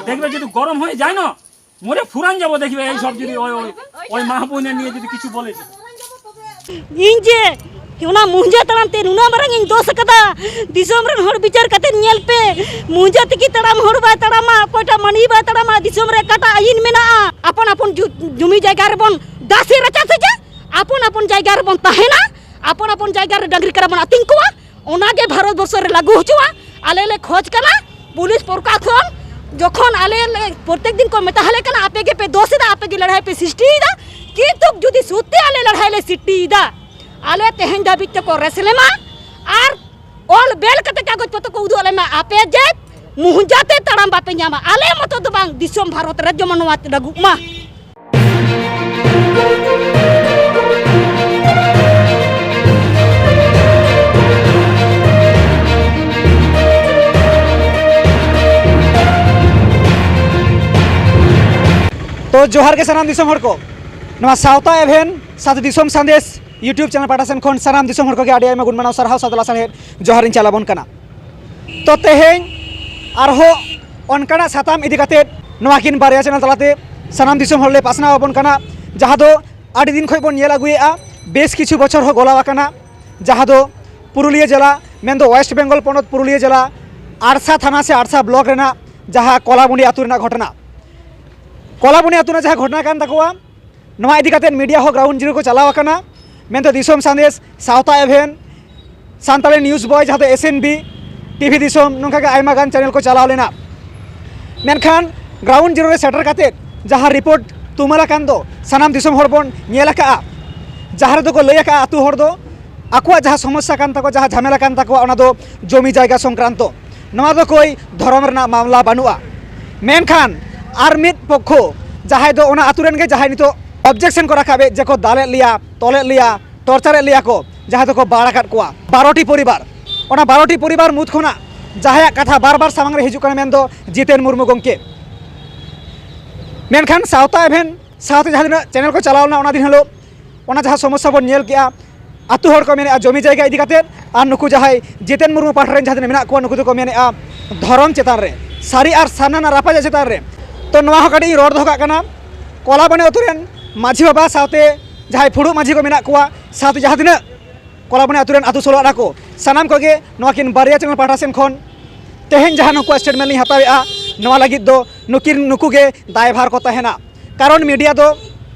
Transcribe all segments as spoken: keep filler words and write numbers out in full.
দেখবে যদি গরম হয়ে যায় না, মরে ফুরান যাবো। দেখবে এই সব যদি ওই ওই ওই মা বোনের নিয়ে যদি কিছু বলে। ᱤᱧ ᱡᱮ ᱚᱱᱟ ᱢᱩᱦᱡᱟᱹ ᱛᱟᱲᱟᱢ ᱛᱮ ᱱᱩᱱᱟᱹᱜ ᱢᱟᱨᱟᱝ ᱤᱧ ᱫᱳᱥ ᱟᱠᱟᱫᱟ᱾ ᱫᱤᱥᱚᱢ ᱨᱮᱱ ᱦᱚᱲ ᱵᱤᱪᱟᱹᱨ ᱠᱟᱛᱮ ᱧᱮᱞ ᱯᱮ, ᱢᱩᱦᱡᱟᱹ ᱛᱮᱠᱤ ᱛᱟᱲᱟᱢ ᱦᱚᱲ ᱵᱟᱭ ᱛᱟᱲᱟᱢᱟ, ᱚᱠᱚᱭᱴᱟᱜ ᱢᱟᱹᱱᱢᱤ ᱵᱟᱭ ᱛᱟᱲᱟᱢᱟ᱾ ᱫᱤᱥᱚᱢ ᱨᱮ ᱚᱠᱟᱴᱟᱜ ᱟᱹᱭᱤᱱ ᱢᱮᱱᱟᱜᱼᱟ, ᱟᱯᱚᱱ ᱟᱯᱚᱱ ᱡᱩ- ᱡᱩᱢᱤ ᱡᱟᱭᱜᱟ ᱨᱮᱵᱚᱱ ᱫᱟᱥᱮ ᱨᱟᱪᱟ ᱥᱮᱪᱟ, ᱟᱯᱚᱱ ᱟᱯᱚᱱ ᱡᱟᱭᱜᱟ ᱨᱮᱵᱚᱱ ᱛᱟᱦᱮᱱᱟ, ᱟᱯᱚᱱ ᱟᱯᱚᱱ ᱡᱟᱭᱜᱟ ᱨᱮ ᱰᱟᱹᱝᱨᱤ ᱠᱟᱰᱟ ᱵᱚᱱ ᱟᱹᱛᱤᱧ ᱠᱚᱣᱟ᱾ ᱚᱱᱟᱜᱮ ᱵᱷᱟᱨᱚᱛ ᱵᱚᱨᱥᱚ ᱨᱮ ᱞᱟᱹᱜᱩ ᱦᱚᱪᱚᱣᱟ᱾ ᱟᱞᱮ ᱞᱮ ᱠᱷᱚᱡᱽ ᱠᱟᱱᱟ ᱯᱩᱞᱤᱥ ᱯᱨᱚᱥᱟᱥᱚᱱ, ᱡᱚᱠᱷᱚᱱ ᱟᱞᱮ ᱞᱮ ᱯᱨᱚᱛᱮᱠ ᱫᱤᱱ ᱠᱚ ᱢᱮᱛᱟ ᱞᱮ ᱠᱟᱱᱟ, ᱟᱯᱮ ᱜᱮᱯᱮ ᱫᱳᱥ ᱮᱫᱟ, ᱟᱯᱮ ᱜᱮ ᱞᱟᱹᱲᱦᱟᱹᱭ ᱯᱮ ᱥᱨᱤᱥᱴᱤᱭᱮᱫᱟ, ᱠᱤᱱᱛᱩ ᱡᱩᱫᱤ ᱥᱚᱛᱭᱚ ᱟᱞᱮ ᱞᱟᱹᱲᱦᱟᱹᱭ ᱞᱮ ᱥᱨᱤᱥᱴᱤᱭᱮᱫᱟ, ᱟᱞᱮ ᱛᱮᱦᱮᱧ ᱫᱷᱟᱹᱵᱤᱡ ᱛᱮᱠᱚ ᱨᱮᱥ ᱞᱮᱢᱟ ᱟᱨ ᱚᱞ ᱵᱮᱞ ᱠᱟᱛᱮ ᱠᱟᱜᱚᱡᱽ ᱯᱚᱛᱨᱚ ᱠᱚ ᱩᱫᱩᱜ ᱟᱞᱮ ᱢᱟ᱾ ᱟᱯᱮ ᱡᱮ ᱢᱩᱦᱡᱟᱛᱮ ᱛᱟᱲᱟᱢ ᱵᱟᱯᱮ ᱧᱟᱢᱟ, ᱟᱞᱮ ᱢᱚᱛᱚ ᱫᱚ ᱵᱟᱝ, ᱫᱤᱥᱚᱢ ᱵᱷᱟᱨᱚᱛ ᱨᱮ ᱡᱮᱢᱚᱱ ᱱᱚᱣᱟ ᱞᱟᱹᱜᱩᱜ ᱢᱟ᱾ ᱛᱚ ᱡᱚᱦᱟᱨ ᱜᱮ ᱥᱟᱱᱟᱢ ᱫᱤᱥᱚᱢ ᱦᱚᱲ ᱠᱚ, ᱱᱚᱣᱟ ᱥᱟᱶᱛᱟ ᱮᱵᱷᱮᱱ ᱥᱟᱛ ᱫᱤᱥᱚᱢ ᱥᱟᱸᱫᱮᱥ YouTube ᱪᱮᱱᱮᱞ ᱯᱟᱦᱴᱟ ᱥᱮᱱ ᱠᱷᱚᱱ ᱥᱟᱱᱟᱢ ᱫᱤᱥᱚᱢ ᱦᱚᱲ ᱠᱚᱜᱮ ᱟᱹᱰᱤ ᱟᱭᱢᱟ ᱜᱩᱱ ᱢᱟᱱᱟᱣ ᱥᱟᱨᱦᱟᱣ ᱥᱟᱶᱛᱮ ᱞᱟᱥᱟᱲᱦᱮᱫ ᱡᱚᱦᱟᱨ ᱤᱧ ᱪᱟᱞ ᱟᱵᱚᱱ ᱠᱟᱱᱟ᱾ ᱛᱚ ᱛᱮᱦᱮᱧ ᱟᱨᱦᱚᱸ ᱚᱱᱠᱟᱱᱟᱜ ᱥᱟᱛᱟᱢ ᱤᱫᱤ ᱠᱟᱛᱮ ᱱᱚᱣᱟ ᱠᱤᱱ ᱵᱟᱨᱭᱟ ᱪᱮᱱᱮᱞ ᱛᱟᱞᱟᱛᱮ ᱥᱟᱱᱟᱢ ᱫᱤᱥᱚᱢ ᱦᱚᱲ ᱞᱮ ᱯᱟᱥᱱᱟᱣ ᱟᱵᱚᱱ ᱠᱟᱱᱟ, ᱡᱟᱦᱟᱸ ᱫᱚ ᱟᱹᱰᱤ ᱫᱤᱱ ᱠᱷᱚᱱ ᱵᱚᱱ ᱧᱮᱞ ᱟᱹᱜᱩᱭᱮᱫᱼᱟ, ᱵᱮᱥ ᱠᱤᱪᱷᱩ ᱵᱚᱪᱷᱚᱨ ᱦᱚᱸ ᱜᱚᱞᱟᱣ ᱟᱠᱟᱱᱟ, ᱡᱟᱦᱟᱸ ᱫᱚ ᱯᱩᱨᱩᱞᱤᱭᱟᱹ ᱡᱮᱞᱟ, ᱢᱮᱱᱫᱚ ᱳᱭᱮᱥᱴ ᱵᱮᱝᱜᱚᱞ ᱯᱚᱱᱚᱛ ᱯᱩᱨᱩᱞᱤᱭᱟᱹ ᱡᱮᱞᱟ ᱟᱲᱥᱟ ᱛᱷᱟᱱᱟ ᱥᱮ ᱟᱲᱥᱟ ᱵᱞᱚᱠ ᱨᱮᱱᱟᱜ ᱡᱟᱦᱟᱸ ᱠᱚᱞᱟᱵᱚᱱᱤ ᱟᱹᱛᱩ ᱨᱮᱱᱟᱜ ᱜᱷᱚᱴᱚᱱᱟ, ᱠᱚᱞᱟᱵᱚᱱᱤ ᱟᱹᱛᱩ ᱨᱮᱱᱟᱜ ᱡᱟᱦᱟᱸ ᱜᱷᱚᱴᱚᱱᱟ ᱠᱟᱱ ᱛᱟᱠᱚᱣᱟ, ᱱᱚᱣᱟ ᱤᱫᱤ ᱠᱟᱛᱮ ᱢᱤᱰᱤᱭᱟ ᱦᱚᱸ ᱜᱨᱟᱣᱩᱱᱰ ᱡᱤᱨᱳ ᱠᱚ ᱪᱟᱞᱟᱣ ᱟᱠᱟᱱᱟ, ᱢᱮᱱᱫᱚ ᱫᱤᱥᱚᱢ ᱥᱟᱸᱫᱮᱥ, ᱥᱟᱶᱛᱟ ᱮᱵᱷᱮᱱ, ᱥᱟᱱᱛᱟᱲᱤ ᱱᱤᱭᱩᱡᱽ ᱵᱚᱭ, ᱡᱟᱦᱟᱸ ᱫᱚ ᱮᱥ ᱮᱱ ᱵᱤ, ᱴᱤᱵᱷᱤ ᱫᱤᱥᱚᱢ, ᱱᱚᱝᱠᱟ ᱜᱮ ᱟᱭᱢᱟ ᱜᱟᱱ ᱪᱮᱱᱮᱞ ᱠᱚ ᱪᱟᱞᱟᱣ ᱞᱮᱱᱟ᱾ ᱢᱮᱱᱠᱷᱟᱱ ᱜᱨᱟᱣᱩᱱᱰ ᱡᱤᱨᱳ ᱨᱮ ᱥᱮᱴᱮᱨ ᱠᱟᱛᱮ ᱡᱟᱦᱟᱸ ᱨᱤᱯᱳᱨᱴ ᱛᱩᱢᱟᱹᱞ ᱟᱠᱟᱱ ᱫᱚ ᱥᱟᱱᱟᱢ ᱫᱤᱥᱚᱢ ᱦᱚᱲ ᱵᱚᱱ ᱧᱮᱞ ᱟᱠᱟᱫᱼᱟ, ᱡᱟᱦᱟᱸ ᱨᱮᱫᱚ ᱠᱚ ᱞᱟᱹᱭ ᱟᱠᱟᱫᱼᱟ ᱟᱹᱛᱩ ᱦᱚᱲ ᱫᱚ ᱟᱠᱚᱣᱟᱜ ᱡᱟᱦᱟᱸ ᱥᱚᱢᱚᱥᱥᱟ ᱠᱟᱱ ᱛᱟᱠᱚᱣᱟ, ᱡᱟᱦᱟᱸ ᱡᱷᱟᱢᱮᱞᱟ ᱠᱟᱱ ᱛᱟᱠᱚᱣᱟ, ᱚᱱᱟ ᱫᱚ ᱡᱚᱢᱤ ᱡᱟᱭᱜᱟ ᱥᱚᱝᱠᱨᱟᱱᱛᱚ, ᱱᱚᱣᱟ ᱫᱚ ᱠᱳᱭ ᱫᱷᱚᱨᱚᱢ ᱨᱮᱱᱟᱜ ᱢᱟᱢᱞᱟ ᱵᱟᱹᱱᱩᱜᱼᱟ᱾ ᱢᱮᱱᱠᱷᱟᱱ ᱟᱨ ᱢᱤᱫ ᱯᱚᱠᱠᱷᱚ, ᱡᱟᱦᱟᱸᱭ ᱫᱚ ᱚᱱᱟ ᱟᱹᱛᱩ ᱨᱮᱱ ᱜᱮ, ᱡᱟᱦᱟᱸᱭ ᱱᱤᱛᱚᱜ ᱚᱵᱡᱮᱠᱥᱚᱱ ᱠᱚ ᱨᱟᱠᱟᱵᱮᱫ, ᱡᱮ ᱠᱚ ᱫᱟᱞᱮᱫ ᱞᱮᱭᱟ, ᱛᱚᱞᱮᱫ ᱞᱮᱭᱟ, ᱴᱚᱨᱪᱟᱨᱮᱫ ᱞᱮᱭᱟ ᱠᱚ, ᱡᱟᱦᱟᱸᱭ ᱫᱚᱠᱚ ᱵᱟᱲ ᱟᱠᱟᱫ ᱠᱚᱣᱟ ᱵᱟᱨᱚᱴᱤ ᱯᱚᱨᱤᱵᱟᱨ᱾ ᱚᱱᱟ ᱵᱟᱨᱚᱴᱤ ᱯᱚᱨᱤᱵᱟᱨ ᱢᱩᱫᱽ ᱠᱷᱚᱱᱟᱜ ᱡᱟᱦᱟᱸᱭᱟᱜ ᱠᱟᱛᱷᱟ ᱵᱟᱨ ᱵᱟᱨ ᱥᱟᱢᱟᱝ ᱨᱮ ᱦᱤᱡᱩᱜ ᱠᱟᱱᱟ, ᱢᱮᱱᱫᱚ ᱡᱤᱛᱮᱱ ᱢᱩᱨᱢᱩ ᱜᱚᱢᱠᱮ᱾ ᱢᱮᱱᱠᱷᱟᱱ ᱥᱟᱶᱛᱟ ᱮᱵᱷᱮᱱ ᱥᱟᱶᱛᱮ ᱡᱟᱦᱟᱸ ᱛᱤᱱᱟᱹᱜ ᱪᱮᱱᱮᱞ ᱠᱚ ᱪᱟᱞᱟᱣ ᱞᱮᱱᱟ, ᱚᱱᱟ ᱫᱤᱱ ᱦᱤᱞᱳᱜ ᱚᱱᱟ ᱡᱟᱦᱟᱸ ᱥᱚᱢᱚᱥᱥᱟ ᱵᱚᱱ ᱧᱮᱞ ᱠᱮᱜᱼᱟ, ᱟᱹᱛᱩ ᱦᱚᱲ ᱠᱚ ᱢᱮᱱᱮᱫᱼᱟ ᱡᱚᱢᱤ ᱡᱟᱭᱜᱟ ᱤᱫᱤ ᱠᱟᱛᱮᱫ, ᱟᱨ ᱱᱩᱠᱩ ᱡᱟᱦᱟᱸᱭ ᱡᱤᱛᱮᱱ ᱢᱩᱨᱢᱩ ᱯᱟᱦᱴᱟ ᱨᱮᱱ ᱡᱟᱦᱟᱸ ᱛᱤᱱᱟᱹᱜ ᱢᱮᱱᱟᱜ ᱠᱚᱣᱟ, ᱱᱩᱠᱩ ᱫᱚᱠᱚ ᱢᱮᱱᱮᱫᱼᱟ ᱫᱷᱚᱨᱚᱢ ᱪᱮᱛᱟᱱ ᱨᱮ᱾ ᱥᱟᱹᱨᱤ ᱟᱨ ᱥᱟᱨᱱᱟ ᱨᱮᱱᱟᱜ ᱨᱟᱯᱟᱪᱟᱜ ᱪᱮᱛᱟᱱ ᱨᱮ᱾ ᱛᱚ, ᱱᱚᱣᱟ ᱦᱚᱸ ᱠᱟᱹᱴᱤᱡ ᱤᱧ ᱨᱚᱲ ᱫᱚᱦᱚ ᱠᱟᱜ ᱠᱟᱱᱟ᱾ ᱠᱚᱞᱟᱵᱚᱱᱤ ᱟᱹᱛᱩ ᱨᱮᱱ ᱢᱟᱹᱡᱷᱤ ᱵᱟᱵᱟ ᱥᱟᱶᱛᱮ ᱡᱟᱦᱟᱸᱭ ᱯᱷᱩᱲᱩᱜ ᱢᱟᱹᱡᱷᱤ ᱠᱚ ᱢᱮᱱᱟᱜ ᱠᱚᱣᱟ, ᱥᱟᱶᱛᱮ ᱡᱟᱦᱟᱸ ᱛᱤᱱᱟᱹᱜ ᱠᱚᱞᱟᱵᱚᱱᱤ ᱟᱹᱛᱩ ᱨᱮᱱ ᱟᱹᱛᱩ ᱥᱳᱞᱳ ᱟᱱᱟ ᱠᱚ, ᱥᱟᱱᱟᱢ ᱠᱚᱜᱮ ᱱᱚᱣᱟ ᱠᱤᱱ ᱵᱟᱨᱭᱟ ᱪᱮᱱᱮᱞ ᱯᱟᱦᱴᱟ ᱥᱮᱱ ᱠᱷᱚᱱ ᱛᱮᱦᱮᱧ ᱡᱟᱦᱟᱸ ᱱᱩᱠᱩᱣᱟᱜ ᱥᱴᱮᱴᱢᱮᱱᱴ ᱞᱤᱧ ᱦᱟᱛᱟᱣᱮᱫᱼᱟ, ᱱᱚᱣᱟ ᱞᱟᱹᱜᱤᱫ ᱫᱚ ᱱᱩᱠᱤᱱ, ᱱᱩᱠᱩ ᱜᱮ ᱫᱟᱭᱵᱷᱟᱨ ᱠᱚ ᱛᱟᱦᱮᱱᱟ᱾ ᱠᱟᱨᱚᱱ ᱢᱤᱰᱤᱭᱟ ᱫᱚ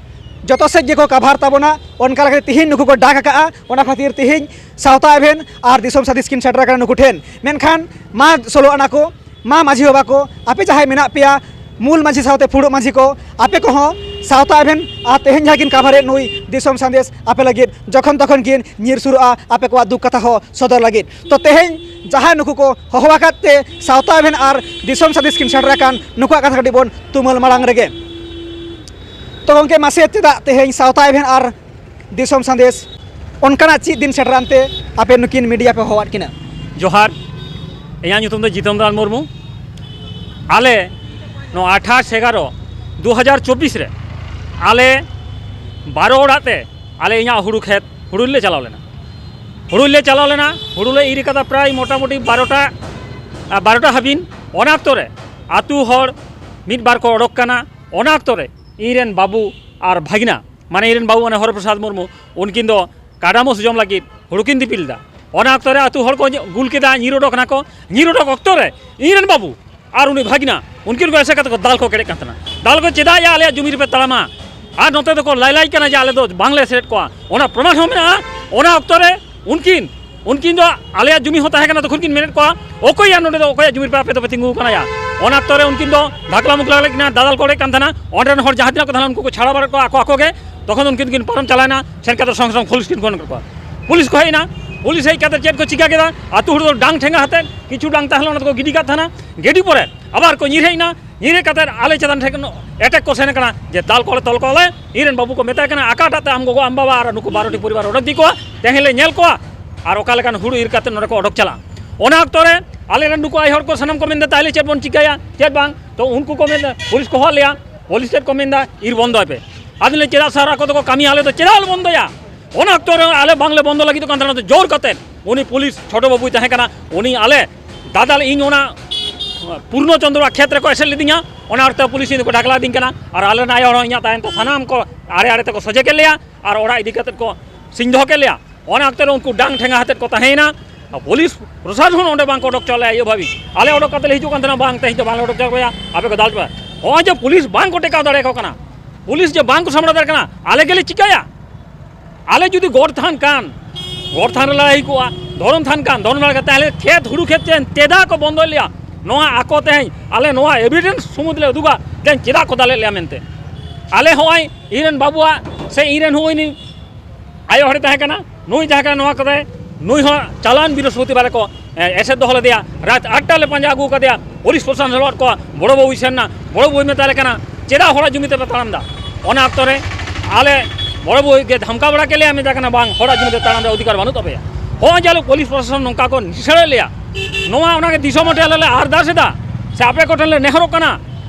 ᱡᱚᱛᱚ ᱥᱮᱫ ᱜᱮᱠᱚ ᱠᱟᱵᱷᱟᱨ ᱛᱟᱵᱚᱱᱟ, ᱚᱱᱠᱟ ᱞᱮᱠᱟᱛᱮ ᱛᱤᱦᱤᱧ ᱱᱩᱠᱩ ᱠᱚ ᱰᱟᱠ ᱟᱠᱟᱜᱼᱟ᱾ ᱚᱱᱟ ᱠᱷᱟᱹᱛᱤᱨ ᱛᱤᱦᱤᱧ ᱥᱟᱶᱛᱟ ᱮᱵᱷᱮᱱ ᱟᱨ ᱫᱤᱥᱚᱢ ᱥᱟᱸᱫᱮᱥ ᱠᱤᱱ ᱥᱮᱴᱮᱨ ᱟᱠᱟᱱᱟ ᱱᱩᱠᱩ ᱴᱷᱮᱱ᱾ ᱢᱮᱱᱠᱷᱟᱱ ᱢᱟ ᱥᱳᱞᱳ ᱟᱱᱟ ᱠᱚ, ᱢᱟ ᱢᱟᱹᱡᱷᱤ ᱵᱟᱵᱟ ᱠᱚ, ᱟᱯᱮ ᱡᱟᱦᱟᱸᱭ ᱢᱮᱱᱟᱜ ᱯᱮᱭᱟ, ᱢᱩᱞ ᱢᱟᱹᱡᱷᱤ ᱥᱟᱶᱛᱮ ᱯᱷᱩᱲᱩᱜ ᱢᱟᱹᱡᱷᱤ ᱠᱚ, ᱟᱯᱮ ᱠᱚᱦᱚᱸ ᱥᱟᱶᱛᱟ ᱮᱵᱷᱮᱱ ᱟᱨ ᱛᱮᱦᱮᱧ ᱡᱟᱦᱟᱸ ᱠᱤᱱ ᱠᱟᱵᱷᱟᱨᱮᱫ ᱱᱩᱭ ᱫᱤᱥᱚᱢ ᱥᱟᱸᱫᱮᱥ ᱟᱯᱮ ᱞᱟᱹᱜᱤᱫ ᱡᱚᱠᱷᱚᱱ ᱛᱚᱠᱷᱚᱱ ᱠᱤᱱ ᱧᱤᱨ ᱥᱩᱨᱩᱜᱼᱟ, ᱟᱯᱮ ᱠᱚᱣᱟᱜ ᱫᱩᱠ ᱠᱟᱛᱷᱟ ᱦᱚᱸ ᱥᱚᱫᱚᱨ ᱞᱟᱹᱜᱤᱫ᱾ ᱛᱚ, ᱛᱮᱦᱮᱧ ᱡᱟᱦᱟᱸᱭ ᱱᱩᱠᱩ ᱠᱚ ᱦᱚᱦᱚ ᱟᱠᱟᱫ ᱛᱮ ᱥᱟᱶᱛᱟ ᱮᱵᱷᱮᱱ ᱟᱨ ᱫᱤᱥᱚᱢ ᱥᱟᱸᱫᱮᱥ ᱠᱤᱱ ᱥᱮᱴᱮᱨ ᱟᱠᱟᱱ, ᱱᱩᱠᱩᱣᱟᱜ ᱠᱟᱛᱷᱟ ᱠᱟᱹᱴᱤᱡ ᱵᱚᱱ ᱛᱩᱢᱟᱹᱞ ᱢᱟᱲᱟᱝ ᱨᱮᱜᱮ᱾ ᱛᱚ ᱜᱚᱢᱠᱮ, ᱢᱟᱥᱮ ᱪᱮᱫᱟᱜ ᱛᱮᱦᱮᱧ ᱥᱟᱶᱛᱟ ᱮᱵᱷᱮᱱ ᱟᱨ ᱫᱤᱥᱚᱢ ᱥᱟᱸᱫᱮᱥ ᱚᱱᱠᱟᱱᱟᱜ ᱪᱮᱫ ᱫᱤᱱ ᱥᱮᱴᱮᱨᱟᱱ ᱛᱮ ᱟᱯᱮ ᱱᱩᱠᱤᱱ ᱢᱤᱰᱤᱭᱟ ᱯᱮ ᱦᱚᱦᱚᱣᱟᱫ ᱠᱤᱱᱟ? ᱡᱚᱦᱟᱨ, ᱤᱧᱟᱹᱜ ᱧᱩᱛᱩᱢ ᱫᱚ ᱡᱤᱛᱮᱱᱫᱨᱚ ᱢᱩᱨᱢᱩ᱾ ᱟᱞᱮ ᱱᱚᱣᱟ ᱟᱴᱷᱟᱥ ᱮᱜᱟᱨᱚ ᱫᱩ ᱦᱟᱡᱟᱨ ᱪᱚᱵᱵᱤᱥ ᱨᱮ ᱟᱞᱮ ᱵᱟᱨᱚ ᱚᱲᱟᱜ ᱛᱮ ᱟᱞᱮ ᱤᱧᱟᱹᱜ ᱦᱩᱲᱩ ᱠᱷᱮᱛ ᱦᱩᱲᱩ ᱞᱮ ᱪᱟᱞᱟᱣ ᱞᱮᱱᱟ᱾ ᱦᱩᱲᱩ ᱞᱮ ᱪᱟᱞᱟᱣ ᱞᱮᱱᱟ, ᱦᱩᱲᱩ ᱞᱮ ᱤᱨ ᱠᱟᱫᱟ ᱯᱨᱟᱭ ᱢᱚᱴᱟᱢᱩᱴᱤ ᱵᱟᱨᱚᱴᱟ, ᱟᱨ ᱵᱟᱨᱚᱴᱟ ᱦᱟᱹᱵᱤᱡ᱾ ᱚᱱᱟ ᱚᱠᱛᱚ ᱨᱮ ᱟᱹᱛᱩ ᱦᱚᱲ ᱢᱤᱫ ᱵᱟᱨ ᱠᱚ ᱚᱰᱚᱠ ᱠᱟᱱᱟ᱾ ᱚᱱᱟ ᱚᱠᱛᱚ ᱨᱮ ᱤᱧ ᱨᱮᱱ ᱵᱟᱹᱵᱩ ᱟᱨ ᱵᱷᱟᱜᱽᱱᱟ, ᱢᱟᱱᱮ ᱤᱧ ᱨᱮᱱ ᱵᱟᱹᱵᱩ, ᱢᱟᱱᱮ ᱦᱚᱨᱤᱯᱨᱚᱥᱟᱫᱽ ᱢᱩᱨᱢᱩ, ᱩᱱᱠᱤᱱ ᱫᱚ ᱠᱟᱰᱟ ᱢᱚᱥ ᱡᱚᱢ ᱞᱟᱹᱜᱤᱫ ᱦᱩᱲᱩ ᱠᱤᱱ ᱫᱤᱯᱤᱞ ᱮᱫᱟ᱾ ᱚᱱᱟ ᱚᱠᱛᱚ ᱨᱮ ᱟᱹᱛᱩ ᱦᱚᱲ ᱠᱚ ᱜᱩᱞ ᱠᱮᱫᱟ, ᱧᱤᱨ ᱚᱰᱚᱠ ᱮᱱᱟ ᱠᱚ᱾ ᱧᱤᱨ ᱚᱰᱚᱠ ᱚᱠᱛᱚ ᱨᱮ ᱤᱧ ᱨᱮᱱ ᱵᱟᱹᱵᱩ ᱟᱨ ᱩᱱᱤ ᱵᱷᱟᱜᱽᱱᱟ, ᱩᱱᱠᱤᱱ ᱠᱚ ᱮᱥᱮᱫ ᱠᱟᱛᱮ ᱠᱚ ᱫᱟᱞ ᱠᱚ ᱠᱮᱲᱮᱫ ᱠᱟᱱ ᱛᱟᱦᱮᱱᱟ᱾ ᱫᱟᱞ ᱠᱚ ᱪᱮᱫᱟᱜ ᱭᱟ ᱟᱞᱮᱭᱟᱜ ᱡᱩᱢᱤ ᱨᱮᱯᱮ ᱛᱟᱲᱟᱢᱟ? ᱟᱨ ᱱᱚᱛᱮ ᱫᱚᱠᱚ ᱞᱟᱭᱞᱟᱭ ᱠᱟᱱᱟ ᱡᱮ ᱟᱞᱮ ᱫᱚ ᱵᱟᱝᱞᱮ ᱮᱥᱮᱫ ᱠᱚᱣᱟ᱾ ᱚᱱᱟ ᱯᱨᱚᱢᱟᱱ ᱦᱚᱸ ᱢᱮᱱᱟᱜᱼᱟ᱾ ᱚᱱᱟ ᱚᱠᱛᱚ ᱨᱮ ᱩᱱᱠᱤᱱ, ᱩᱱᱠᱤᱱ ᱫᱚ ᱟᱞᱮᱭᱟᱜ ᱡᱩᱢᱤ ᱦᱚᱸ ᱛᱟᱦᱮᱸ ᱠᱟᱱᱟ, ᱛᱚᱠᱷᱚᱱ ᱠᱤᱱ ᱢᱮᱱᱮᱫ ᱠᱚᱣᱟ, "ᱚᱠᱚᱭᱟᱜ ᱱᱚᱰᱮ ᱫᱚ, ᱚᱠᱚᱭᱟᱜ ᱡᱩᱢᱤ ᱨᱮ ᱟᱯᱮ ᱫᱚᱯᱮ ᱛᱤᱸᱜᱩ ᱟᱠᱟᱱᱟ ᱭᱟ?" ᱚᱱᱟ ᱚᱠᱛᱚ ᱨᱮ ᱩᱱᱠᱤᱱ ᱫᱚ ᱫᱷᱟᱠᱞᱟ ᱢᱩᱠᱞᱟ ᱞᱮᱫ ᱠᱤᱱᱟ, ᱫᱟᱫᱟᱞ ᱠᱚ ᱚᱲᱮᱡ ᱠᱟᱱ ᱛᱟᱦᱮᱱᱟ᱾ ᱚᱸᱰᱮ ᱨᱮᱱ ᱦᱚᱲ ᱡᱟᱦᱟᱸ ᱛᱤᱱᱟᱹᱜ ᱠᱚ ᱛᱟᱦᱮᱱᱟ, ᱩᱱᱠᱩ ᱠᱚ ᱪᱷᱟᱲᱟᱣ ᱵᱟᱲᱟ ᱠᱚᱣᱟ ᱟᱠᱚ ᱟᱠᱚ ᱜᱮ᱾ ᱛᱚᱠᱷᱚᱱ ᱩᱱᱠᱤᱱ ᱫᱚᱠᱤᱱ ᱯᱟᱨᱚᱢ ᱪᱟᱞᱟᱣᱮᱱᱟ, ᱥᱮᱱ ᱠᱟᱛᱮ ᱥᱚᱝᱜᱮ ᱥᱚᱝᱜᱮ ᱯᱩᱞᱤᱥ ᱠᱤᱱ ᱯᱷᱳᱱ ᱠᱟᱫ ᱠᱚᱣᱟ᱾ ᱯᱩᱞᱤᱥ ᱠᱚ ᱦᱮᱡ ᱮᱱᱟ᱾ ᱯᱩᱞᱤᱥ ᱦᱮᱡ ᱠᱟᱛᱮ ᱪᱮᱫ ᱠᱚ ᱪᱤᱠᱟ ᱠᱮᱫᱟ? ᱟᱹᱛᱩ ᱦᱚᱲ ᱫᱚ ᱰᱟᱝ ᱴᱷᱮᱸᱜᱟ ᱟᱛᱮᱫ ᱠᱤᱪᱷᱩ ᱰᱟᱝ ᱛᱟᱦᱮᱸ ᱞᱮᱱᱟ, ᱚᱱᱟ ᱫᱚᱠᱚ ᱜᱤᱰᱤ ᱠᱟᱜ ᱛᱟᱦᱮᱱᱟ᱾ ᱜᱤᱰᱤ ᱯᱚᱨᱮ ᱟᱵᱟᱨ ᱠᱚ ᱧᱤᱨ ᱦᱮᱡ ᱮᱱᱟ᱾ ᱧᱤᱨ ᱦᱮᱡ ᱠᱟᱛᱮ ᱟᱞᱮ ᱪᱮᱛᱟᱱ ᱴᱷᱮᱱ ᱮᱴᱮᱠ ᱠᱚ ᱥᱮᱱ ᱠᱟᱱᱟ ᱡᱮ ᱫᱟᱞ ᱠᱚᱣᱟᱞᱮ, ᱛᱚᱞ ᱠᱚᱣᱟᱞᱮ᱾ ᱤᱧ ᱨᱮᱱ ᱵᱟᱹᱵᱩ ᱠᱚ ᱢᱮᱛᱟᱭ ᱠᱟᱱᱟ, "ᱚᱠᱟᱴᱟᱜ ᱛᱮ ᱟᱢ ᱜᱚᱜᱚ, ᱟᱢ ᱵᱟᱵᱟ ᱟᱨ ᱱᱩᱠᱩ ᱵᱟᱨᱚᱴᱤ ᱯᱚᱨᱤᱵᱟᱨ ᱚᱰᱚᱠ ᱤᱫᱤ ᱠᱚᱣᱟ, ᱛᱮᱦᱮᱧ ᱞᱮ ᱧᱮᱞ ᱠᱚᱣᱟ ᱟᱨ ᱚᱠᱟ ᱞᱮᱠᱟᱱ ᱦᱩᱲᱩ ᱤᱨ ᱠᱟᱛᱮ ᱱᱚᱰᱮ ᱠᱚ ᱚᱰᱚᱠ ᱪᱟᱞᱟᱜᱼᱟ?" ᱚᱱᱟ ᱚᱠᱛᱚ ᱨᱮ ᱟᱞᱮ ᱨᱮᱱ ᱱᱩᱠᱩ ᱟᱭᱳ ᱦᱚᱲ ᱠᱚ ᱥᱟᱱᱟᱢ ᱠᱚ ᱢᱮᱱᱫᱟ, "ᱛᱟᱦᱞᱮ ᱪᱮᱫ ᱵᱚᱱ ᱪᱤᱠᱟᱹᱭᱟ, ᱪᱮᱫ ᱵᱟᱝ?" ᱛᱚ ᱩᱱᱠᱩ ᱠᱚ ᱢᱮᱱᱫᱟ, ᱯᱩᱞᱤᱥ ᱠᱚ ᱦᱚᱦᱚ ᱞᱮᱭᱟ, ᱯᱩᱞᱤᱥ ᱪᱮᱫ ᱠᱚ ᱢᱮᱱᱫᱟ, "ᱤᱨ ᱵᱚᱱᱫᱚᱭ ᱯᱮ᱾" ᱟᱫᱚ ᱞᱮ, "ᱪᱮᱫᱟᱜ ᱥᱟᱨ ᱟᱠᱚ ᱫᱚᱠᱚ ᱠᱟᱹᱢᱤᱭᱟ, ᱟᱞᱮ ᱫᱚ ᱪᱮᱫᱟᱜ ᱞᱮ ᱵᱚᱱᱫᱚᱭᱟ?" ᱚᱱᱟ ᱚᱠᱛᱚ ᱨᱮ ᱟᱞᱮ ᱵᱟᱝᱞᱮ ᱵᱚᱱᱫᱚ ᱞᱟᱹᱜᱤᱫᱚᱜ ᱠᱟᱱ ᱛᱟᱦᱮᱱᱟ, ᱛᱚ ᱡᱳᱨ ᱠᱟᱛᱮ ᱩᱱᱤ ᱯᱩᱞᱤᱥ ᱪᱷᱳᱴᱳ ᱵᱟᱹᱵᱩᱭ ᱛᱟᱦᱮᱸ ᱠᱟᱱᱟ, ᱩᱱᱤ ᱟᱞᱮ ᱫᱟᱫᱟᱞ, ᱤᱧ ᱚᱱᱟ ᱯᱩᱨᱱᱚ ᱪᱚᱸᱫᱽᱨᱚᱣᱟᱜ ᱠᱷᱮᱛ ᱨᱮᱠᱚ ᱮᱥᱮᱫ ᱞᱤᱫᱤᱧᱟ᱾ ᱚᱱᱟ ᱚᱠᱛᱮ ᱯᱩᱞᱤᱥ ᱤᱧ ᱫᱚᱠᱚ ᱰᱷᱟᱠᱞᱟ ᱤᱫᱤᱧ ᱠᱟᱱᱟ ᱟᱨ ᱟᱞᱮ ᱨᱮᱱ ᱟᱭᱳ ᱦᱚᱲ ᱦᱚᱸ ᱤᱧᱟᱹᱜ ᱛᱟᱭᱚᱢ ᱛᱮ ᱥᱟᱱᱟᱢ ᱠᱚ ᱟᱲᱮ ᱟᱲᱮ ᱛᱮᱠᱚ ᱥᱚᱡᱷᱮ ᱠᱮᱫ ᱞᱮᱭᱟ ᱟᱨ ᱚᱲᱟᱜ ᱤᱫᱤ ᱠᱟᱛᱮᱫ ᱠᱚ ᱥᱤᱧ ᱫᱚᱦᱚ ᱠᱮᱫ ᱞᱮᱭᱟ᱾ ᱚᱱᱟ ᱚᱠᱛᱮ ᱨᱮ ᱩᱱᱠᱩ ᱰᱟᱝ ᱴᱷᱮᱸᱜᱟ ᱟᱛᱮᱫ ᱠᱚ ᱛᱟᱦᱮᱸᱭᱮᱱᱟ᱾ ᱯᱩᱞᱤᱥ ᱯᱨᱚᱥᱟᱥᱚᱱ ᱦᱚᱸ ᱚᱸᱰᱮ ᱵᱟᱝ ᱠᱚ ᱚᱰᱚᱠ ᱦᱚᱪᱚ ᱞᱮᱭᱟ ᱟᱭᱩᱵ ᱦᱟᱹᱵᱤᱡ᱾ ᱟᱞᱮ ᱚᱰᱚᱠ ᱠᱟᱛᱮ ᱞᱮ ᱦᱤᱡᱩᱜ ᱠᱟᱱ ᱛᱟᱦᱮᱱᱟ, "ᱵᱟᱝ, ᱛᱮᱦᱮᱧ ᱫᱚ ᱵᱟᱝᱞᱮ ᱚᱰᱚᱠ ᱦᱚᱪᱚ ᱯᱮᱭᱟ, ᱟᱯᱮ ᱠᱚ ᱫᱟᱞ ᱯᱮ᱾" ᱦᱚᱸᱜᱼᱚᱭ ᱡᱮ ᱯᱩᱞᱤᱥ ᱵᱟᱝ ᱠᱚ ᱴᱮᱠᱟᱣ ᱫᱟᱲᱮᱭᱟᱠᱚ ᱠᱟᱱᱟ, ᱯᱩᱞᱤᱥ ᱡᱮ ᱵᱟᱝ ᱠᱚ ᱥᱟᱢᱵᱲᱟᱣ ᱫᱟᱲᱮᱭᱟᱜ ᱠᱟᱱᱟ, ᱟᱞᱮ ᱜᱮᱞᱮ ᱪᱤᱠᱟᱹᱭᱟ? ᱟᱞᱮ ᱡᱩᱫᱤ ᱜᱚᱰ ᱛᱷᱟᱱ ᱠᱟᱱ, ᱜᱚᱰ ᱛᱷᱟᱱ ᱨᱮ ᱞᱟᱲᱟᱭ ᱦᱩᱭ ᱠᱚᱜᱼᱟ, ᱫᱷᱚᱨᱚᱢ ᱛᱷᱟᱱ ᱠᱟᱱ, ᱫᱷᱚᱨᱚᱢ ᱛᱷᱟᱱ ᱠᱟᱱ, ᱛᱟᱦᱞᱮ ᱠᱷᱮᱛ ᱦᱩᱲᱩ ᱠᱷᱮᱛ ᱪᱮ-, ᱪᱮᱫᱟᱜ ᱠᱚ ᱵᱚᱱᱫᱚᱭ ᱞᱮᱭᱟ? ᱱᱚᱣᱟ ᱟᱠᱚ ᱛᱮᱦᱮᱧ ᱟᱞᱮ ᱱᱚᱣᱟ ᱮᱵᱷᱤᱰᱮᱱᱥ ᱥᱩᱢᱩᱫ ᱞᱮ ᱩᱫᱩᱜᱟ, ᱛᱮᱦᱮᱧ ᱪᱮᱫᱟᱜ ᱠᱚ ᱫᱟᱞᱮᱫ ᱞᱮᱭᱟ ᱢᱮᱱᱛᱮ᱾ ᱟᱞᱮ ᱦᱚᱸᱜᱼᱚᱭ ᱤᱧ ᱨᱮᱱ ᱵᱟᱹᱵᱩᱣᱟᱜ ᱥᱮ ᱤᱧ ᱨᱮᱱ ᱦᱚᱸᱜᱼᱚᱭ ᱱᱩᱭ ᱟᱭᱳ ᱦᱚᱲᱮ ᱛᱟᱦᱮᱸ ᱠᱟᱱᱟ, ᱱᱩᱭ ᱡᱟᱦᱟᱸ ᱠᱟᱱᱟ ᱱᱚᱣᱟ ᱠᱚᱨᱮ, ᱱᱩᱭ ᱦᱚᱸ ᱪᱟᱞᱟᱣᱮᱱ ᱵᱤᱨᱚᱥᱯᱚᱛᱤᱵᱟᱨ ᱠᱚ, ᱮ, ᱮᱥᱮᱫ ᱫᱚᱦᱚ ᱞᱮᱫᱮᱭᱟ᱾ ᱨᱟᱛ ᱟᱴ ᱴᱟ ᱞᱮ ᱯᱟᱸᱡᱟ ᱟᱹᱜᱩ ᱠᱟᱫᱮᱭᱟ, ᱯᱩᱞᱤᱥ ᱯᱨᱚᱥᱟᱥᱚᱱ ᱥᱟᱞᱟᱜ ᱠᱚ ᱵᱚᱲᱚ ᱵᱟᱹᱵᱩᱭ ᱥᱮᱱ ᱮᱱᱟ, ᱵᱚᱲᱚ ᱵᱟᱹᱵᱩᱭ ᱢᱮᱛᱟ ᱞᱮ ᱠᱟᱱᱟ, "ᱪᱮᱫᱟᱜ ᱦᱚᱲᱟᱜ ᱡᱩᱢᱤ ᱛᱮᱯᱮ ᱛᱟᱲᱟᱢ ᱮᱫᱟ?" ᱚᱱᱟ ᱚᱠᱛᱚ ᱨᱮ ᱟᱞᱮ ᱵᱚᱲᱚ ᱵᱟᱹᱵᱩᱭ ᱜᱮ ᱫᱷᱟᱢᱠᱟ ᱵᱟᱲᱟ ᱠᱮᱫ ᱞᱮᱭᱟ, ᱢᱮᱛᱟ ᱠᱟᱱᱟ, "ᱵᱟᱝ, ᱦᱚᱲᱟᱜ ᱡᱩᱢᱤ ᱛᱮ ᱛᱟᱲᱟᱢ ᱨᱮᱭᱟᱜ ᱚᱫᱷᱤᱠᱟᱨ ᱵᱟᱹᱱᱩᱜ ᱛᱟᱯᱮᱭᱟ᱾" ᱦᱚᱸᱜᱼᱚᱭ ᱡᱮ ᱟᱞᱮ ᱯᱩᱞᱤᱥ ᱯᱨᱚᱥᱟᱥᱚᱱ ᱱᱚᱝᱠᱟ ᱠᱚ ᱱᱤᱥᱲᱟᱹᱣᱮᱫ ᱞᱮᱭᱟ, ᱱᱚᱣᱟ ᱚᱱᱟᱜᱮ ᱫᱤᱥᱚᱢ ᱦᱚᱲ ᱴᱷᱮᱱ ᱟᱞᱮ ᱞᱮ ᱟᱨᱫᱟᱥ ᱮᱫᱟ ᱥᱮ ᱟᱯᱮ ᱠᱚᱴᱷᱮᱱ ᱞᱮ ᱱᱮᱦᱚᱨᱚᱜ ᱠᱟᱱᱟ,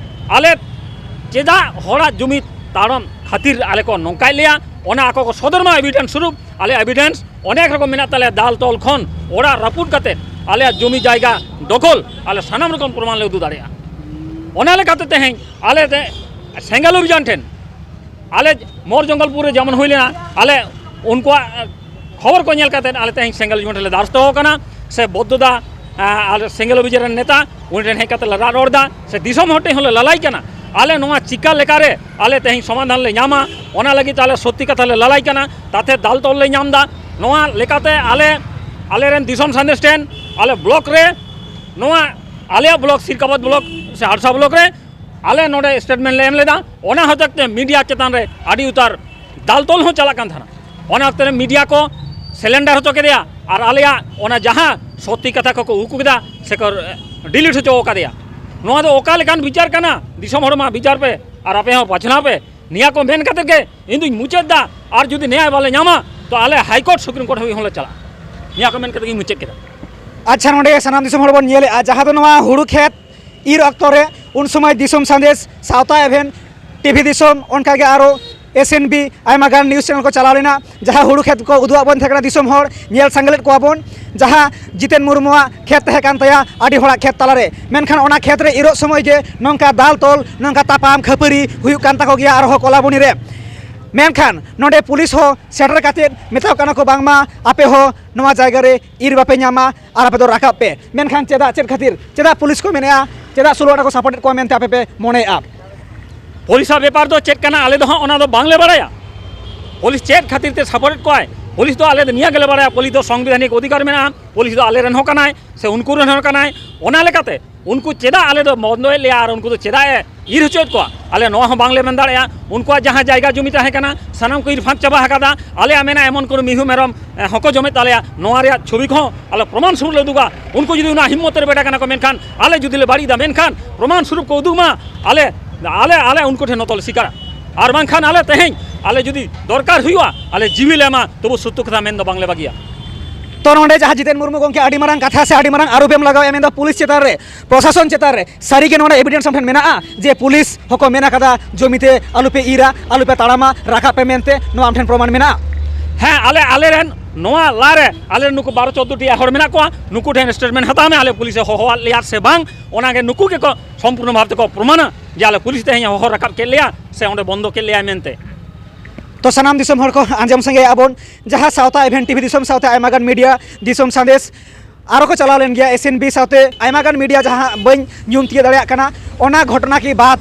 ᱟᱞᱮ ᱪᱮᱫᱟᱜ ᱦᱚᱲᱟᱜ ᱡᱩᱢᱤ ᱛᱟᱲᱟᱢ ᱠᱷᱟᱹᱛᱤᱨ ᱟᱞᱮ ᱠᱚ ᱱᱚᱝᱠᱟᱭᱮᱫ ᱞᱮᱭᱟ, ᱚᱱᱟ ᱟᱠᱚ ᱠᱚ ᱥᱚᱫᱚᱨ ᱢᱟ ᱮᱵᱷᱤᱰᱮᱱᱥ ᱥᱚᱨᱩᱯ᱾ ᱟᱞᱮ ᱮᱵᱷᱤᱰᱮᱱᱥ ᱚᱱᱮᱠ ᱨᱚᱠᱚᱢ ᱢᱮᱱᱟᱜ ᱛᱟᱞᱮᱭᱟ, ᱫᱟᱞ ᱛᱚᱞ ᱠᱷᱚᱱ ᱚᱲᱟᱜ ᱨᱟᱹᱯᱩᱫ ᱠᱟᱛᱮᱫ ᱟᱞᱮᱭᱟᱜ ᱡᱩᱢᱤ ᱡᱟᱭᱜᱟ ᱫᱚᱠᱷᱚᱞ, ᱟᱞᱮ ᱥᱟᱱᱟᱢ ᱨᱚᱠᱚᱢ ᱯᱨᱚᱢᱟᱱ ᱞᱮ ᱩᱫᱩᱜ ᱫᱟᱲᱮᱭᱟᱜᱼᱟ᱾ ᱚᱱᱟ ᱞᱮᱠᱟᱛᱮ ᱛᱮᱦᱮᱧ ᱟᱞᱮ ᱛᱮ ᱥᱮᱸᱜᱮᱞ ᱚᱵᱷᱤᱡᱟᱱ ᱴᱷᱮᱱ ᱟᱞᱮ ᱢᱚᱨ ᱡᱚᱝᱜᱚᱞᱯᱩᱨ ᱨᱮ ᱡᱮᱢᱚᱱ ᱦᱩᱭ ᱞᱮᱱᱟ, ᱟᱞᱮ ᱩᱱᱠᱩᱣᱟᱜ ᱠᱷᱚᱵᱚᱨ ᱠᱚ ᱧᱮᱞ ᱠᱟᱛᱮᱫ ᱟᱞᱮ ᱛᱮᱦᱮᱧ ᱥᱮᱸᱜᱮᱞ ᱚᱵᱷᱤᱡᱟᱱ ᱴᱷᱮᱱ ᱞᱮ ᱫᱟᱨᱥᱛᱚ ᱟᱠᱟᱱᱟ, ᱥᱮ ᱵᱚᱫᱽᱫᱚ ᱫᱟ, ᱟᱨ ᱥᱮᱸᱜᱮᱞ ᱚᱵᱷᱤᱡᱟᱱ ᱨᱮᱱ ᱱᱮᱛᱟ, ᱩᱱᱤ ᱴᱷᱮᱱ ᱦᱮᱡ ᱠᱟᱛᱮ ᱞᱮ ᱨᱟᱜ ᱨᱚᱲ ᱮᱫᱟ, ᱥᱮ ᱫᱤᱥᱚᱢ ᱦᱚᱲ ᱴᱷᱮᱱ ᱦᱚᱸᱞᱮ ᱞᱟᱞᱟᱭ ᱠᱟᱱᱟ᱾ ᱟᱞᱮ ᱱᱚᱣᱟ ᱪᱤᱠᱟ ᱞᱮᱠᱟᱨᱮ ᱟᱞᱮ ᱛᱮᱦᱮᱧ ᱥᱚᱢᱟᱫᱷᱟᱱ ᱞᱮ ᱧᱟᱢᱟ, ᱚᱱᱟ ᱞᱟᱹᱜᱤᱫ ᱛᱮ ᱟᱞᱮ ᱥᱚᱛᱭᱚ ᱠᱟᱛᱷᱟ ᱞᱮ ᱞᱟᱞᱟᱭ ᱠᱟᱱᱟ, ᱛᱟᱛᱮ ᱫᱟᱞ ᱛᱚᱞ ᱞᱮ ᱧᱟᱢ ᱮᱫᱟ᱾ ᱱᱚᱣᱟ ᱞᱮᱠᱟᱛᱮ ᱟᱞᱮ, ᱟᱞᱮ ᱨᱮᱱ ᱫᱤᱥᱚᱢ ᱥᱟᱸᱫᱮᱥ ᱴᱷᱮᱱ ᱟᱞᱮ ᱵᱞᱚᱠ ᱨᱮ, ᱱᱚᱣᱟ ᱟᱞᱮᱭᱟᱜ ᱵᱞᱚᱠ ᱥᱤᱨᱠᱟᱵᱟᱫᱽ ᱵᱞᱚᱠ ᱥᱮ ᱦᱟᱲᱥᱟ ᱵᱞᱚᱠ ᱨᱮ ᱟᱞᱮ ᱱᱚᱰᱮ ᱥᱴᱮᱴᱢᱮᱱᱴ ᱞᱮ ᱮᱢ ᱞᱮᱫᱟ᱾ ᱚᱱᱟ ᱦᱚᱛᱮᱡ ᱛᱮ ᱢᱤᱰᱤᱭᱟ ᱪᱮᱛᱟᱱ ᱨᱮ ᱟᱹᱰᱤ ᱩᱛᱟᱹᱨ ᱫᱟᱞ ᱛᱚᱞ ᱦᱚᱸ ᱪᱟᱞᱟᱜ ᱠᱟᱱ ᱛᱟᱦᱮᱱᱟ᱾ ᱚᱱᱟ ᱚᱠᱛᱮ ᱨᱮ ᱢᱤᱰᱤᱭᱟ ᱠᱚ ᱥᱮᱞᱮᱱᱰᱟᱨ ᱦᱚᱪᱚ ᱠᱮᱫᱮᱭᱟ ᱟᱨ ᱟᱞᱮᱭᱟᱜ ᱚᱱᱟ ᱡᱟᱦᱟᱸ ᱥᱚᱛᱭᱚ ᱠᱟᱛᱷᱟ ᱠᱚᱠᱚ ᱩᱠᱩ ᱠᱮᱫᱟ ᱥᱮᱠᱚ ᱰᱤᱞᱤᱴ ᱦᱚᱪᱚ ᱟᱠᱟᱫᱮᱭᱟ᱾ ᱱᱚᱣᱟ ᱫᱚ ᱚᱠᱟ ᱞᱮᱠᱟᱱ ᱵᱤᱪᱟᱨ ᱠᱟᱱᱟ? ᱫᱤᱥᱚᱢ ᱦᱚᱲ ᱢᱟ ᱵᱤᱪᱟᱨ ᱯᱮ ᱟᱨ ᱟᱯᱮ ᱦᱚᱸ ᱵᱟᱪᱷᱱᱟᱣ ᱯᱮ᱾ ᱱᱤᱭᱟᱹ ᱠᱚ ᱢᱮᱱ ᱠᱟᱛᱮ ᱜᱮ ᱤᱧ ᱫᱩᱧ ᱢᱩᱪᱟᱹᱫ ᱮᱫᱟ᱾ ᱟᱨ ᱡᱩᱫᱤ ᱱᱮᱭᱟᱭ ᱵᱟᱞᱮ ᱧᱟᱢᱟ, ᱛᱚ ᱟᱞᱮ ᱦᱟᱭ ᱠᱳᱨᱴ, ᱥᱩᱯᱨᱤᱢ ᱠᱳᱨᱴ ᱦᱟᱹᱵᱤᱡ ᱦᱚᱸᱞᱮ ᱪᱟᱞᱟᱜᱼᱟ᱾ ᱱᱤᱭᱟᱹ ᱠᱚ ᱢᱮᱱ ᱠᱟᱛᱮ ᱜᱤᱧ ᱢᱩᱪᱟᱹᱫ ᱠᱮᱫᱟ᱾ ᱟᱪᱪᱷᱟ, ᱱᱚᱰᱮ ᱥᱟᱱᱟᱢ ᱫᱤᱥᱚᱢ ᱦᱚᱲ ᱵᱚᱱ ᱧᱮᱞᱮᱫᱼᱟ, ᱡᱟᱦᱟᱸ ᱫᱚ ᱱᱚᱣᱟ ᱦᱩᱲᱩ ᱠᱷᱮᱛ ᱤᱨ ᱚᱠᱛᱚ ᱨᱮ ᱩᱱ ᱥᱚᱢᱚᱭ ᱫᱤᱥᱚᱢ ᱥᱟᱸᱫᱮᱥ, ᱥᱟᱶᱛᱟ ᱮᱵᱷᱮᱱ, ᱴᱤᱵᱷᱤ ᱫᱤᱥᱚᱢ, ᱚᱱᱠᱟᱜᱮ ᱟᱨᱚ ᱮᱥ ᱮᱱ ᱵᱤ ᱟᱭᱢᱟ ᱜᱟᱱ ᱱᱤᱭᱩᱡᱽ ᱪᱮᱱᱮᱞ ᱠᱚ ᱪᱟᱞᱟᱣ ᱞᱮᱱᱟ, ᱡᱟᱦᱟᱸ ᱦᱩᱲᱩ ᱠᱷᱮᱛ ᱠᱚ ᱩᱫᱩᱜ ᱟᱫ ᱵᱚᱱ ᱛᱟᱦᱮᱸ ᱠᱟᱱᱟ ᱫᱤᱥᱚᱢ ᱦᱚᱲ, ᱧᱮᱞ ᱥᱟᱸᱜᱮ ᱞᱮᱫ ᱠᱚᱣᱟ ᱵᱚᱱ, ᱡᱟᱦᱟᱸ ᱡᱤᱛᱮᱱ ᱢᱩᱨᱢᱩᱣᱟᱜ ᱠᱷᱮᱛ ᱛᱟᱦᱮᱸ ᱠᱟᱱ ᱛᱟᱭᱟ ᱟᱹᱰᱤ ᱦᱚᱲᱟᱜ ᱠᱷᱮᱛ ᱛᱟᱞᱟᱨᱮ, ᱢᱮᱱᱠᱷᱟᱱ ᱚᱱᱟ ᱠᱷᱮᱛ ᱨᱮ ᱤᱨᱚᱜ ᱥᱚᱢᱚᱭ ᱜᱮ ᱱᱚᱝᱠᱟ ᱫᱟᱞ ᱛᱚᱞ, ᱱᱚᱝᱠᱟ ᱛᱟᱯᱟᱢ ᱠᱷᱟᱹᱯᱟᱹᱨᱤ ᱦᱩᱭᱩᱜ ᱠᱟᱱ ᱛᱟᱠᱚ ᱜᱮᱭᱟ ᱟᱨᱦᱚᱸ ᱠᱚᱞᱟᱵᱚᱱᱤ ᱨᱮ᱾ ᱢᱮᱱᱠᱷᱟᱱ ᱱᱚᱰᱮ ᱯᱩᱞᱤᱥ ᱦᱚᱸ ᱥᱮᱴᱮᱨ ᱠᱟᱛᱮᱫ ᱢᱮᱛᱟᱣ ᱠᱟᱱᱟ ᱠᱚ, ᱵᱟᱝᱢᱟ ᱟᱯᱮ ᱦᱚᱸ ᱱᱚᱣᱟ ᱡᱟᱭᱜᱟ ᱨᱮ ᱤᱨ ᱵᱟᱯᱮ ᱧᱟᱢᱟ ᱟᱨ ᱟᱯᱮ ᱫᱚ ᱨᱟᱠᱟᱵ ᱯᱮ᱾ ᱢᱮᱱᱠᱷᱟᱱ ᱪᱮᱫᱟᱜ, ᱪᱮᱫ ᱠᱷᱟᱹᱛᱤᱨ, ᱪᱮᱫᱟᱜ ᱯᱩᱞᱤᱥ ᱠᱚ ᱢᱮᱱᱮᱫᱼᱟ, ᱪᱮᱫᱟᱜ ᱥᱳᱞᱳ ᱟᱱᱟ ᱠᱚ ᱥᱟᱯᱳᱨᱴᱮᱫ ᱠᱚᱣᱟ ᱢᱮᱱᱛᱮ ᱟᱯᱮ ᱯᱮ ᱢᱚᱱᱮᱭᱮᱫᱼᱟ? ᱯᱩᱞᱤᱥᱟᱜ ᱵᱮᱯᱟᱨ ᱫᱚ ᱪᱮᱫ ᱠᱟᱱᱟ, ᱟᱞᱮ ᱫᱚ ᱦᱟᱸᱜ ᱚᱱᱟ ᱫᱚ ᱵᱟᱝᱞᱮ ᱵᱟᱲᱟᱭᱟ᱾ ᱯᱩᱞᱤᱥ ᱪᱮᱫ ᱠᱷᱟᱹᱛᱤᱨ ᱛᱮ ᱥᱟᱯᱳᱨᱴᱮᱫ ᱠᱚᱣᱟᱭ, ᱯᱩᱞᱤᱥ ᱫᱚ ᱟᱞᱮ ᱫᱚ ᱱᱤᱭᱟᱹ ᱜᱮᱞᱮ ᱵᱟᱲᱟᱭᱟ, ᱯᱩᱞᱤᱥ ᱫᱚ ᱥᱚᱝᱵᱤᱫᱷᱟᱱᱤᱠ ᱚᱫᱷᱤᱠᱟᱨ ᱢᱮᱱᱟᱜᱼᱟ, ᱯᱩᱞᱤᱥ ᱫᱚ ᱟᱞᱮ ᱨᱮᱱ ᱦᱚᱸ ᱠᱟᱱᱟᱭ ᱥᱮ ᱩᱱᱠᱩ ᱨᱮᱱ ᱦᱚᱸ ᱠᱟᱱᱟᱭ᱾ ᱚᱱᱟ ᱞᱮᱠᱟᱛᱮ ᱩᱱᱠᱩ ᱪᱮᱫᱟᱜ ᱟᱞᱮ ᱫᱚ ᱵᱚᱱᱫᱚᱭᱮᱫ ᱞᱮᱭᱟ ᱟᱨ ᱩᱱᱠᱩ ᱫᱚ ᱪᱮᱫᱟᱜ ᱮ ᱤᱨ ᱦᱚᱪᱚᱭᱮᱫ ᱠᱚᱣᱟ, ᱟᱞᱮ ᱱᱚᱣᱟ ᱦᱚᱸ ᱵᱟᱝᱞᱮ ᱢᱮᱱ ᱫᱟᱲᱮᱭᱟᱜᱼᱟ᱾ ᱩᱱᱠᱩᱣᱟᱜ ᱡᱟᱦᱟᱸ ᱡᱟᱭᱜᱟ ᱡᱚᱢᱤ ᱛᱟᱦᱮᱸ ᱠᱟᱱᱟ, ᱥᱟᱱᱟᱢ ᱠᱚ ᱤᱨ ᱯᱷᱟᱸᱠ ᱪᱟᱵᱟ ᱟᱠᱟᱫᱟ᱾ ᱟᱞᱮᱭᱟᱜ ᱢᱮᱱᱟᱜᱼᱟ, ᱮᱢᱚᱱ ᱠᱳᱱᱳ ᱢᱤᱦᱩ ᱢᱮᱨᱚᱢ, ᱮ, ᱦᱚᱸᱠᱚ ᱡᱚᱢᱮᱫ ᱛᱟᱞᱮᱭᱟ, ᱱᱚᱣᱟ ᱨᱮᱭᱟᱜ ᱪᱷᱚᱵᱤ ᱠᱚᱦᱚᱸ ᱟᱞᱮ ᱯᱨᱚᱢᱟᱱ ᱥᱩᱨ ᱞᱮ ᱩᱫᱩᱜᱟ᱾ ᱩᱱᱠᱩ ᱡᱩᱫᱤ ᱚᱱᱟ ᱦᱤᱢᱢᱚᱛ ᱨᱮ ᱵᱮᱴᱟ ᱠᱟᱱᱟ ᱠᱚ, ᱢᱮᱱᱠᱷᱟᱱ ᱟᱞᱮ ᱡᱩᱫᱤ ᱞᱮ ᱵᱟᱹᱲᱤᱡ ᱮᱫᱟ, ᱢᱮᱱᱠᱷᱟᱱ ᱯᱨᱚᱢᱟᱱ ᱥᱩᱨᱩᱯ ᱠᱚ ᱩᱫᱩᱜ ᱢᱟ, ᱟᱞᱮ, ᱟᱞᱮ, ᱟᱞᱮ ᱩᱱᱠᱩ ᱴᱷᱮᱱ ᱱᱚᱛᱚᱞ ᱥᱤᱠᱟᱨᱟ᱾ ᱟᱨ ᱵᱟᱝᱠᱷᱟᱱ ᱟᱞᱮ ᱛᱮᱦᱮᱧ, ᱟᱞᱮ ᱡᱩᱫᱤ ᱫᱚᱨᱠᱟᱨ ᱦᱩᱭᱩᱜᱼᱟ, ᱟᱞᱮ ᱡᱤᱣᱤ ᱞᱮ ᱮᱢᱟ, ᱛᱚᱵᱩ ᱥᱚᱛᱭᱚ ᱠᱟᱛᱷᱟ ᱢᱮᱱ ᱫᱚ ᱵᱟᱝᱞᱮ ᱵᱟᱹᱜᱤᱭᱟ᱾ ᱛᱚ ᱱᱚᱰᱮ ᱡᱟᱦᱟᱸ ᱡᱤᱛᱮᱱ ᱢᱩᱨᱢᱩ ᱜᱚᱢᱠᱮ ᱟᱹᱰᱤ ᱢᱟᱨᱟᱝ ᱠᱟᱛᱷᱟ ᱥᱮ ᱟᱹᱰᱤ ᱢᱟᱨᱟᱝ ᱟᱨᱳᱯ ᱮᱢ ᱞᱟᱜᱟᱣᱮᱫᱼᱟ, ᱢᱮᱱᱫᱚ ᱯᱩᱞᱤᱥ ᱪᱮᱛᱟᱱ ᱨᱮ, ᱯᱨᱚᱥᱟᱥᱚᱱ ᱪᱮᱛᱟᱱ ᱨᱮ, ᱥᱟᱹᱨᱤᱜᱮ ᱱᱚᱰᱮ ᱮᱵᱤᱰᱮᱱᱥ ᱟᱢ ᱴᱷᱮᱱ ᱢᱮᱱᱟᱜᱼᱟ ᱡᱮ ᱯᱩᱞᱤᱥ ᱦᱚᱸᱠᱚ ᱢᱮᱱ ᱟᱠᱟᱫᱟ ᱡᱚᱢᱤᱛᱮ ᱟᱞᱚᱯᱮ ᱤᱨᱟ, ᱟᱞᱚᱯᱮ ᱛᱟᱲᱟᱢᱟ, ᱨᱟᱠᱟᱵ ᱯᱮ ᱢᱮᱱᱛᱮ, ᱱᱚᱣᱟ ᱟᱢ ᱴᱷᱮᱱ ᱯᱨᱚᱢᱟᱱ ᱢᱮᱱᱟᱜᱼᱟ? ᱦᱮᱸ, ᱟᱞᱮ, ᱟᱞᱮᱨᱮᱱ ᱱᱚᱣᱟ ᱞᱟᱨᱮ ᱟᱞᱮ ᱱᱩᱠᱩ ᱵᱟᱨᱚ ᱪᱳᱫᱽᱫᱳ ᱴᱤ ᱦᱚᱲ ᱢᱮᱱᱟᱜ ᱠᱚᱣᱟ, ᱱᱩᱠᱩ ᱴᱷᱮᱱ ᱥᱴᱮᱴᱢᱮᱱᱴ ᱦᱟᱛᱟᱣ ᱢᱮ, ᱟᱞᱮ ᱯᱩᱞᱤᱥᱮ ᱦᱚᱦᱚᱣᱟᱫ ᱞᱮᱭᱟ ᱥᱮ ᱵᱟᱝ, ᱚᱱᱟᱜᱮ ᱱᱩᱠᱩ ᱜᱮᱠᱚ ᱥᱚᱢᱯᱩᱨᱱᱚ ᱵᱷᱟᱵᱽ ᱛᱮᱠᱚ ᱯᱨᱚᱢᱟᱱᱟ ᱡᱮ ᱟᱞᱮ ᱯᱩᱞᱤᱥ ᱛᱮᱦᱮᱧ ᱦᱚᱦᱚ ᱨᱟᱠᱟᱵ ᱠᱮᱫ ᱞᱮᱭᱟ ᱥᱮ ᱚᱸᱰᱮ ᱵᱚᱱᱫᱚ ᱠᱮᱫ ᱞᱮᱭᱟ ᱢᱮᱱᱛᱮ᱾ ᱛᱚ ᱥᱟᱱᱟᱢ ᱫᱤᱥᱚᱢ ᱦᱚᱲ ᱠᱚ ᱟᱸᱡᱚᱢ ᱥᱟᱸᱜᱮᱭᱟ ᱵᱚᱱ, ᱡᱟᱦᱟᱸ ᱥᱟᱶᱛᱟ ᱮᱵᱷᱮᱱ ᱴᱤᱵᱷᱤ ᱫᱤᱥᱚᱢ ᱥᱟᱶᱛᱮ ᱟᱭᱢᱟ ᱜᱟᱱ ᱢᱤᱰᱤᱭᱟ ᱫᱤᱥᱚᱢ ᱥᱟᱸᱫᱮᱥ ᱟᱨᱚ ᱠᱚ ᱪᱟᱞᱟᱣ ᱞᱮᱱ ᱜᱮᱭᱟ, ᱮᱥ ᱮᱱ ᱵᱤ ᱥᱟᱶᱛᱮ ᱟᱭᱢᱟ ᱜᱟᱱ ᱢᱤᱰᱤᱭᱟ, ᱡᱟᱦᱟᱸ ᱵᱟᱹᱧ ᱧᱩᱢ ᱛᱤᱭᱟᱹᱜ ᱫᱟᱲᱮᱭᱟᱜ ᱠᱟᱱᱟ᱾ ᱚᱱᱟ ᱜᱷᱚᱴᱚᱱᱟ ᱠᱤ ᱵᱟᱫ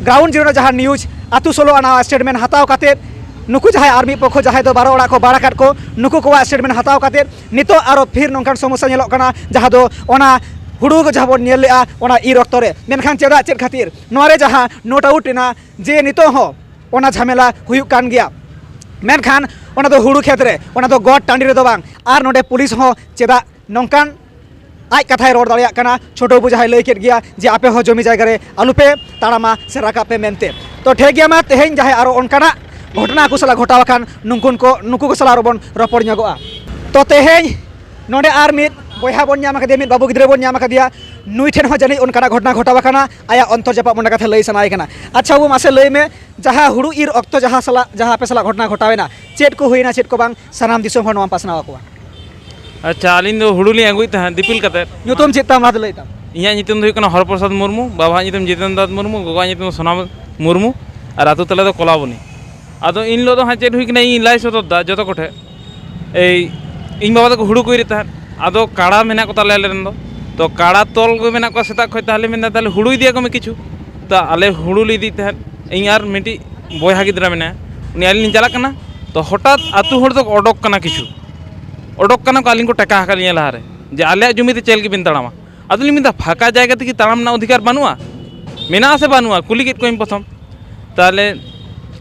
ᱜᱨᱟᱣᱩᱱᱰ ᱡᱤᱨᱳ ᱨᱮ ᱡᱟᱦᱟᱸ ᱱᱤᱭᱩᱡᱽ ᱟᱹᱛᱩ ᱥᱳᱞᱳ ᱟᱱᱟ ᱥᱴᱮᱴᱢᱮᱱᱴ ᱦᱟᱛᱟᱣ ᱠᱟᱛᱮᱫ, ᱱᱩᱠᱩ ᱡᱟᱦᱟᱸᱭ ᱟᱨ ᱢᱤᱫ ᱯᱚᱠᱷᱚ ᱡᱟᱦᱟᱸᱭ ᱫᱚ ᱵᱟᱨᱚ ᱚᱲᱟᱜ ᱠᱚ ᱵᱟᱲ ᱟᱠᱟᱫ ᱠᱚ, ᱱᱩᱠᱩ ᱠᱚᱣᱟᱜ ᱥᱴᱮᱴᱢᱮᱱᱴ ᱦᱟᱛᱟᱣ ᱠᱟᱛᱮᱫ ᱱᱤᱛᱚᱜ ᱟᱨᱚ ᱯᱷᱤᱨ ᱱᱚᱝᱠᱟᱱ ᱥᱚᱢᱚᱥᱥᱟ ᱧᱮᱞᱚᱜ ᱠᱟᱱᱟ, ᱡᱟᱦᱟᱸ ᱫᱚ ᱚᱱᱟ ᱦᱩᱲᱩ ᱡᱟᱦᱟᱸ ᱵᱚᱱ ᱧᱮᱞ ᱞᱮᱜᱼᱟ ᱚᱱᱟ ᱤᱨ ᱚᱠᱛᱚ ᱨᱮ᱾ ᱢᱮᱱᱠᱷᱟᱱ ᱪᱮᱫᱟᱜ, ᱪᱮᱫ ᱠᱷᱟᱹᱛᱤᱨ ᱱᱚᱣᱟ ᱨᱮ ᱡᱟᱦᱟᱸ ᱱᱳᱴ ᱟᱣᱩᱴ ᱮᱱᱟ ᱡᱮ ᱱᱤᱛᱚᱜ ᱦᱚᱸ ᱚᱱᱟ ᱡᱷᱟᱢᱮᱞᱟ ᱦᱩᱭᱩᱜ ᱠᱟᱱ ᱜᱮᱭᱟ, ᱢᱮᱱᱠᱷᱟᱱ ᱚᱱᱟ ᱫᱚ ᱦᱩᱲᱩ ᱠᱷᱮᱛ ᱨᱮ, ᱚᱱᱟ ᱫᱚ ᱜᱚᱴ ᱴᱟᱺᱰᱤ ᱨᱮᱫᱚ ᱵᱟᱝ᱾ ᱟᱨ ᱱᱚᱰᱮ ᱯᱩᱞᱤᱥ ᱦᱚᱸ ᱪᱮᱫᱟᱜ ᱱᱚᱝᱠᱟᱱ ᱟᱡ ᱠᱟᱛᱷᱟᱭ ᱨᱚᱲ ᱫᱟᱲᱮᱭᱟᱜ ᱠᱟᱱᱟ? ᱪᱷᱳᱴᱳ ᱵᱟᱹᱵᱩ ᱡᱟᱦᱟᱸᱭ ᱞᱟᱹᱭ ᱠᱮᱫ ᱜᱮᱭᱟ ᱡᱮ ᱟᱯᱮ ᱦᱚᱸ ᱡᱚᱢᱤ ᱡᱟᱭᱜᱟ ᱨᱮ ᱟᱞᱚᱯᱮ ᱛᱟᱲᱟᱢᱟ ᱥᱮ ᱨᱟᱠᱟᱵ ᱯᱮ ᱢᱮᱱᱛᱮ᱾ ᱛᱚ ᱴᱷᱤᱠ ᱜᱮᱭᱟ, ᱢᱟ ᱛᱮᱦᱮᱧ ᱡᱟᱦᱟᱸᱭ ᱟᱨᱚ ᱚᱱᱠᱟᱱᱟᱜ ᱜᱷᱚᱴᱚᱱᱟ ᱟᱠᱚ ᱥᱟᱞᱟᱜ ᱜᱷᱚᱴᱟᱣ ᱟᱠᱟᱱ ᱱᱩᱠᱩ ᱠᱚ, ᱱᱩᱠᱩ ᱠᱚ ᱥᱟᱞᱟᱜ ᱟᱨᱚ ᱵᱚᱱ ᱨᱚᱯᱚᱲ ᱧᱚᱜᱚᱜᱼᱟ᱾ ᱛᱚ ᱛᱮᱦᱮᱧ ᱱᱚᱰᱮ ᱟᱨ ᱢᱤᱫ ᱵᱚᱭᱦᱟ ᱵᱚᱱ ᱧᱟᱢ ᱟᱠᱟᱫᱮᱭᱟ, ᱢᱤᱫ ᱵᱟᱹᱵᱩ ᱜᱤᱫᱽᱨᱟᱹ ᱵᱚᱱ ᱧᱟᱢ ᱟᱠᱟᱫᱮᱭᱟ᱾ ᱱᱩᱭ ᱴᱷᱮᱱ ᱦᱚᱸ ᱡᱟᱹᱱᱤᱡ ᱚᱱᱠᱟᱱᱟᱜ ᱜᱷᱚᱴᱚᱱᱟ ᱜᱷᱚᱴᱟᱣ ᱟᱠᱟᱱᱟ, ᱟᱭᱟᱜ ᱚᱱᱛᱚᱨ ᱡᱟᱯᱟᱜ ᱢᱚᱱᱮ ᱠᱟᱛᱷᱟ ᱞᱟᱹᱭ ᱥᱟᱱᱟᱭᱮ ᱠᱟᱱᱟ᱾ ᱟᱪᱪᱷᱟ ᱵᱟᱹᱵᱩ, ᱢᱟᱥᱮ ᱞᱟᱹᱭ ᱢᱮ, ᱡᱟᱦᱟᱸ ᱦᱩᱲᱩ ᱤᱨ ᱚᱠᱛᱚ ᱡᱟᱦᱟᱸ ᱥᱟᱞᱟᱜ, ᱡᱟᱦᱟᱸ ᱟᱯᱮ ᱥᱟᱞᱟᱜ ᱜᱷᱚᱴᱚᱱᱟ ᱜᱷᱚᱴᱟᱣ ᱮᱱᱟ, ᱪᱮᱫ ᱠᱚ ᱦᱩᱭᱱᱟ, ᱪᱮᱫ ᱠᱚ ᱵᱟᱝ, ᱥᱟᱱᱟᱢ ᱫᱤᱥᱚᱢ ᱦᱚᱲ ᱱᱚᱣᱟᱢ ᱯᱟᱥᱱᱟᱣ ᱟᱠᱚᱣᱟ᱾ ᱟᱪᱪᱷᱟ, ᱟᱹᱞᱤᱧ ᱫᱚ ᱦᱩᱲᱩ ᱞᱤᱧ ᱟᱹᱜᱩᱭᱮᱫ ᱛᱟᱦᱮᱸᱫ ᱫᱤᱯᱤᱞ ᱠᱟᱛᱮᱫ᱾ ᱧᱩᱛᱩᱢ ᱪᱮᱫ ᱛᱟᱢ, ᱞᱟᱦᱟ ᱛᱮ ᱞᱟᱹᱭ ᱛᱟᱢ? ᱤᱧᱟᱹᱜ ᱧᱩᱛᱩᱢ ᱫᱚ ᱦᱩᱭᱩᱜ ᱠᱟᱱᱟ ᱦᱚᱨᱯᱨᱚᱥᱟᱫᱽ ᱢᱩᱨᱢᱩ, ᱵᱟᱵᱟᱣᱟᱜ ᱧᱩᱛᱩᱢ ᱡᱤᱛᱮᱱ ᱫᱟᱥ ᱢᱩᱨᱢᱩ, ᱜᱚᱜᱚᱣᱟᱜ ᱧᱩᱛᱩᱢ ᱫᱚ ᱥᱳᱱᱟᱢ ᱢᱩᱨᱢᱩ, ᱟᱨ ᱟᱹᱛᱩ ᱛᱟᱞᱮ ᱫᱚ ᱠᱚᱞᱟᱵᱚᱱᱤ᱾ ᱟᱫᱚ ᱤᱧ ᱦᱤᱞᱳᱜ ᱫᱚ ᱦᱟᱸᱜ ᱪᱮᱫ ᱦᱩᱭ ᱠᱟᱱᱟ, ᱤᱧ ᱞᱟᱹᱭ ᱥᱚᱫᱚᱨ ᱫᱟ ᱡᱚᱛᱚ ᱠᱚᱴᱷᱮᱱ᱾ ᱮᱭ, ᱤᱧ ᱵᱟᱵᱟ ᱛᱟᱠᱚ ᱦᱩᱲᱩ ᱠᱚ ᱤᱨᱮᱫ ᱛᱟᱦᱮᱸᱫ, ᱟᱫᱚ ᱠᱟᱲᱟ ᱢᱮᱱᱟᱜ ᱠᱚ ᱛᱟᱞᱮᱭᱟ ᱟᱞᱮ ᱨᱮᱱ ᱫᱚ᱾ ᱛᱚ ᱠᱟᱲᱟ ᱛᱚᱞ ᱠᱚ ᱢᱮᱱᱟᱜ ᱠᱚᱣᱟ ᱥᱮᱛᱟᱜ ᱠᱷᱚᱱ, ᱛᱟᱦᱞᱮ ᱢᱮᱱᱫᱟ, "ᱛᱟᱦᱞᱮ ᱦᱩᱲᱩ ᱤᱫᱤᱭᱟᱠᱚ ᱢᱮ ᱠᱤᱪᱷᱩ᱾" ᱛᱚ ᱟᱞᱮ ᱦᱩᱲᱩ ᱞᱮ ᱤᱫᱤᱭᱮᱫ ᱛᱟᱦᱮᱸᱫ, ᱤᱧ ᱟᱨ ᱢᱤᱫᱴᱤᱡ ᱵᱚᱭᱦᱟ ᱜᱤᱫᱽᱨᱟᱹ ᱢᱮᱱᱟᱭᱟ, ᱩᱱᱤ ᱟᱹᱞᱤᱧ ᱞᱤᱧ ᱪᱟᱞᱟᱜ ᱠᱟᱱᱟ᱾ ᱛᱚ ᱦᱚᱴᱟᱛ ᱟᱹᱛᱩ ᱦᱚᱲ ᱫᱚᱠᱚ ᱚᱰᱚᱠ ᱠᱟᱱᱟ ᱠᱤᱪᱷᱩ, ᱚᱰᱚᱠ ᱠᱟᱱᱟ ᱠᱚ, ᱟᱹᱞᱤᱧ ᱠᱚ ᱴᱮᱠᱟ ᱟᱠᱟᱫ ᱞᱤᱧᱟ ᱞᱟᱦᱟᱨᱮ, ᱡᱮ, "ᱟᱞᱮᱭᱟᱜ ᱡᱩᱢᱤ ᱛᱮ ᱪᱮᱫ ᱞᱟᱹᱜᱤᱫ ᱵᱤᱱ ᱛᱟᱲᱟᱢᱟ?" ᱟᱫᱚᱞᱤᱧ ᱢᱮᱱᱫᱟ, "ᱯᱷᱟᱸᱠᱟ ᱡᱟᱭᱜᱟ ᱛᱮᱜᱮ ᱛᱟᱲᱟᱢ ᱨᱮᱱᱟᱜ ᱚᱫᱷᱤᱠᱟᱨ ᱵᱟᱹᱱᱩᱜᱼᱟ? ᱢᱮᱱᱟᱜᱼᱟ ᱥᱮ ᱵᱟᱹᱱᱩᱜᱼᱟ?" ᱠᱩᱞᱤ ᱠᱮᱫ ᱠᱚᱣᱟᱧ ᱯᱨᱚᱛᱷᱚᱢ᱾ ᱛᱟᱦᱞᱮ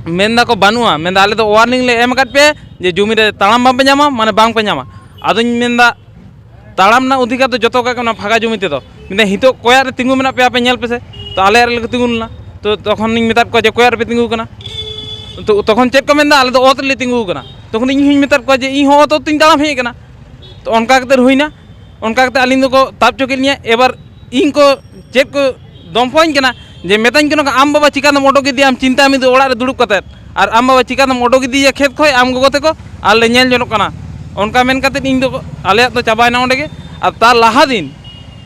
ᱢᱮᱱᱫᱟᱠᱚ, "ᱵᱟᱹᱱᱩᱜᱼᱟ᱾" ᱢᱮᱱᱫᱟ, "ᱟᱞᱮ ᱫᱚ ᱳᱣᱟᱨᱱᱤᱝ ᱞᱮ ᱮᱢ ᱟᱠᱟᱫ ᱯᱮᱭᱟ ᱡᱮ ᱡᱩᱢᱤ ᱨᱮ ᱛᱟᱲᱟᱢ ᱵᱟᱝᱯᱮ ᱧᱟᱢᱟ, ᱢᱟᱱᱮ ᱵᱟᱝᱯᱮ ᱧᱟᱢᱟ᱾" ᱟᱫᱚᱧ ᱢᱮᱱᱫᱟ, ᱛᱟᱲᱟᱢ ᱨᱮᱱᱟᱜ ᱚᱫᱷᱤᱠᱟᱨ ᱫᱚ ᱡᱚᱛᱚ ᱠᱚᱣᱟᱜ ᱜᱮ ᱚᱱᱟ ᱯᱷᱟᱸᱠᱟ ᱡᱩᱢᱤ ᱛᱮᱫᱚ᱾ ᱢᱮᱱᱫᱟ, "ᱱᱤᱛᱚᱜ ᱠᱚᱭᱟᱜ ᱨᱮ ᱛᱤᱸᱜᱩ ᱢᱮᱱᱟᱜ ᱯᱮᱭᱟ, ᱟᱯᱮ ᱧᱮᱞ ᱯᱮᱥᱮ, ᱛᱚ ᱟᱞᱮᱭᱟᱜ ᱨᱮᱞᱮ ᱛᱤᱸᱜᱩ ᱞᱮᱱᱟ᱾" ᱛᱚ ᱛᱚᱠᱷᱚᱱᱤᱧ ᱢᱮᱛᱟᱫ ᱠᱚᱣᱟ ᱡᱮ, "ᱠᱚᱭᱟᱜ ᱨᱮᱯᱮ ᱛᱤᱸᱜᱩ ᱠᱟᱱᱟ?" ᱛᱚ ᱛᱚᱠᱷᱚᱱ ᱪᱮᱫ ᱠᱚ ᱢᱮᱱᱫᱟ, "ᱟᱞᱮ ᱫᱚ ᱚᱛ ᱨᱮᱞᱮ ᱛᱤᱸᱜᱩ ᱠᱟᱱᱟ᱾" ᱛᱚᱠᱷᱚᱱ ᱤᱧ ᱦᱚᱸᱧ ᱢᱮᱛᱟᱫ ᱠᱚᱣᱟ ᱡᱮ, "ᱤᱧ ᱦᱚᱸ ᱚᱛ ᱚᱛ ᱛᱤᱧ ᱛᱟᱲᱟᱢ ᱦᱮᱡ ᱟᱠᱟᱱᱟ᱾" ᱛᱚ ᱚᱱᱠᱟ ᱠᱟᱛᱮ ᱦᱩᱭᱱᱟ, ᱚᱱᱠᱟ ᱠᱟᱛᱮ ᱟᱹᱞᱤᱧ ᱫᱚᱠᱚ ᱛᱟᱵ ᱦᱚᱪᱚ ᱠᱮᱫ ᱞᱤᱧᱟ᱾ ᱮᱵᱟᱨ ᱤᱧ ᱠᱚ ᱪᱮᱫ ᱠᱚ ᱫᱚᱢᱯᱚᱧ ᱠᱟᱱᱟ, ᱡᱮ ᱢᱮᱛᱟᱧ ᱠᱟᱱᱟ ᱠᱚ, "ᱟᱢ ᱵᱟᱵᱟ ᱪᱤᱠᱟᱹᱛᱮᱢ ᱚᱰᱚᱠ ᱤᱫᱤᱭᱟ, ᱟᱢ ᱪᱤᱱᱛᱟᱹ ᱢᱤᱫ ᱚᱲᱟᱜ ᱨᱮ ᱫᱩᱲᱩᱵ ᱠᱟᱛᱮᱫ, ᱟᱨ ᱟᱢ ᱵᱟᱵᱟ ᱪᱤᱠᱟᱹᱛᱮᱢ ᱚᱰᱚᱠ ᱤᱫᱤᱭᱟ ᱠᱷᱮᱛ ᱠᱷᱚᱡ, ᱟᱢ ᱜᱚᱜᱚ ᱛᱮᱠᱚ, ᱟᱨ ᱞᱮ ᱧᱮᱞ ᱡᱚᱱᱚᱜ ᱠᱟᱱᱟ?" ᱚᱱᱠᱟ ᱢᱮᱱ ᱠᱟᱛᱮᱫ ᱤᱧ ᱫᱚ, ᱟᱞᱮᱭᱟᱜ ᱫᱚ ᱪᱟᱵᱟᱭᱮᱱᱟ ᱚᱸᱰᱮ ᱜᱮ᱾ ᱟᱨ ᱛᱟᱨ ᱞᱟᱦᱟ ᱫᱤᱱ,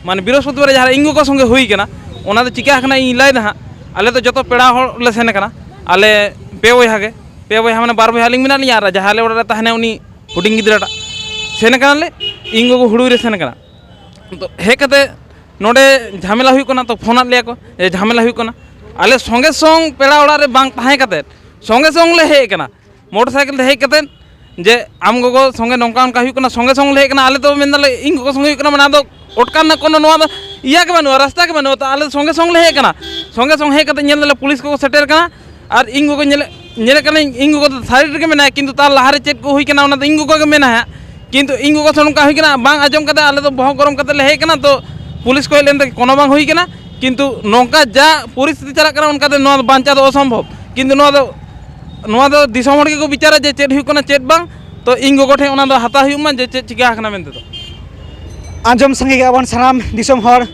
ᱢᱟᱱᱮ ᱵᱨᱤᱦᱚᱥᱯᱚᱛᱤᱵᱟᱨ ᱡᱟᱦᱟᱸ ᱤᱧ ᱜᱚᱜᱚ ᱥᱚᱸᱜᱮ ᱦᱩᱭ ᱠᱟᱱᱟ, ᱚᱱᱟ ᱫᱚ ᱪᱤᱠᱟ ᱟᱠᱟᱱᱟ ᱤᱧ ᱞᱟᱹᱭ ᱫᱟ ᱦᱟᱸᱜ᱾ ᱟᱞᱮ ᱫᱚ ᱡᱚᱛᱚ ᱯᱮᱲᱟ ᱦᱚᱲ ᱞᱮ ᱥᱮᱱ ᱟᱠᱟᱱᱟ, ᱟᱞᱮ ᱯᱮ ᱵᱚᱭᱦᱟ ᱜᱮ, ᱯᱮ ᱵᱚᱭᱦᱟ ᱢᱟᱱᱮ ᱵᱟᱨ ᱵᱚᱭᱦᱟ ᱟᱹᱞᱤᱧ ᱢᱮᱱᱟᱜ ᱞᱤᱧᱟ, ᱟᱨ ᱡᱟᱦᱟᱸ ᱟᱞᱮ ᱚᱲᱟᱜ ᱨᱮ ᱛᱟᱦᱮᱱᱟ ᱩᱱᱤ ᱦᱩᱰᱤᱧ ᱜᱤᱫᱽᱨᱟᱹᱴᱟᱜ᱾ ᱥᱮᱱ ᱟᱠᱟᱱᱟᱞᱮ, ᱤᱧ ᱜᱚᱜᱚ ᱦᱩᱲᱩ ᱨᱮ ᱥᱮᱱ ᱟᱠᱟᱱᱟ᱾ ᱛᱚ ᱦᱮᱡ ᱠᱟᱛᱮ ᱱᱚᱰᱮ ᱡᱷᱟᱢᱮᱞᱟ ᱦᱩᱭᱩᱜ ᱠᱟᱱᱟ, ᱛᱚ ᱯᱷᱳᱱᱟᱫ ᱞᱮᱭᱟ ᱠᱚ ᱡᱮ ᱡᱷᱟᱢᱮᱞᱟ ᱦᱩᱭᱩᱜ ᱠᱟᱱᱟ᱾ ᱟᱞᱮ ᱥᱚᱸᱜᱮ ᱥᱚᱝ ᱯᱮᱲᱟ ᱚᱲᱟᱜ ᱨᱮ ᱵᱟᱝ ᱛᱟᱦᱮᱸ ᱠᱟᱛᱮ ᱥᱚᱸᱜᱮ ᱥᱚᱝ ᱞᱮ ᱦᱮᱡ ᱟᱠᱟᱱᱟ, ᱢᱚᱴᱚᱨ ᱥᱟᱭᱠᱮᱞ ᱛᱮ ᱦᱮᱡ ᱠᱟᱛᱮ, ᱡᱮ, "ᱟᱢ ᱜᱚᱜᱚ ᱥᱚᱸᱜᱮ ᱱᱚᱝᱠᱟ ᱚᱱᱠᱟ ᱦᱩᱭᱩᱜ ᱠᱟᱱᱟ", ᱥᱚᱸᱜᱮ ᱥᱚᱝ ᱞᱮ ᱦᱮᱡ ᱟᱠᱟᱱᱟ᱾ ᱟᱞᱮ ᱫᱚ ᱢᱮᱱᱫᱟᱞᱮ, "ᱤᱧ ᱜᱚᱜᱚ ᱥᱚᱸᱜᱮ ᱦᱩᱭᱩᱜ ᱠᱟᱱᱟ", ᱢᱟᱱᱮ ᱟᱫᱚ ᱚᱴᱠᱟᱨ ᱨᱮᱱᱟᱜ ᱠᱳᱱᱳ ᱱᱚᱣᱟ ᱫᱚ ᱤᱭᱟᱹ ᱜᱮ ᱵᱟᱹᱱᱩᱜᱼᱟ, ᱨᱟᱥᱛᱟ ᱜᱮ ᱵᱟᱹᱱᱩᱜᱼᱟ᱾ ᱛᱚ ᱟᱞᱮ ᱥᱚᱸᱜᱮ ᱥᱚᱝ ᱞᱮ ᱦᱮᱡ ᱟᱠᱟᱱᱟ, ᱥᱚᱸᱜᱮ ᱥᱚᱝ ᱦᱮᱡ ᱠᱟᱛᱮ ᱧᱮᱞ ᱫᱟᱞᱮ ᱯᱩᱞᱤᱥ ᱠᱚᱠᱚ ᱥᱮᱴᱮᱨ ᱟᱠᱟᱱᱟ᱾ ᱟᱨ ᱤᱧ ᱜᱚᱜᱚ ᱧᱮᱞᱮ, ᱧᱮᱞᱮ ᱠᱟᱹᱱᱟᱹᱧ, ᱤᱧ ᱜᱚᱜᱚ ᱫᱚ ᱥᱟᱭᱤᱰ ᱨᱮᱜᱮ ᱢᱮᱱᱟᱭᱟ, ᱠᱤᱱᱛᱩ ᱛᱟᱨ ᱞᱟᱦᱟᱨᱮ ᱪᱮᱫ ᱠᱚ ᱦᱩᱭ ᱠᱟᱱᱟ ᱚᱱᱟ ᱫᱚ ᱤᱧ ᱜᱚᱜᱚ ᱜᱮ ᱢᱮᱱᱟᱭᱟ᱾ ᱠᱤᱱᱛᱩ ᱤᱧ ᱜᱚᱜᱚ ᱴᱷᱮᱱ ᱱᱚᱝᱠᱟ ᱦᱩᱭ ᱠᱟᱱᱟ, ᱵᱟᱝ ᱟᱸᱡᱚᱢ ᱠᱟᱛᱮ ᱟᱞᱮ ᱫᱚ ᱵᱚᱦᱚᱜ ᱜᱚᱨᱚᱢ ᱠᱟᱛᱮ ᱞᱮ ᱦᱮᱡ ᱠᱟᱱᱟ᱾ ᱛᱚ ᱯᱩᱞᱤᱥ ᱠᱚ ᱦᱮᱡ ᱞᱮᱱᱛᱮ ᱠᱳᱱᱳ ᱵᱟᱝ ᱦᱩᱭ ᱠᱟᱱᱟ, ᱠᱤᱱᱛᱩ ᱱᱚᱝᱠᱟ ᱡᱟ ᱯᱚᱨᱤᱥᱛᱷᱤᱛᱤ ᱪᱟᱞᱟᱜ ᱠᱟᱱᱟ ᱚᱱᱠᱟᱛᱮ ᱱᱚᱣᱟ ᱫᱚ ᱵᱟᱧᱪᱟᱣ ᱫᱚ ᱚᱥᱚᱢᱵᱷᱚᱵ᱾ ᱠᱤᱱᱛᱩ ᱱᱚᱣᱟ ᱫᱚ, ᱱᱚᱣᱟ ᱫᱚ ᱫᱤᱥᱚᱢ ᱦᱚᱲ ᱜᱮᱠᱚ ᱵᱤᱪᱟᱨᱟ ᱡᱮ ᱪᱮᱫ ᱦᱩᱭᱩᱜ ᱠᱟᱱᱟ ᱪᱮᱫ ᱵᱟᱝ᱾ ᱛᱚ ᱤᱧ ᱜᱚᱜᱚ ᱴᱷᱮᱱ ᱚᱱᱟ ᱫᱚ ᱦᱟᱛᱟᱣ ᱦᱩᱭᱩᱜ ᱢᱟ ᱡᱮ ᱪᱮᱫ ᱪᱤᱠᱟ ᱟᱠᱟᱱᱟ ᱢᱮᱱᱛᱮ ᱫᱚ᱾ ᱟᱸᱡᱚᱢ ᱥᱟᱸᱜᱮ ᱜᱮᱭᱟ ᱵᱚᱱ ᱥᱟᱱᱟᱢ ᱫᱤᱥᱚᱢ ᱦᱚᱲ,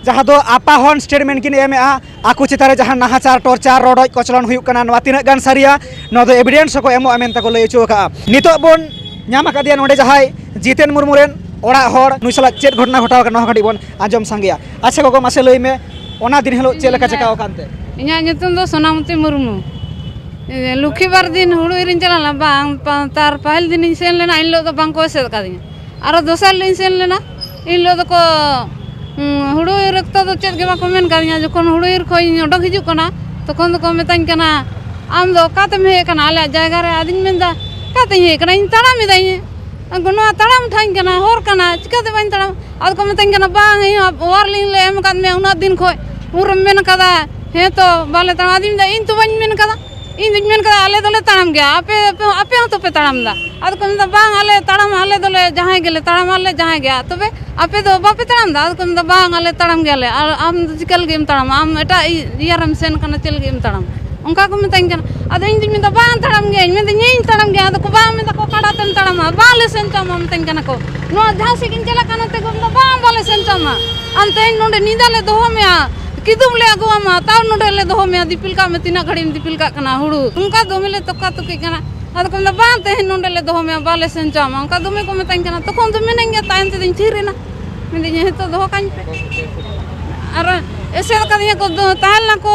ᱡᱟᱦᱟᱸ ᱫᱚ ᱟᱯᱟᱦᱚᱱ ᱥᱴᱮᱴᱢᱮᱱᱴ ᱠᱤᱱ ᱮᱢᱮᱜᱼᱟ, ᱟᱠᱚ ᱪᱮᱛᱟᱱ ᱨᱮ ᱡᱟᱦᱟᱸ ᱱᱟᱦᱟᱪᱟᱨ, ᱴᱚᱨᱪᱟᱨ, ᱨᱚᱰᱚᱡ ᱠᱚᱪᱞᱚᱱ ᱦᱩᱭᱩᱜ ᱠᱟᱱᱟ, ᱱᱚᱣᱟ ᱛᱤᱱᱟᱹᱜ ᱜᱟᱱ ᱥᱟᱹᱨᱤᱭᱟ, ᱱᱚᱣᱟ ᱫᱚ ᱮᱵᱷᱤᱰᱮᱱᱥ ᱦᱚᱸᱠᱚ ᱮᱢᱚᱜᱼᱟ ᱢᱮᱱᱛᱮ ᱠᱚ ᱞᱟᱹᱭ ᱦᱚᱪᱚ ᱟᱠᱟᱫᱼᱟ᱾ ᱱᱤᱛᱚᱜ ᱵᱚᱱ ᱧᱟᱢ ᱟᱠᱟᱫᱮᱭᱟ ᱱᱚᱰᱮ ᱡᱟᱦᱟᱸᱭ ᱡᱤᱛᱮᱱ ᱢᱩᱨᱢᱩ ᱨᱮᱱ ᱚᱲᱟᱜ ᱦᱚᱲ, ᱱᱩᱭ ᱥᱟᱞᱟᱜ ᱪᱮᱫ ᱜᱷᱚᱴᱚᱱᱟ ᱜᱷᱚᱴᱟᱣ ᱟᱠᱟᱱᱟ, ᱱᱚᱣᱟ ᱦᱚᱸ ᱠᱟᱹᱴᱤᱡ ᱵᱚᱱ ᱟᱸᱡᱚᱢ ᱥᱟᱸᱜᱮᱭᱟ᱾ ᱟᱪᱪᱷᱟ ᱜᱚᱜᱚ, ᱢᱟᱥᱮ ᱞᱟᱹᱭ ᱢᱮ, ᱚᱱᱟ ᱫᱤᱱ ᱦᱤᱞᱳᱜ ᱪᱮᱫ ᱞᱮᱠᱟ ᱪᱤᱠᱟᱹᱣ ᱟᱠᱟᱱ ᱛᱮ? ᱤᱧᱟᱹᱜ ᱧᱩᱛᱩᱢ ᱫᱚ ᱥᱳᱱᱟᱢᱚᱛᱤ ᱢᱩᱨᱢᱩ᱾ ᱞᱚᱠᱠᱷᱤᱵᱟᱨ ᱫᱤᱱ ᱦᱩᱲᱩ ᱤᱨᱤᱧ ᱪᱟᱞᱟᱣ ᱞᱮᱱᱟ, ᱵᱟᱝ, ᱯᱟ-, ᱛᱟᱨ ᱯᱟᱹᱦᱤᱞ ᱫᱤᱱᱤᱧ ᱥᱮᱱ ᱞᱮᱱᱟ, ᱮᱱ ᱦᱤᱞᱳᱜ ᱫᱚ ᱵᱟᱝ ᱠᱚ ᱮᱥᱮᱫ ᱟᱠᱟᱫᱤᱧᱟ᱾ ᱟᱨᱚ ᱫᱚᱥᱟᱨ ᱦᱤᱞᱳᱜ ᱤᱧ ᱥᱮᱱ ᱞᱮᱱᱟ, ᱮᱱ ᱦᱤᱞᱳᱜ ᱫᱚᱠᱚ, ᱦᱩᱸ, ᱦᱩᱲᱩ ᱤᱨ ᱚᱠᱛᱚ ᱫᱚ ᱪᱮᱫ ᱜᱮ ᱵᱟᱠᱚ ᱢᱮᱱ ᱠᱟᱫᱤᱧᱟ᱾ ᱡᱚᱠᱷᱚᱱ ᱦᱩᱲᱩ ᱤᱨ ᱠᱷᱚᱱ ᱤᱧ ᱚᱰᱚᱠ ᱦᱤᱡᱩᱜ ᱠᱟᱱᱟ, ᱛᱚᱠᱷᱚᱱ ᱫᱚᱠᱚ ᱢᱮᱛᱟᱹᱧ ᱠᱟᱱᱟ, "ᱟᱢ ᱫᱚ ᱚᱠᱟ ᱛᱮᱢ ᱦᱮᱡ ᱟᱠᱟᱱᱟ ᱟᱞᱮᱭᱟᱜ ᱡᱟᱭᱜᱟ ᱨᱮ?" ᱟᱫᱚᱧ ᱢᱮᱱᱫᱟ, "ᱚᱠᱟ ᱛᱮᱧ ᱦᱮᱡ ᱟᱠᱟᱱᱟ? ᱤᱧ ᱛᱟᱲᱟᱢ ᱮᱫᱟᱹᱧ, ᱱᱚᱣᱟ ᱛᱟᱲᱟᱢ ᱴᱷᱟᱶ ᱠᱟᱱᱟ, ᱦᱚᱨ ᱠᱟᱱᱟ, ᱪᱤᱠᱟᱹᱛᱮ ᱵᱟᱹᱧ ᱛᱟᱲᱟᱢ?" ᱟᱫᱚ ᱠᱚ ᱢᱮᱛᱟᱹᱧ ᱠᱟᱱᱟ, "ᱵᱟᱝ, ᱤᱧ ᱦᱚᱸ ᱳᱣᱟᱨᱱᱤᱝ ᱞᱮ ᱮᱢ ᱟᱠᱟᱫ ᱢᱮᱭᱟ ᱩᱱᱟᱹᱜ ᱫᱤᱱ ᱠᱷᱚᱱ, ᱩᱱᱨᱮᱢ ᱢᱮᱱ ᱠᱟᱫᱟ, ᱦᱮᱸ ᱛᱚ, ᱵᱟᱞᱮ ᱛᱟᱲᱟᱢ?" ᱟᱫᱚᱧ ᱢᱮᱱᱫᱟ, "ᱤᱧ ᱛᱚ ᱵᱟᱹᱧ ᱢᱮᱱ ᱠᱟᱫᱟ, ᱤᱧ ᱫᱚᱧ ᱢᱮᱱ ᱠᱟᱫᱟ ᱟᱞᱮ ᱫᱚᱞᱮ ᱛᱟᱲᱟᱢ ᱜᱮᱭᱟ, ᱟᱯᱮ, ᱟᱯᱮ, ᱟᱯᱮ ᱦᱚᱸᱛᱚ ᱯᱮ ᱛᱟᱲᱟᱢ ᱮᱫᱟ?" ᱟᱫᱚ ᱠᱚ ᱢᱮᱱᱫᱟ, "ᱵᱟᱝ, ᱟᱞᱮ ᱛᱟᱲᱟᱢ, ᱟᱞᱮ ᱫᱚᱞᱮ ᱡᱟᱦᱟᱸᱭ ᱜᱮᱞᱮ ᱛᱟᱲᱟᱢᱟ, ᱟᱞᱮ ᱡᱟᱦᱟᱸᱭ ᱜᱮ, ᱛᱚᱵᱮ ᱟᱯᱮ ᱫᱚ ᱵᱟᱯᱮ ᱛᱟᱲᱟᱢ ᱮᱫᱟ?" ᱟᱫᱚ ᱠᱚ ᱢᱮᱱᱫᱟ, "ᱵᱟᱝ, ᱟᱞᱮ ᱛᱟᱲᱟᱢ ᱜᱮᱭᱟᱞᱮ, ᱟᱨ ᱟᱢ ᱫᱚ ᱪᱤᱠᱟᱹ ᱞᱟᱹᱜᱤᱫ ᱮᱢ ᱛᱟᱲᱟᱢᱟ? ᱟᱢ ᱮᱴᱟᱜ ᱤ-, ᱤᱭᱟᱹ ᱨᱮᱢ ᱥᱮᱱ ᱠᱟᱱᱟ, ᱪᱮᱫ ᱞᱟᱹᱜᱤᱫ ᱮᱢ ᱛᱟᱲᱟᱢᱟ?" ᱚᱱᱠᱟ ᱠᱚ ᱢᱮᱛᱟᱹᱧ ᱠᱟᱱᱟ᱾ ᱟᱫᱚ ᱤᱧ ᱫᱩᱧ ᱢᱮᱱᱫᱟ, "ᱵᱟᱝ, ᱛᱟᱲᱟᱢ ᱜᱤᱭᱟᱹᱧ", ᱢᱮᱱᱫᱟᱹᱧ, "ᱤᱧ ᱛᱟᱲᱟᱢ ᱜᱮᱭᱟ", ᱟᱫᱚ ᱠᱚ, "ᱵᱟᱝ", ᱢᱮᱱᱫᱟ ᱠᱚ, "ᱚᱠᱟᱴᱟᱜ ᱛᱮᱢ ᱛᱟᱲᱟᱢᱟ? ᱵᱟᱞᱮ ᱥᱮᱱ ᱦᱚᱪᱚᱣᱟᱢᱟ", ᱢᱮᱛᱟᱹᱧ ᱠᱟᱱᱟ ᱠᱚ᱾ ᱱᱚᱣᱟ ᱡᱟᱦᱟᱸ ᱥᱮᱫ ᱜᱤᱧ ᱪᱟᱞᱟᱜ ᱠᱟᱱᱟ, ᱱᱚᱛᱮ ᱠᱚ ᱢᱮᱱᱫᱟ, "ᱵᱟᱝ, ᱵᱟᱞᱮ ᱥᱮᱱ ᱦᱚᱪᱚᱣᱟᱢᱟ, ᱟᱢ ᱛᱮᱦᱮᱧ ᱱᱚᱰᱮ ᱧᱤᱫᱟᱹ ᱞᱮ ᱫᱚᱦᱚ ᱢᱮᱭᱟ, ᱠᱤᱫᱩᱵ ᱞᱮ ᱟᱹᱜᱩᱣᱟᱢᱟ, ᱛᱟᱣ ᱱᱚᱰᱮ ᱞᱮ ᱫᱚᱦᱚ ᱢᱮᱭᱟ, ᱫᱤᱯᱤᱞ ᱠᱟᱜ ᱢᱮ, ᱛᱤᱱᱟᱹᱜ ᱜᱷᱟᱹᱲᱤᱡ ᱮᱢ ᱫᱤᱯᱤᱞ ᱠᱟᱜ ᱠᱟᱱᱟ ᱦᱩᱲᱩ?" ᱚᱱᱠᱟ ᱫᱚᱢᱮ ᱞᱮ ᱛᱚᱠᱟ ᱛᱚᱠᱤᱜ ᱠᱟᱱᱟ᱾ ᱟᱫᱚ ᱠᱚ ᱢᱮᱱᱫᱟ, "ᱵᱟᱝ, ᱛᱮᱦᱮᱧ ᱱᱚᱰᱮ ᱞᱮ ᱫᱚᱦᱚ ᱢᱮᱭᱟ, ᱵᱟᱞᱮ ᱥᱮᱱ ᱦᱚᱪᱚᱣᱟᱢᱟ", ᱚᱱᱠᱟ ᱫᱚᱢᱮ ᱠᱚ ᱢᱮᱛᱟᱹᱧ ᱠᱟᱱᱟ᱾ ᱛᱚᱠᱷᱚᱱ ᱫᱚ ᱢᱤᱱᱟᱹᱧ ᱜᱮᱭᱟ, ᱛᱟᱭᱚᱢ ᱛᱮᱫᱚᱧ ᱛᱷᱤᱨ ᱮᱱᱟ, ᱢᱮᱱᱫᱟᱹᱧ, "ᱦᱮᱸ ᱛᱚ, ᱫᱚᱦᱚ ᱠᱟᱹᱧ ᱯᱮ", ᱟᱨ ᱮᱥᱮᱫ ᱟᱠᱟᱫᱤᱧᱟ ᱠᱚ, ᱫᱚ-, ᱛᱟᱦᱮᱸ ᱞᱮᱱᱟ ᱠᱚ,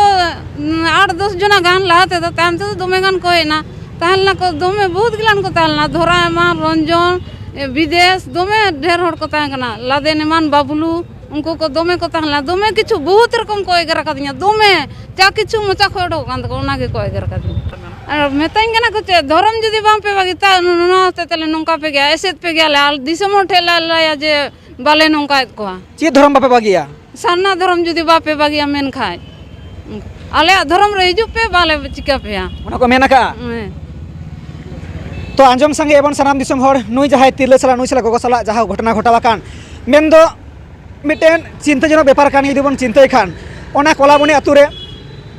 ᱩᱸ, ᱟᱴ ᱫᱚᱥ ᱡᱚᱱᱟ ᱜᱟᱱ ᱞᱟᱦᱟ ᱛᱮᱫᱚ, ᱛᱟᱭᱚᱢ ᱛᱮᱫᱚ ᱫᱚᱢᱮ ᱜᱟᱱ ᱠᱚ ᱦᱮᱡ ᱮᱱᱟ᱾ ᱛᱟᱦᱮᱸ ᱞᱮᱱᱟ ᱠᱚ, ᱫᱚᱢᱮ ᱵᱚᱦᱩᱛ ᱜᱤᱞᱟᱱ ᱠᱚ ᱛᱟᱦᱮᱸ ᱞᱮᱱᱟ, ᱫᱷᱚᱨᱟ ᱮᱢᱟᱱ, ᱨᱚᱧᱡᱚᱱ, ᱮ, ᱵᱤᱫᱮᱥ, ᱫᱚᱢᱮ ᱰᱷᱮᱨ ᱦᱚᱲ ᱠᱚ ᱛᱟᱦᱮᱸ ᱠᱟᱱᱟ, ᱞᱟᱫᱮᱱ ᱮᱢᱟᱱ, ᱵᱟᱵᱞᱩ, ᱩᱱᱠᱩ ᱠᱚ ᱫᱚᱢᱮ ᱠᱚ ᱛᱟᱦᱮᱸ ᱞᱮᱱᱟ, ᱫᱚᱢᱮ ᱠᱤᱪᱷᱩ ᱵᱚᱦᱩᱛ ᱨᱚᱠᱚᱢ ᱠᱚ ᱮᱜᱮᱨ ᱟᱠᱟᱫᱤᱧᱟ, ᱫᱚᱢᱮ ᱡᱟ ᱠᱤᱪᱷᱩ ᱢᱚᱪᱟ ᱠᱷᱚᱱ ᱚᱰᱚᱠᱚᱜ ᱠᱟᱱ ᱛᱟᱠᱚᱣᱟ, ᱚᱱᱟ ᱜᱮᱠᱚ ᱮᱜᱮᱨ ᱟᱠᱟᱫᱤᱧᱟ᱾ ᱟᱨ ᱢᱮᱛᱟᱹᱧ ᱠᱟᱱᱟ ᱠᱚ, "ᱪᱮᱫ ᱫᱷᱚᱨᱚᱢ ᱡᱩᱫᱤ ᱵᱟᱝ ᱯᱮ ᱵᱟᱹᱜᱤ, ᱛᱟ-, ᱱᱚᱣᱟ ᱦᱚᱛᱮᱡ ᱛᱮᱞᱮ ᱱᱚᱝᱠᱟ ᱯᱮ ᱜᱮᱭᱟ, ᱮᱥᱮᱫ ᱯᱮ ᱜᱮᱭᱟᱞᱮ, ᱟᱨ ᱫᱤᱥᱚᱢ ᱦᱚᱲ ᱴᱷᱮᱱ ᱞᱮ ᱞᱟᱹᱭᱟ ᱡᱮ ᱵᱟᱞᱮ ᱱᱚᱝᱠᱟᱭᱮᱫ ᱠᱚᱣᱟ᱾" ᱪᱮᱫ ᱫᱷᱚᱨᱚᱢ ᱵᱟᱯᱮ ᱵᱟᱹᱜᱤᱭᱟ? ᱥᱟᱨᱱᱟ ᱫᱷᱚᱨᱚᱢ ᱡᱩᱫᱤ ᱵᱟᱯᱮ ᱵᱟᱹᱜᱤᱭᱟ ᱢᱮᱱᱠᱷᱟᱡ, ᱟᱞᱮᱭᱟᱜ ᱫᱷᱚᱨᱚᱢ ᱨᱮ ᱦᱤᱡᱩᱜ ᱯᱮ, ᱵᱟᱞᱮ ᱪᱤᱠᱟᱹ ᱯᱮᱭᱟ᱾ ᱚᱱᱟ ᱠᱚ ᱢᱮᱱ ᱟᱠᱟᱜᱼᱟ? ᱦᱮᱸ᱾ ᱛᱚ, ᱟᱸᱡᱚᱢ ᱥᱟᱸᱜᱮᱭᱟᱵᱚᱱ ᱥᱟᱱᱟᱢ ᱫᱤᱥᱚᱢ ᱦᱚᱲ, ᱱᱩᱭ ᱡᱟᱦᱟᱸᱭ ᱛᱤᱨᱞᱟᱹ ᱥᱟᱞᱟᱜ, ᱱᱩᱭ ᱥᱟᱞᱟᱜ ᱜᱚᱜᱚ ᱥᱟᱞᱟᱜ ᱡᱟᱦᱟᱸ ᱜᱷᱚᱴᱚᱱᱟ ᱜᱷᱚᱴᱟᱣ ᱟᱠᱟᱱ, ᱢᱮᱱᱫᱚ ᱢᱤᱫᱴᱮᱱ ᱪᱤᱱᱛᱟᱹᱡᱚᱱᱚᱠ ᱵᱮᱯᱟᱨ ᱠᱟᱱ, ᱡᱩᱫᱤ ᱵᱚᱱ ᱪᱤᱱᱛᱟᱹᱭ ᱠᱷᱟᱱ, ᱚᱱᱟ ᱠᱚᱞᱟᱵᱚᱱᱤ ᱟᱛᱳ ᱨᱮ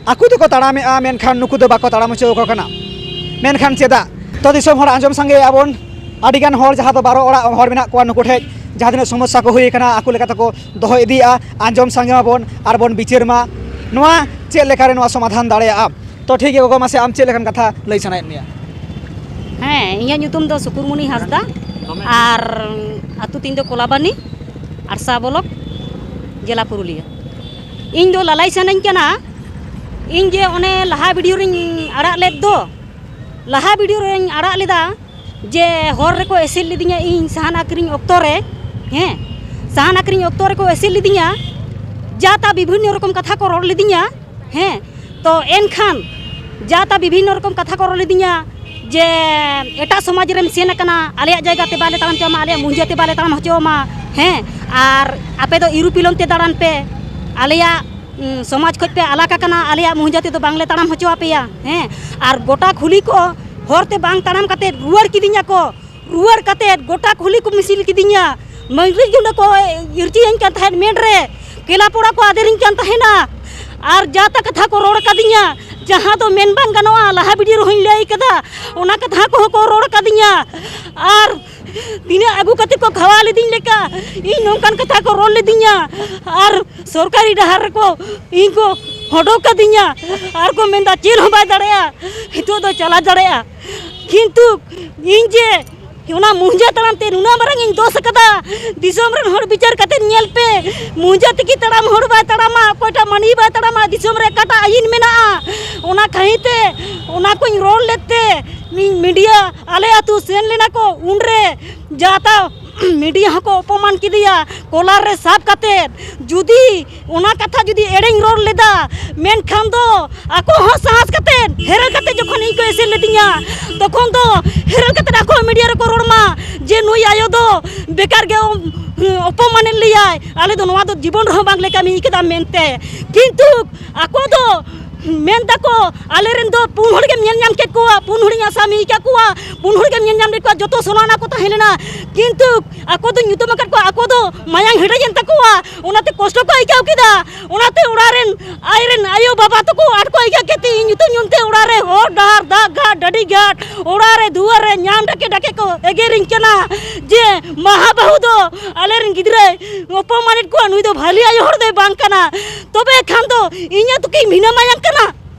ᱟᱠᱚ ᱫᱚᱠᱚ ᱛᱟᱲᱟᱢᱮᱜᱼᱟ, ᱢᱮᱱᱠᱷᱟᱱ ᱱᱩᱠᱩ ᱫᱚ ᱵᱟᱠᱚ ᱛᱟᱲᱟᱢ ᱦᱚᱪᱚ ᱟᱠᱚ ᱠᱟᱱᱟ᱾ ᱢᱮᱱᱠᱷᱟᱱ ᱪᱮᱫᱟᱜ? ᱛᱚ, ᱫᱤᱥᱚᱢ ᱦᱚᱲ, ᱟᱸᱡᱚᱢ ᱥᱟᱸᱜᱮᱭᱟᱵᱚᱱ, ᱟᱹᱰᱤᱜᱟᱱ ᱦᱚᱲ, ᱡᱟᱦᱟᱸ ᱫᱚ ᱵᱟᱨᱚ ᱚᱲᱟᱜ ᱦᱚᱲ ᱢᱮᱱᱟᱜ ᱠᱚᱣᱟ, ᱱᱩᱠᱩ ᱴᱷᱮᱡ ᱡᱟᱦᱟᱸ ᱛᱤᱱᱟᱹᱜ ᱥᱚᱢᱚᱥᱥᱟ ᱠᱚ ᱦᱩᱭ ᱟᱠᱟᱱᱟ, ᱟᱠᱚ ᱞᱮᱠᱟ ᱛᱮᱠᱚ ᱫᱚᱦᱚ ᱤᱫᱤᱭᱮᱫᱼᱟ, ᱟᱸᱡᱚᱢ ᱥᱟᱸᱜᱮ ᱢᱟᱵᱚᱱ ᱟᱨ ᱵᱚᱱ ᱵᱤᱪᱟᱹᱨ ᱢᱟ᱾ ᱱᱚᱣᱟ ᱪᱮᱫ ᱞᱮᱠᱟᱨᱮ ᱱᱚᱣᱟ ᱥᱚᱢᱟᱫᱷᱟᱱ ᱫᱟᱲᱮᱭᱟᱜᱼᱟ? ᱛᱚ ᱴᱷᱤᱠ ᱜᱮᱭᱟ ᱜᱚᱜᱚ, ᱢᱟᱥᱮ ᱟᱢ ᱪᱮᱫ ᱞᱮᱠᱟᱱ ᱠᱟᱛᱷᱟ ᱞᱟᱹᱭ ᱥᱟᱱᱟᱭᱮᱫ ᱢᱮᱭᱟ? ᱦᱮᱸ, ᱤᱧᱟᱹᱜ ᱧᱩᱛᱩᱢ ᱫᱚ ᱥᱩᱠᱩᱨᱢᱩᱱᱤ ᱦᱟᱸᱥᱫᱟ ᱟᱨ ᱟᱹᱛᱩ ᱛᱤᱧ ᱫᱚ ᱠᱚᱞᱟᱵᱟᱱᱤ, ᱟᱲᱥᱟ ᱵᱚᱞᱚᱠ, ᱡᱮᱞᱟ ᱯᱩᱨᱩᱞᱤᱭᱟᱹ᱾ ᱤᱧ ᱫᱚ ᱞᱟᱞᱟᱭ ᱥᱟᱱᱟᱧ ᱠᱟᱱᱟ, ᱤᱧ ᱡᱮ ᱚᱱᱮ ᱞᱟᱦᱟ ᱵᱷᱤᱰᱤᱭᱳ ᱨᱤᱧ ᱟᱲᱟᱜ ᱞᱮᱫ ᱫᱚ, ᱞᱟᱦᱟ ᱵᱷᱤᱰᱤᱭᱳ ᱨᱤᱧ ᱟᱲᱟᱜ ᱞᱮᱫᱟ ᱡᱮ ᱦᱚᱨ ᱨᱮᱠᱚ ᱮᱥᱮᱫ ᱞᱤᱫᱤᱧᱟ ᱤᱧ ᱥᱟᱦᱟᱱ ᱟᱹᱠᱷᱨᱤᱧ ᱚᱠᱛᱚ ᱨᱮ, ᱦᱮᱸ, ᱥᱟᱦᱟᱱ ᱟᱹᱠᱷᱨᱤᱧ ᱚᱠᱛᱚ ᱨᱮᱠᱚ ᱮᱥᱮᱫ ᱞᱤᱫᱤᱧᱟ, ᱡᱟ ᱛᱟ ᱵᱤᱵᱷᱤᱱᱱᱚ ᱨᱚᱠᱚᱢ ᱠᱟᱛᱷᱟ ᱠᱚ ᱨᱚᱲ ᱞᱤᱫᱤᱧᱟ, ᱦᱮᱸ᱾ ᱛᱚ ᱮᱱᱠᱷᱟᱱ ᱡᱟ ᱛᱟ ᱵᱤᱵᱷᱤᱱᱱᱚ ᱨᱚᱠᱚᱢ ᱠᱟᱛᱷᱟ ᱠᱚ ᱨᱚᱲ ᱞᱤᱫᱤᱧᱟ ᱡᱮ ᱮᱴᱟᱜ ᱥᱚᱢᱟᱡᱽ ᱨᱮᱢ ᱥᱮᱱ ᱟᱠᱟᱱᱟ, ᱟᱞᱮᱭᱟᱜ ᱡᱟᱭᱜᱟ ᱛᱮ ᱵᱟᱞᱮ ᱛᱟᱲᱟᱢ ᱦᱚᱪᱚ ᱟᱢᱟ, ᱟᱞᱮᱭᱟᱜ ᱢᱩᱦᱡᱟᱹ ᱛᱮ ᱵᱟᱞᱮ ᱛᱟᱲᱟᱢ ᱦᱚᱪᱚ ᱟᱢᱟ, ᱦᱮᱸ, ᱟᱨ ᱟᱯᱮ ᱫᱚ ᱤᱨᱩ ᱯᱤᱞᱚᱱ ᱛᱮ ᱫᱟᱬᱟᱱ ᱯᱮ, ᱟᱞᱮᱭᱟᱜ ᱩᱸ, ᱥᱚᱢᱟᱡᱽ ᱠᱷᱚᱡ ᱯᱮ ᱟᱞᱟᱜᱽ ᱟᱠᱟᱱᱟ, ᱟᱞᱮᱭᱟᱜ ᱢᱩᱦᱡᱟᱹ ᱛᱮᱫᱚ ᱵᱟᱝᱞᱮ ᱛᱟᱲᱟᱢ ᱦᱚᱪᱚ ᱟᱯᱮᱭᱟ, ᱦᱮᱸ᱾ ᱟᱨ ᱜᱚᱴᱟ ᱠᱩᱞᱦᱤ ᱠᱚ ᱦᱚᱨ ᱛᱮ ᱵᱟᱝ ᱛᱟᱲᱟᱢ ᱠᱟᱛᱮ ᱨᱩᱣᱟᱹᱲ ᱠᱤᱫᱤᱧᱟ ᱠᱚ, ᱨᱩᱣᱟᱹᱲ ᱠᱟᱛᱮ ᱜᱚᱴᱟ ᱠᱩᱞᱦᱤ ᱠᱚ ᱢᱤᱥᱤᱞ ᱠᱤᱫᱤᱧᱟ, ᱢᱟᱹᱨᱤᱪ ᱜᱩᱸᱰᱟᱹ ᱠᱚ ᱤᱨᱪᱤᱭᱟᱹᱧ ᱠᱟᱱ ᱛᱟᱦᱮᱸᱫ ᱢᱮᱫ ᱨᱮ, ᱠᱮᱞᱟ ᱯᱚᱲᱟ ᱠᱚ ᱟᱫᱮᱨᱤᱧ ᱠᱟᱱ ᱛᱟᱦᱮᱱᱟ, ᱟᱨ ᱡᱟ ᱛᱟ ᱠᱟᱛᱷᱟ ᱠᱚ ᱨᱚᱲ ᱠᱟᱫᱤᱧᱟ, ᱡᱟᱦᱟᱸ ᱫᱚ ᱢᱮᱱ ᱵᱟᱝ ᱜᱟᱱᱚᱜᱼᱟ, ᱞᱟᱦᱟ ᱵᱷᱤᱰᱤᱭᱳ ᱨᱮᱦᱚᱸᱧ ᱞᱟᱹᱭ ᱠᱟᱫᱟ, ᱚᱱᱟ ᱠᱟᱛᱷᱟ ᱠᱚᱦᱚᱸ ᱠᱚ ᱨᱚᱲ ᱠᱟᱫᱤᱧᱟ, ᱟᱨ ᱛᱤᱱᱟᱹᱜ ᱟᱹᱜᱩ ᱠᱟᱛᱮ ᱠᱚ ᱠᱷᱟᱣᱟ ᱞᱤᱫᱤᱧ ᱞᱮᱠᱟ ᱤᱧ ᱱᱚᱝᱠᱟᱱ ᱠᱟᱛᱷᱟ ᱠᱚ ᱨᱚᱲ ᱞᱤᱫᱤᱧᱟ, ᱟᱨ ᱥᱚᱨᱠᱟᱨᱤ ᱰᱟᱦᱟᱨ ᱨᱮᱠᱚ ᱤᱧ ᱠᱚ ᱦᱚᱰᱚ ᱠᱟᱫᱤᱧᱟ, ᱟᱨ ᱠᱚ ᱢᱮᱱᱫᱟ ᱪᱮᱫ ᱦᱚᱸ ᱵᱟᱭ ᱫᱟᱲᱮᱭᱟᱜᱼᱟ, ᱱᱤᱛᱚᱜ ᱫᱚ ᱪᱟᱞᱟᱣ ᱫᱟᱲᱮᱭᱟᱜᱼᱟ᱾ ᱠᱤᱱᱛᱩ ᱤᱧ ᱡᱮ ᱚᱱᱟ ᱢᱩᱦᱡᱟᱹ ᱛᱟᱲᱟᱢ ᱛᱮ ᱱᱩᱱᱟᱹᱜ ᱢᱟᱨᱟᱝ ᱤᱧ ᱫᱳᱥ ᱟᱠᱟᱫᱟ, ᱫᱤᱥᱚᱢ ᱨᱮᱱ ᱦᱚᱲ ᱵᱤᱪᱟᱹᱨ ᱠᱟᱛᱮ ᱧᱮᱞ ᱯᱮ, ᱢᱩᱦᱡᱟᱹ ᱛᱮᱠᱤ ᱛᱟᱲᱟᱢ ᱦᱚᱲ ᱵᱟᱭ ᱛᱟᱲᱟᱢᱟ, ᱚᱠᱚᱭᱴᱟᱜ ᱢᱟᱹᱱᱢᱤ ᱵᱟᱭ ᱛᱟᱲᱟᱢᱟ, ᱫᱤᱥᱚᱢ ᱨᱮ ᱚᱠᱟᱴᱟᱜ ᱟᱹᱭᱤᱱ ᱢᱮᱱᱟᱜᱼᱟ, ᱚᱱᱟ ᱠᱷᱟᱹᱛᱤᱨ ᱛᱮ ᱚᱱᱟ ᱠᱚᱧ ᱨᱚᱲ ᱞᱮᱫ ᱛᱮ ᱤᱧ ᱢᱤᱰᱤᱭᱟ ᱟᱞᱮ ᱟᱹᱛᱩ ᱥᱮᱱ ᱞᱮᱱᱟ ᱠᱚ, ᱩᱱᱨᱮ ᱡᱟᱛᱟ ᱢᱤᱰᱤᱭᱟ ᱦᱚᱸᱠᱚ ᱚᱯᱚᱢᱟᱱ ᱠᱮᱫᱮᱭᱟ ᱠᱚᱞᱟᱨ ᱨᱮ ᱥᱟᱵ ᱠᱟᱛᱮ᱾ ᱡᱩᱫᱤ ᱚᱱᱟ ᱠᱟᱛᱷᱟ ᱡᱩᱫᱤ ᱮᱲᱮᱧ ᱨᱚᱲ ᱞᱮᱫᱟ, ᱢᱮᱱᱠᱷᱟᱱ ᱫᱚ ᱟᱠᱚ ᱦᱚᱸ ᱥᱟᱦᱟᱥ ᱠᱟᱛᱮ, ᱦᱮᱨᱮᱞ ᱠᱟᱛᱮ ᱡᱚᱠᱷᱚᱱ ᱤᱧ ᱠᱚ ᱮᱥᱮᱫ ᱞᱤᱫᱤᱧᱟ, ᱛᱚᱠᱷᱚᱱ ᱫᱚ ᱦᱮᱨᱮᱞ ᱠᱟᱛᱮ ᱟᱠᱚ ᱢᱤᱰᱤᱭᱟ ᱨᱮᱠᱚ ᱨᱚᱲ ᱢᱟ ᱡᱮ ᱱᱩᱭ ᱟᱭᱳ ᱫᱚ ᱵᱮᱠᱟᱨ ᱜᱮ ᱚᱯᱚᱢᱟᱱᱮᱫ ᱞᱮᱭᱟᱭ, ᱟᱞᱮ ᱫᱚ ᱱᱚᱣᱟ ᱫᱚ ᱡᱤᱵᱚᱱ ᱨᱮᱦᱚᱸ ᱵᱟᱝᱞᱮ ᱠᱟᱹᱢᱤ ᱠᱟᱫᱟ ᱢᱮᱱᱛᱮ᱾ ᱠᱤᱱᱛᱩ ᱟᱠᱚ ᱫᱚ ᱢᱮᱱ ᱫᱟᱠᱚ, ᱟᱞᱮᱨᱮᱱ ᱫᱚ ᱯᱩᱱ ᱦᱚᱲ ᱜᱮᱢ ᱧᱮᱞ ᱧᱟᱢ ᱠᱮᱫ ᱠᱚᱣᱟ, ᱯᱩᱱ ᱦᱚᱲᱤᱧ ᱟᱥᱟᱢᱤ ᱟᱠᱟᱫ ᱠᱚᱣᱟ, ᱯᱩᱱ ᱦᱚᱲ ᱜᱮᱢ ᱧᱮᱞ ᱧᱟᱢ ᱞᱮᱫ ᱠᱚᱣᱟ, ᱡᱚᱛᱚ ᱥᱚᱞᱟᱱᱟ ᱠᱚ ᱛᱟᱦᱮᱸ ᱞᱮᱱᱟ, ᱠᱤᱱᱛᱩ ᱟᱠᱚ ᱫᱚ ᱧᱩᱛᱩᱢ ᱟᱠᱟᱫ ᱠᱚᱣᱟ, ᱟᱠᱚ ᱫᱚ ᱢᱟᱭᱟᱝ ᱦᱮᱰᱮᱡ ᱮᱱ ᱛᱟᱠᱚᱣᱟ, ᱚᱱᱟᱛᱮ ᱠᱚᱥᱴᱚ ᱠᱚ ᱟᱹᱭᱠᱟᱹᱣ ᱠᱮᱫᱟ᱾ ᱚᱱᱟᱛᱮ ᱚᱲᱟᱜ ᱨᱮᱱ, ᱟᱡ ᱨᱮᱱ ᱟᱭᱳ ᱵᱟᱵᱟ ᱛᱟᱠᱚ ᱟᱸᱴ ᱠᱚ ᱟᱹᱭᱠᱟᱹᱣ ᱠᱮᱫ ᱛᱮ, ᱤᱧ ᱧᱩᱛᱩᱢ ᱧᱩᱛᱩᱢ ᱛᱮ ᱚᱲᱟᱜ ᱨᱮ, ᱦᱚᱨ ᱰᱟᱦᱟᱨ, ᱫᱟᱜ ᱜᱷᱟᱴ, ᱰᱟᱹᱰᱤ ᱜᱷᱟᱴ, ᱚᱲᱟᱜ ᱨᱮ ᱫᱩᱣᱟᱹᱨ ᱨᱮ ᱧᱟᱢ ᱰᱟᱠᱮ ᱰᱟᱠᱮ ᱠᱚ ᱮᱜᱮᱨᱤᱧ ᱠᱟᱱᱟ ᱡᱮ ᱢᱟᱦᱟ ᱵᱟᱹᱦᱩ ᱫᱚ ᱟᱞᱮ ᱨᱮᱱ ᱜᱤᱫᱽᱨᱟᱹᱭ ᱚᱯᱚᱢᱟᱱᱮᱫ ᱠᱚᱣᱟ, ᱱᱩᱭ ᱫᱚ ᱵᱷᱟᱞᱤ ᱟᱭᱳ ᱦᱚᱲ ᱫᱚᱭ ᱵᱟᱝ ᱠᱟᱱᱟ᱾ ᱛᱚᱵᱮ ᱠᱷᱟᱱ ᱫᱚ ᱤᱧ ᱟᱹᱛᱩ ᱠᱤ ᱵᱷᱤᱱᱟᱹ ᱢᱟᱭᱟᱝ ᱠᱟᱱᱟ?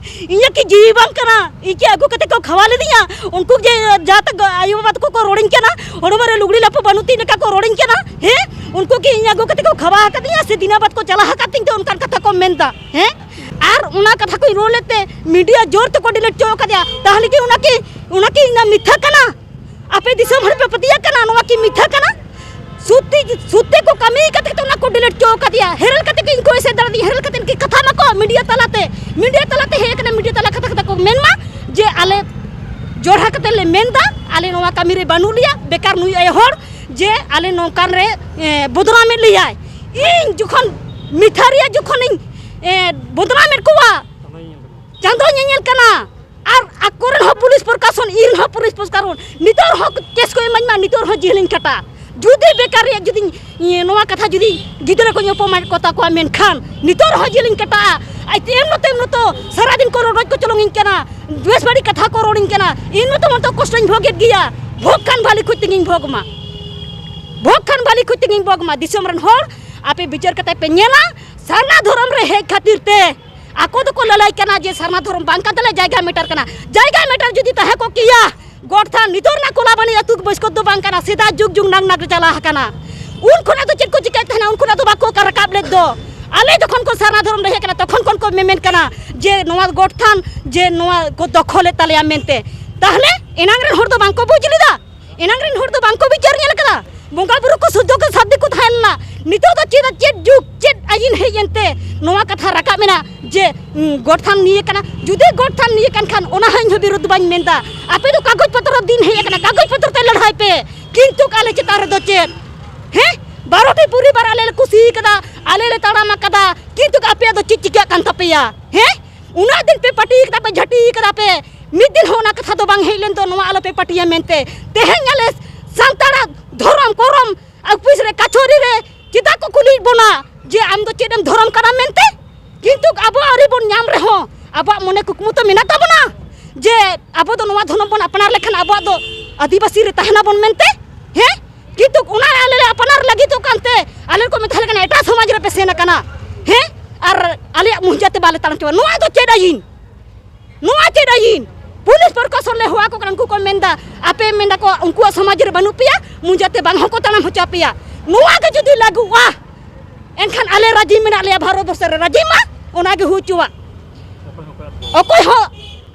ᱤᱧᱟᱹᱜ ᱠᱤ ᱡᱤᱣᱤ ᱵᱟᱝ ᱠᱟᱱᱟ? ᱤᱧ ᱠᱤ ᱟᱹᱜᱩ ᱠᱟᱛᱮ ᱠᱚ ᱠᱷᱟᱣᱟ ᱞᱤᱫᱤᱧᱟ? ᱩᱱᱠᱩ ᱡᱮ ᱡᱟᱛᱮ ᱟᱭᱳ ᱵᱟᱵᱟ ᱛᱟᱠᱚ ᱠᱚ ᱨᱚᱲᱤᱧ ᱠᱟᱱᱟ, ᱦᱚᱲᱢᱚ ᱨᱮ ᱞᱩᱜᱽᱲᱤ ᱞᱟᱯᱚ ᱵᱟᱹᱱᱩᱜ ᱛᱤᱧ ᱞᱮᱠᱟ ᱠᱚ ᱨᱚᱲᱤᱧ ᱠᱟᱱᱟ᱾ ᱦᱮᱸ, ᱩᱱᱠᱩ ᱠᱤ ᱤᱧ ᱟᱹᱜᱩ ᱠᱟᱛᱮ ᱠᱚ ᱠᱷᱟᱣᱟ ᱟᱠᱟᱫᱤᱧᱟ ᱥᱮ ᱫᱤᱱᱟᱵᱟᱫ ᱠᱚ ᱪᱟᱞᱟᱣ ᱟᱠᱟᱫ ᱛᱤᱧ ᱛᱮ ᱚᱱᱠᱟᱱ ᱠᱟᱛᱷᱟ ᱠᱚ ᱢᱮᱱᱫᱟ? ᱦᱮᱸ, ᱟᱨ ᱚᱱᱟ ᱠᱟᱛᱷᱟ ᱠᱚᱧ ᱨᱚᱲ ᱞᱮᱫ ᱛᱮ ᱢᱤᱰᱤᱭᱟ ᱡᱳᱨ ᱛᱮᱠᱚ ᱰᱤᱞᱤᱴ ᱦᱚᱪᱚ ᱟᱠᱟᱫᱮᱭᱟ᱾ ᱛᱟᱦᱚᱞᱮ ᱠᱤ ᱚᱱᱟ ᱠᱤ, ᱚᱱᱟ ᱠᱤ ᱤᱧᱟᱹᱜ ᱢᱤᱛᱷᱟᱹ ᱠᱟᱱᱟ? ᱟᱯᱮ ᱫᱤᱥᱚᱢ ᱦᱚᱲ ᱯᱮ ᱯᱟᱹᱛᱭᱟᱹᱜ ᱠᱟᱱᱟ ᱱᱚᱣᱟ ᱠᱤ ᱢᱤᱛᱷᱟᱹ ᱠᱟᱱᱟ? ᱥᱩᱛᱤ, ᱥᱩᱛᱤ ᱠᱚ ᱠᱟᱹᱢᱤ ᱠᱟᱛᱮ ᱛᱚ ᱚᱱᱟ ᱠᱚ ᱰᱤᱞᱤᱴ ᱦᱚᱪᱚ ᱟᱠᱟᱫᱮᱭᱟ, ᱦᱮᱨᱮᱞ ᱠᱟᱛᱮ ᱠᱤ ᱤᱧ ᱠᱚ ᱮᱥᱮᱫ ᱫᱟᱲᱮᱭᱟᱫᱤᱧᱟ, ᱦᱮᱨᱮᱞ ᱠᱟᱛᱮ ᱠᱤ ᱠᱟᱛᱷᱟ ᱢᱟᱠᱚ ᱢᱤᱰᱤᱭᱟ ᱛᱟᱞᱟᱛᱮ, ᱢᱤᱰᱤᱭᱟ ᱛᱟᱞᱟᱛᱮ ᱦᱮᱡ ᱟᱠᱟᱱᱟ, ᱢᱤᱰᱤᱭᱟ ᱛᱟᱞᱟ ᱠᱟᱛᱷᱟ ᱠᱟᱛᱷᱟ ᱠᱚ ᱢᱮᱱ ᱢᱟ ᱡᱮ ᱟᱞᱮ ᱡᱚᱲᱦᱟ ᱠᱟᱛᱮ ᱞᱮ ᱢᱮᱱ ᱫᱟ, ᱟᱞᱮ ᱱᱚᱣᱟ ᱠᱟᱹᱢᱤ ᱨᱮ ᱵᱟᱹᱱᱩᱜ ᱞᱮᱭᱟ, ᱵᱮᱠᱟᱨ ᱱᱩᱭ ᱟᱭᱳ ᱦᱚᱲ ᱡᱮ ᱟᱞᱮ ᱱᱚᱝᱠᱟᱱ ᱨᱮ, ᱮ, ᱵᱚᱫᱱᱟᱢᱮᱫ ᱞᱮᱭᱟᱭ᱾ ᱤᱧ ᱡᱚᱠᱷᱚᱱ ᱢᱤᱛᱷᱟᱹ ᱨᱮᱭᱟᱜ ᱡᱚᱠᱷᱚᱱᱤᱧ, ᱮ, ᱵᱚᱫᱱᱟᱢᱮᱫ ᱠᱚᱣᱟ, ᱪᱟᱸᱫᱚ ᱧᱮᱧᱮᱞ ᱠᱟᱱᱟ, ᱟᱨ ᱟᱠᱚᱨᱮᱱ ᱦᱚᱸ ᱯᱩᱞᱤᱥ ᱯᱨᱚᱥᱟᱥᱚᱱ, ᱤᱧ ᱦᱚᱸ ᱯᱩᱞᱤᱥ ᱯᱨᱚᱥᱟᱥᱚᱱ, ᱱᱤᱛᱚᱜ ᱨᱮᱦᱚᱸ ᱠᱮᱥ ᱠᱚ ᱮᱢᱟᱹᱧ ᱢᱟ, ᱱᱤᱛᱚᱜ ᱨᱮᱦᱚᱸ ᱡᱮᱞᱤᱧ ᱠᱷᱟᱴᱟ᱾ ᱡᱩᱫᱤ ᱵᱮᱠᱟᱨ ᱨᱮᱭᱟᱜ ᱡᱩᱫᱤ, ᱤᱭᱟᱹ, ᱱᱚᱣᱟ ᱠᱟᱛᱷᱟ ᱡᱩᱫᱤ ᱜᱤᱫᱽᱨᱟᱹ ᱠᱚᱧ ᱚᱯᱚᱢᱟᱱᱮᱫ ᱠᱚ ᱛᱟᱠᱚᱣᱟ, ᱢᱮᱱᱠᱷᱟᱱ ᱱᱤᱛᱚᱜ ᱨᱮᱦᱚᱸ ᱡᱮᱞᱤᱧ ᱠᱟᱴᱟᱜᱼᱟ᱾ ᱟᱡ ᱛᱮ ᱮᱢ ᱱᱚᱛᱮ, ᱮᱢ ᱱᱚᱛᱚ ᱥᱟᱨᱟᱫᱤᱱ ᱠᱚ ᱨᱚᱰᱚᱡ ᱠᱚᱪᱚᱞᱚᱝ ᱤᱧ ᱠᱟᱱᱟ, ᱵᱮᱥ ᱵᱟᱹᱲᱤᱡ ᱠᱟᱛᱷᱟ ᱠᱚ ᱨᱚᱲᱤᱧ ᱠᱟᱱᱟ, ᱤᱧ ᱢᱚᱛᱚ ᱢᱚᱛᱚ ᱠᱚᱥᱴᱚᱧ ᱵᱷᱳᱜᱮᱫ ᱜᱮᱭᱟ᱾ ᱵᱷᱳᱜᱽ ᱠᱷᱟᱱ ᱵᱷᱟᱞᱤ ᱠᱷᱚᱡ ᱛᱮᱜᱤᱧ ᱵᱷᱳᱜᱽ ᱢᱟ, ᱵᱷᱳᱜᱽ ᱠᱷᱟᱱ ᱵᱷᱟᱞᱤ ᱠᱷᱚᱡ ᱛᱮᱜᱤᱧ ᱵᱷᱳᱜᱽ ᱢᱟ᱾ ᱫᱤᱥᱚᱢ ᱨᱮᱱ ᱦᱚᱲ, ᱟᱯᱮ ᱵᱤᱪᱟᱹᱨ ᱠᱟᱛᱮ ᱯᱮ ᱧᱮᱞᱟ, ᱥᱟᱨᱱᱟ ᱫᱷᱚᱨᱚᱢ ᱨᱮ ᱦᱮᱡ ᱠᱷᱟᱹᱛᱤᱨ ᱛᱮ ᱟᱠᱚ ᱫᱚᱠᱚ ᱞᱟᱹᱞᱟᱹᱭ ᱠᱟᱱᱟ ᱡᱮ ᱥᱟᱨᱱᱟ ᱫᱷᱚᱨᱚᱢ ᱵᱟᱝ ᱠᱟᱱ ᱛᱟᱞᱮᱭᱟ, ᱡᱟᱭᱜᱟ ᱢᱮᱴᱟᱨ ᱠᱟᱱᱟ᱾ ᱡᱟᱭᱜᱟ ᱢᱮᱴᱟᱨ ᱡᱩᱫᱤ ᱛᱟᱦᱮᱸ ᱠᱚᱜ ᱠᱮᱭᱟ, ᱜᱚᱰ ᱛᱷᱟᱱ ᱱᱤᱛᱚᱜ ᱨᱮᱱᱟᱜ ᱠᱚᱞᱟᱵᱟᱱᱤ ᱟᱹᱛᱩ ᱵᱟᱹᱥᱠᱚᱛ ᱫᱚ ᱵᱟᱝ ᱠᱟᱱᱟ, ᱥᱮᱫᱟᱭ ᱡᱩᱜᱽ ᱡᱩᱜᱽ ᱱᱟᱝ ᱱᱟᱜ ᱨᱮ ᱪᱟᱞᱟᱣ ᱟᱠᱟᱱᱟ᱾ ᱩᱱ ᱠᱷᱚᱱᱟᱜ ᱫᱚ ᱪᱮᱫ ᱠᱚ ᱪᱤᱠᱟᱹᱭᱮᱫ ᱛᱟᱦᱮᱱᱟ, ᱩᱱ ᱠᱷᱚᱱᱟᱜ ᱫᱚ ᱵᱟᱠᱚ ᱨᱟᱠᱟᱵ ᱞᱮᱫ ᱫᱚ᱾ ᱟᱞᱮ ᱡᱚᱠᱷᱚᱱ ᱠᱚ ᱥᱟᱨᱱᱟ ᱫᱷᱚᱨᱚᱢ ᱞᱮ ᱦᱮᱡ ᱠᱟᱱᱟ, ᱛᱚᱠᱷᱚᱱ ᱠᱷᱚᱱ ᱠᱚ ᱢᱮᱢᱮᱱ ᱠᱟᱱᱟ ᱡᱮ ᱱᱚᱣᱟ ᱜᱚᱰ ᱛᱷᱟᱱ ᱡᱮ ᱱᱚᱣᱟ ᱠᱚ ᱫᱚᱠᱷᱚᱞᱮᱫ ᱛᱟᱞᱮᱭᱟ ᱢᱮᱱᱛᱮ᱾ ᱛᱟᱦᱞᱮ ᱮᱱᱟᱝ ᱨᱮᱱ ᱦᱚᱲ ᱫᱚ ᱵᱟᱝ ᱠᱚ ᱵᱩᱡᱽ ᱞᱮᱫᱟ? ᱮᱱᱟᱝ ᱨᱮᱱ ᱦᱚᱲ ᱫᱚ ᱵᱟᱝ ᱠᱚ ᱵᱤᱪᱟᱹᱨ ᱧᱮᱞ ᱠᱟᱫᱟ? ᱵᱚᱸᱜᱟ ᱵᱩᱨᱩ ᱠᱚ ᱥᱩᱫᱽᱫᱷᱚ ᱠᱚ ᱥᱟᱵᱫᱤ ᱠᱚ ᱛᱟᱦᱮᱸ ᱞᱮᱱᱟ᱾ ᱱᱤᱛᱚᱜ ᱫᱚ ᱪᱮᱫ, ᱪᱮᱫ ᱡᱩᱜᱽ, ᱪᱮᱫ ᱟᱹᱭᱤᱱ ᱦᱮᱡ ᱮᱱᱛᱮ ᱱᱚᱣᱟ ᱠᱟᱛᱷᱟ ᱨᱟᱠᱟᱵ ᱮᱱᱟ ᱡᱮ, ᱩᱸ, ᱜᱚᱰ ᱛᱷᱟᱱ ᱱᱤᱭᱟᱹ ᱠᱟᱱᱟ? ᱡᱩᱫᱤ ᱜᱚᱰ ᱛᱷᱟᱱ ᱱᱤᱭᱟᱹ ᱠᱟᱱ ᱠᱷᱟᱱ, ᱚᱱᱟ ᱦᱚᱸ ᱤᱧ ᱦᱚᱸ ᱵᱤᱨᱳᱫᱷ ᱵᱟᱹᱧ ᱢᱮᱱᱫᱟ᱾ ᱟᱯᱮ ᱫᱚ ᱠᱟᱜᱚᱡᱽ ᱯᱚᱛᱨᱚ ᱫᱤᱱ ᱦᱮᱡ ᱟᱠᱟᱱᱟ, ᱠᱟᱜᱚᱡᱽ ᱯᱚᱛᱨᱚ ᱛᱮ ᱞᱟᱹᱲᱦᱟᱹᱭ ᱯᱮ, ᱠᱤᱱᱛᱩ ᱟᱞᱮ ᱪᱮᱛᱟᱱ ᱨᱮᱫᱚ ᱪᱮᱫ? ᱦᱮᱸ, ᱵᱟᱨᱚᱴᱤ ᱯᱚᱨᱤᱵᱟᱨ ᱟᱞᱮ ᱞᱮ ᱠᱩᱥᱤ ᱠᱟᱫᱟ, ᱟᱞᱮ ᱞᱮ ᱛᱟᱲᱟᱢ ᱟᱠᱟᱫᱟ, ᱠᱤᱱᱛᱩ ᱟᱯᱮᱭᱟᱜ ᱫᱚ ᱪᱮᱫ ᱪᱤᱠᱟᱹᱜ ᱠᱟᱱ ᱛᱟᱯᱮᱭᱟ? ᱦᱮᱸ, ᱩᱱᱟᱹᱜ ᱫᱤᱱ ᱯᱮ ᱯᱟᱹᱴᱤ ᱠᱟᱫᱟ ᱯᱮ, ᱡᱷᱟᱹᱴᱤ ᱠᱟᱫᱟ ᱯᱮ, ᱢᱤᱫ ᱫᱤᱱ ᱦᱚᱸ ᱚᱱᱟ ᱠᱟᱛᱷᱟ ᱫᱚ ᱵᱟᱝ ᱦᱮᱡ ᱞᱮᱱ ᱫᱚ, ᱱᱚᱣᱟ ᱟᱞᱚ ᱯᱮ ᱯᱟᱹᱴᱤᱭᱟ ᱢᱮᱱᱛᱮ᱾ ᱛᱮᱦᱮᱧ ᱟᱞᱮ ᱥᱟᱱᱛᱟᱲᱟᱜ ᱫᱷᱚᱨᱚᱢ ᱠᱚᱨᱚᱢ ᱚᱯᱷᱤᱥ ᱨᱮ, ᱠᱟᱪᱷᱚᱨᱤ ᱨᱮ ᱪᱮᱫᱟᱜ ᱠᱚ ᱠᱩᱞᱤᱭᱮᱫ ᱵᱚᱱᱟ ᱡᱮ ᱟᱢ ᱫᱚ ᱪᱮᱫ ᱮᱢ ᱫᱷᱚᱨᱚᱢ ᱠᱟᱱᱟ ᱢᱮᱱᱛᱮ? ᱠᱤᱱᱛᱩ ᱟᱵᱚ ᱟᱹᱣᱨᱤ ᱵᱚᱱ ᱧᱟᱢ ᱨᱮᱦᱚᱸ ᱟᱵᱚᱣᱟᱜ ᱢᱚᱱᱮ ᱠᱩᱠᱢᱩ ᱛᱚ ᱢᱮᱱᱟᱜ ᱛᱟᱵᱚᱱᱟ ᱡᱮ ᱟᱵᱚ ᱫᱚ ᱱᱚᱣᱟ ᱫᱷᱚᱨᱚᱢ ᱵᱚᱱ ᱟᱯᱱᱟᱨ ᱞᱮᱠᱷᱟᱱ ᱟᱵᱚᱣᱟᱜ ᱫᱚ ᱟᱹᱫᱤᱵᱟᱹᱥᱤ ᱨᱮ ᱛᱟᱦᱮᱱᱟᱵᱚᱱ ᱢᱮᱱᱛᱮ᱾ ᱦᱮᱸ, ᱠᱤᱱᱛᱩ ᱚᱱᱟ ᱟᱞᱮ ᱞᱮ ᱟᱯᱱᱟᱨ ᱞᱟᱹᱜᱤᱫᱚᱜ ᱠᱟᱱᱛᱮ ᱟᱞᱮ ᱠᱚ ᱢᱮᱛᱟ ᱞᱮ ᱠᱟᱱᱟ ᱮᱴᱟᱜ ᱥᱚᱢᱟᱡᱽ ᱨᱮᱯᱮ ᱥᱮᱱ ᱟᱠᱟᱱᱟ᱾ ᱦᱮᱸ, ᱟᱨ ᱟᱞᱮᱭᱟᱜ ᱢᱚᱦᱡᱟ ᱛᱮ ᱵᱟᱞᱮ ᱛᱟᱲᱟᱢ ᱪᱟᱵᱟ᱾ ᱱᱚᱣᱟ ᱫᱚ ᱪᱮᱫ ᱟᱹᱭᱤᱱ? ᱱᱚᱣᱟ ᱪᱮᱫ ᱟᱹᱭᱤᱱ? ᱯᱩᱞᱤᱥ ᱯᱨᱚᱥᱟᱥᱚᱱ ᱞᱮ ᱦᱚᱦᱚ ᱟᱠᱚ ᱠᱟᱱᱟ, ᱩᱱᱠᱩ ᱠᱚ ᱢᱮᱱᱫᱟ ᱟᱯᱮ, ᱢᱮᱱᱫᱟ ᱠᱚ ᱩᱱᱠᱩᱣᱟᱜ ᱥᱚᱢᱟᱡᱽ ᱨᱮ ᱵᱟᱹᱱᱩᱜ ᱯᱮᱭᱟ, ᱢᱚᱦᱡᱟ ᱛᱮ ᱵᱟᱝ ᱦᱚᱸᱠᱚ ᱛᱟᱲᱟᱢ ᱦᱚᱪᱚ ᱟᱯᱮᱭᱟ᱾ ᱱᱚᱣᱟ ᱜᱮ ᱡᱩᱫᱤ ᱞᱟᱹᱜᱩᱜᱼᱟ ᱮᱱᱠᱷᱟᱱ ᱟᱞᱮ ᱨᱟᱹᱡᱤ ᱢᱮᱱᱟᱜ ᱞᱮᱭᱟ, ᱵᱷᱟᱨᱚᱛ ᱵᱚᱨᱥᱚ ᱨᱮ ᱨᱟᱹᱡᱤ ᱢᱟ, ᱚᱱᱟ ᱜᱮ ᱦᱩᱭ ᱦᱚᱪᱚᱣᱟᱜ᱾ ᱚᱠᱚᱭ ᱦᱚᱸ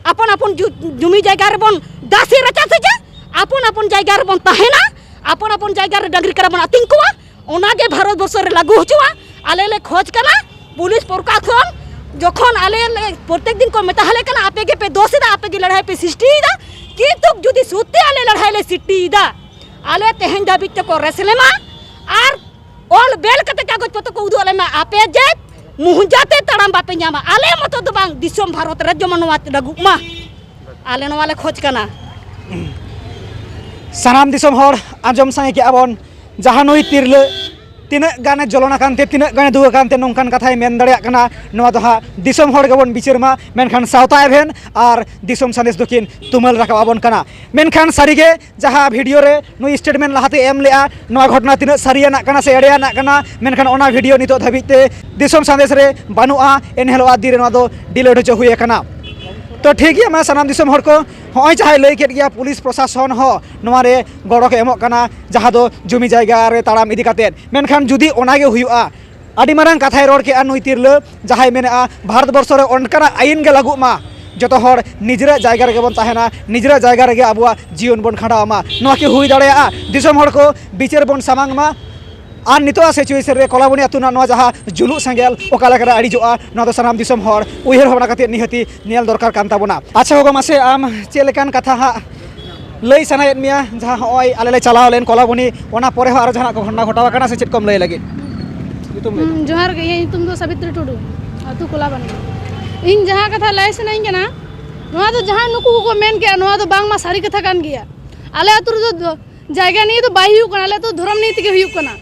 ᱟᱯᱚᱱ ᱟᱯᱚᱱ ᱡᱩ-, ᱡᱩᱢᱤ ᱡᱟᱭᱜᱟ ᱨᱮᱵᱚᱱ ᱫᱟᱥᱮ ᱨᱟᱪᱟ ᱥᱮᱪᱟ, ᱟᱯᱚᱱ ᱟᱯᱚᱱ ᱡᱟᱭᱜᱟ ᱨᱮᱵᱚᱱ ᱛᱟᱦᱮᱱᱟ, ᱟᱯᱚᱱ ᱟᱯᱚᱱ ᱡᱟᱭᱜᱟ ᱨᱮ ᱰᱟᱹᱝᱨᱤ ᱠᱟᱰᱟ ᱵᱚᱱ ᱟᱹᱛᱤᱧ ᱠᱚᱣᱟ, ᱚᱱᱟ ᱜᱮ ᱵᱷᱟᱨᱚᱛ ᱵᱚᱨᱥᱚ ᱨᱮ ᱞᱟᱹᱜᱩ ᱦᱚᱪᱚᱣᱟᱜ᱾ ᱟᱞᱮ ᱞᱮ ᱠᱷᱚᱡᱽ ᱠᱟᱱᱟ ᱯᱩᱞᱤᱥ ᱯᱨᱚᱥᱟᱥᱚᱱ, ᱡᱚᱠᱷᱚᱱ ᱟᱞᱮ ᱞᱮ ᱯᱨᱚᱛᱮᱠ ᱫᱤᱱ ᱠᱚ ᱢᱮᱛᱟ ᱞᱮ ᱠᱟᱱᱟ ᱟᱯᱮ ᱜᱮᱯᱮ ᱫᱳᱥ ᱮᱫᱟ, ᱟᱯᱮ ᱜᱮ ᱞᱟᱹᱲᱦᱟᱹᱭ ᱯᱮ ᱥᱨᱤᱥᱴᱤᱭᱮᱫᱟ, ᱠᱤᱱᱛᱩ ᱡᱩᱫᱤ ᱥᱚᱛᱭᱚ ᱟᱞᱮ ᱞᱟᱹᱲᱦᱟᱹᱭ ᱞᱮ ᱥᱨᱤᱥᱴᱤᱭᱮᱫᱟ, ᱟᱞᱮ ᱛᱮᱦᱮᱧ ᱫᱷᱟᱹᱵᱤᱡ ᱛᱮᱠᱚ ᱨᱮᱥ ᱞᱮᱢᱟ ᱟᱨ ᱚᱞ ᱵᱮᱞ ᱠᱟᱛᱮ ᱠᱟᱜᱚᱡᱽ ᱯᱚᱛᱨᱚ ᱠᱚ ᱩᱫᱩᱜ ᱟᱞᱮ ᱢᱟ, ᱟᱯᱮ ᱡᱮ ᱢᱚᱦᱡᱟ ᱛᱮ ᱛᱟᱲᱟᱢ ᱵᱟᱯᱮ ᱧᱟᱢᱟ᱾ ᱟᱞᱮ ᱢᱚᱛᱚ ᱫᱚ ᱵᱟᱝ, ᱫᱤᱥᱚᱢ ᱵᱷᱟᱨᱚᱛ ᱨᱮ ᱡᱮᱢᱚᱱ ᱱᱚᱣᱟ ᱞᱟᱹᱜᱩᱜ ᱢᱟ, ᱟᱞᱮ ᱱᱚᱣᱟ ᱞᱮ ᱠᱷᱚᱡᱽ ᱠᱟᱱᱟ᱾ ᱥᱟᱱᱟᱢ ᱫᱤᱥᱚᱢ ᱦᱚᱲ ᱟᱸᱡᱚᱢ ᱥᱟᱸᱜᱮ ᱠᱮᱜᱼᱟ ᱵᱚᱱ, ᱡᱟᱦᱟᱸ ᱱᱩᱭ ᱛᱤᱨᱞᱟᱹ ᱛᱤᱱᱟᱹᱜ ᱜᱟᱱᱮ ᱡᱚᱞᱚᱱ ᱟᱠᱟᱱ ᱛᱮ, ᱛᱤᱱᱟᱹᱜ ᱜᱟᱱᱮ ᱫᱩᱠ ᱟᱠᱟᱱ ᱛᱮ ᱱᱚᱝᱠᱟᱱ ᱠᱟᱛᱷᱟᱭ ᱢᱮᱱ ᱫᱟᱲᱮᱭᱟᱜ ᱠᱟᱱᱟ, ᱱᱚᱣᱟ ᱫᱚ ᱦᱟᱸᱜ ᱫᱤᱥᱚᱢ ᱦᱚᱲ ᱜᱮᱵᱚᱱ ᱵᱤᱪᱟᱹᱨ ᱢᱟ᱾ ᱢᱮᱱᱠᱷᱟᱱ ᱥᱟᱶᱛᱟ ᱮᱵᱷᱮᱱ ᱟᱨ ᱫᱤᱥᱚᱢ ᱥᱟᱸᱫᱮᱥ ᱫᱚᱠᱤᱱ ᱛᱩᱢᱟᱹᱞ ᱨᱟᱠᱟᱵ ᱟᱵᱚᱱ ᱠᱟᱱᱟ᱾ ᱢᱮᱱᱠᱷᱟᱱ ᱥᱟᱹᱨᱤᱜᱮ ᱡᱟᱦᱟᱸ ᱵᱷᱤᱰᱤᱭᱳ ᱨᱮ ᱱᱩᱭ ᱥᱴᱮᱴᱢᱮᱱᱴ ᱞᱟᱦᱟᱛᱮ ᱮᱢ ᱞᱮᱜᱼᱟ, ᱱᱚᱣᱟ ᱜᱷᱚᱴᱚᱱᱟ ᱛᱤᱱᱟᱹᱜ ᱥᱟᱹᱨᱤᱭᱟᱱᱟᱜ ᱠᱟᱱᱟ ᱥᱮ ᱮᱲᱮᱭᱟᱱᱟᱜ ᱠᱟᱱᱟ, ᱢᱮᱱᱠᱷᱟᱱ ᱚᱱᱟ ᱵᱷᱤᱰᱤᱭᱳ ᱱᱤᱛᱚᱜ ᱫᱷᱟᱹᱵᱤᱡ ᱛᱮ ᱫᱤᱥᱚᱢ ᱥᱟᱸᱫᱮᱥ ᱨᱮ ᱵᱟᱹᱱᱩᱜᱼᱟ᱾ ᱮᱱᱦᱤᱞᱳᱜ ᱟᱜ ᱫᱤᱱ ᱨᱮ ᱱᱚᱣᱟ ᱫᱚ ᱰᱤᱞᱤᱴ ᱦᱚᱪᱚ ᱦᱩᱭ ᱟᱠᱟᱱᱟ᱾ ᱛᱚ ᱴᱷᱤᱠ ᱜᱮᱭᱟ, ᱢᱟ ᱥᱟᱱᱟᱢ ᱫᱤᱥᱚᱢ ᱦᱚᱲ ᱠᱚ, ᱦᱚᱸᱜᱼᱚᱭ ᱡᱟᱦᱟᱸᱭ ᱞᱟᱹᱭ ᱠᱮᱫ ᱜᱮᱭᱟ, ᱯᱩᱞᱤᱥ ᱯᱨᱚᱥᱟᱥᱚᱱ ᱦᱚᱸ ᱱᱚᱣᱟ ᱨᱮ ᱜᱚᱲᱚ ᱠᱚ ᱮᱢᱚᱜ ᱠᱟᱱᱟ, ᱡᱟᱦᱟᱸ ᱫᱚ ᱡᱩᱢᱤ ᱡᱟᱭᱜᱟ ᱨᱮ ᱛᱟᱲᱟᱢ ᱤᱫᱤ ᱠᱟᱛᱮᱫ᱾ ᱢᱮᱱᱠᱷᱟᱱ ᱡᱩᱫᱤ ᱚᱱᱟ ᱜᱮ ᱦᱩᱭᱩᱜᱼᱟ, ᱟᱹᱰᱤ ᱢᱟᱨᱟᱝ ᱠᱟᱛᱷᱟᱭ ᱨᱚᱲ ᱠᱮᱜᱼᱟ ᱱᱩᱭ ᱛᱤᱨᱞᱟᱹ, ᱡᱟᱦᱟᱸᱭ ᱢᱮᱱᱮᱜᱼᱟ ᱵᱷᱟᱨᱚᱛ ᱵᱚᱨᱥᱚ ᱨᱮ ᱚᱱᱠᱟᱱᱟᱜ ᱟᱹᱭᱤᱱ ᱜᱮ ᱞᱟᱹᱜᱩᱜ ᱢᱟ, ᱡᱚᱛᱚ ᱦᱚᱲ ᱱᱤᱡᱮᱨᱟᱜ ᱡᱟᱭᱜᱟ ᱨᱮᱜᱮ ᱵᱚᱱ ᱛᱟᱦᱮᱱᱟ, ᱱᱤᱡᱮᱨᱟᱜ ᱡᱟᱭᱜᱟ ᱨᱮᱜᱮ ᱟᱵᱚᱣᱟᱜ ᱡᱤᱭᱚᱱ ᱵᱚᱱ ᱠᱷᱟᱸᱰᱟᱣ ᱢᱟ᱾ ᱱᱚᱣᱟ ᱠᱤ ᱦᱩᱭ ᱫᱟᱲᱮᱭᱟᱜᱼᱟ? ᱫᱤᱥᱚᱢ ᱦᱚᱲ ᱠᱚ ᱵᱤᱪᱟᱹᱨ ᱵᱚᱱ ᱥᱟᱢᱟᱝ ᱢᱟ᱾ ᱟᱨ ᱱᱤᱛᱚᱜᱟᱜ ᱥᱤᱪᱩᱭᱮᱥᱚᱱ ᱨᱮ ᱠᱚᱞᱟᱵᱚᱱᱤ ᱟᱹᱛᱩ ᱨᱮᱱᱟᱜ ᱱᱚᱣᱟ ᱡᱟᱦᱟᱸ ᱡᱩᱞᱩᱜ ᱥᱮᱸᱜᱮᱞ ᱚᱠᱟ ᱞᱮᱠᱟᱨᱮ ᱟᱹᱲᱤᱡᱚᱜᱼᱟ, ᱱᱚᱣᱟ ᱫᱚ ᱥᱟᱱᱟᱢ ᱫᱤᱥᱚᱢ ᱦᱚᱲ ᱩᱭᱦᱟᱹᱨ ᱵᱷᱟᱵᱽᱱᱟ ᱠᱟᱛᱮ ᱱᱤᱦᱟᱹᱛᱤ ᱧᱮᱞ ᱫᱚᱨᱠᱟᱨ ᱠᱟᱱ ᱛᱟᱵᱚᱱᱟ᱾ ᱟᱪᱪᱷᱟ ᱜᱚᱜᱚ, ᱢᱟᱥᱮ ᱟᱢ ᱪᱮᱫ ᱞᱮᱠᱟᱱ ᱠᱟᱛᱷᱟ ᱦᱟᱸᱜ ᱞᱟᱹᱭ ᱥᱟᱱᱟᱭᱮᱫ ᱢᱮᱭᱟ, ᱡᱟᱦᱟᱸ ᱦᱚᱸᱜᱼᱚᱭ ᱟᱞᱮ ᱞᱮ ᱪᱟᱞᱟᱣ ᱞᱮᱱ ᱠᱚᱞᱟᱵᱚᱱᱤ, ᱚᱱᱟ ᱯᱚᱨᱮ ᱦᱚᱸ ᱟᱨᱚ ᱡᱟᱦᱟᱱᱟᱜ ᱠᱚ ᱜᱷᱚᱴᱚᱱᱟ ᱜᱷᱚᱴᱟᱣ ᱟᱠᱟᱱᱟ ᱥᱮ ᱪᱮᱫ ᱠᱚᱢ ᱞᱟᱹᱭ ᱞᱟᱹᱜᱤᱫ? ᱧᱩᱛᱩᱢ ᱞᱟᱹᱭ ᱦᱩᱸ, ᱡᱚᱦᱟᱨ ᱜᱮ, ᱤᱧᱟᱹᱜ ᱧᱩᱛᱩᱢ ᱫᱚ ᱥᱟᱵᱤᱛᱨᱤ ᱴᱩᱰᱩ, ᱟᱹᱛᱩ ᱠᱚᱞᱟᱵᱟᱱᱤ᱾ ᱤᱧ ᱡᱟᱦᱟᱸ ᱠᱟᱛᱷᱟ ᱞᱟᱹᱭ ᱥᱟᱱᱟᱧ ᱠᱟᱱᱟ, ᱱᱚᱣᱟ ᱫᱚ ᱡᱟᱦᱟᱸ ᱱᱩᱠᱩ ᱠᱚᱠᱚ ᱢᱮᱱ ᱠᱮᱜᱼᱟ, ᱱᱚᱣᱟ ᱫᱚ ᱵᱟᱝᱢᱟ ᱥᱟᱹᱨᱤ ᱠᱟᱛᱷᱟ ᱠᱟᱱ ᱜᱮᱭᱟ᱾ ᱟᱞᱮ ᱟᱹᱛᱩ ᱨᱮᱫᱚ ᱫᱚ ᱡᱟᱭᱜᱟ ᱱᱤᱭᱮ ᱫᱚ ᱵᱟᱭ ᱦᱩᱭᱩᱜ ᱠᱟᱱᱟ, ᱟᱞᱮ ᱫᱚ ᱫᱷᱚᱨᱚᱢ ᱱᱤᱭᱮ ᱛᱮᱜᱮ ᱦᱩᱭᱩᱜ ᱠᱟᱱᱟ᱾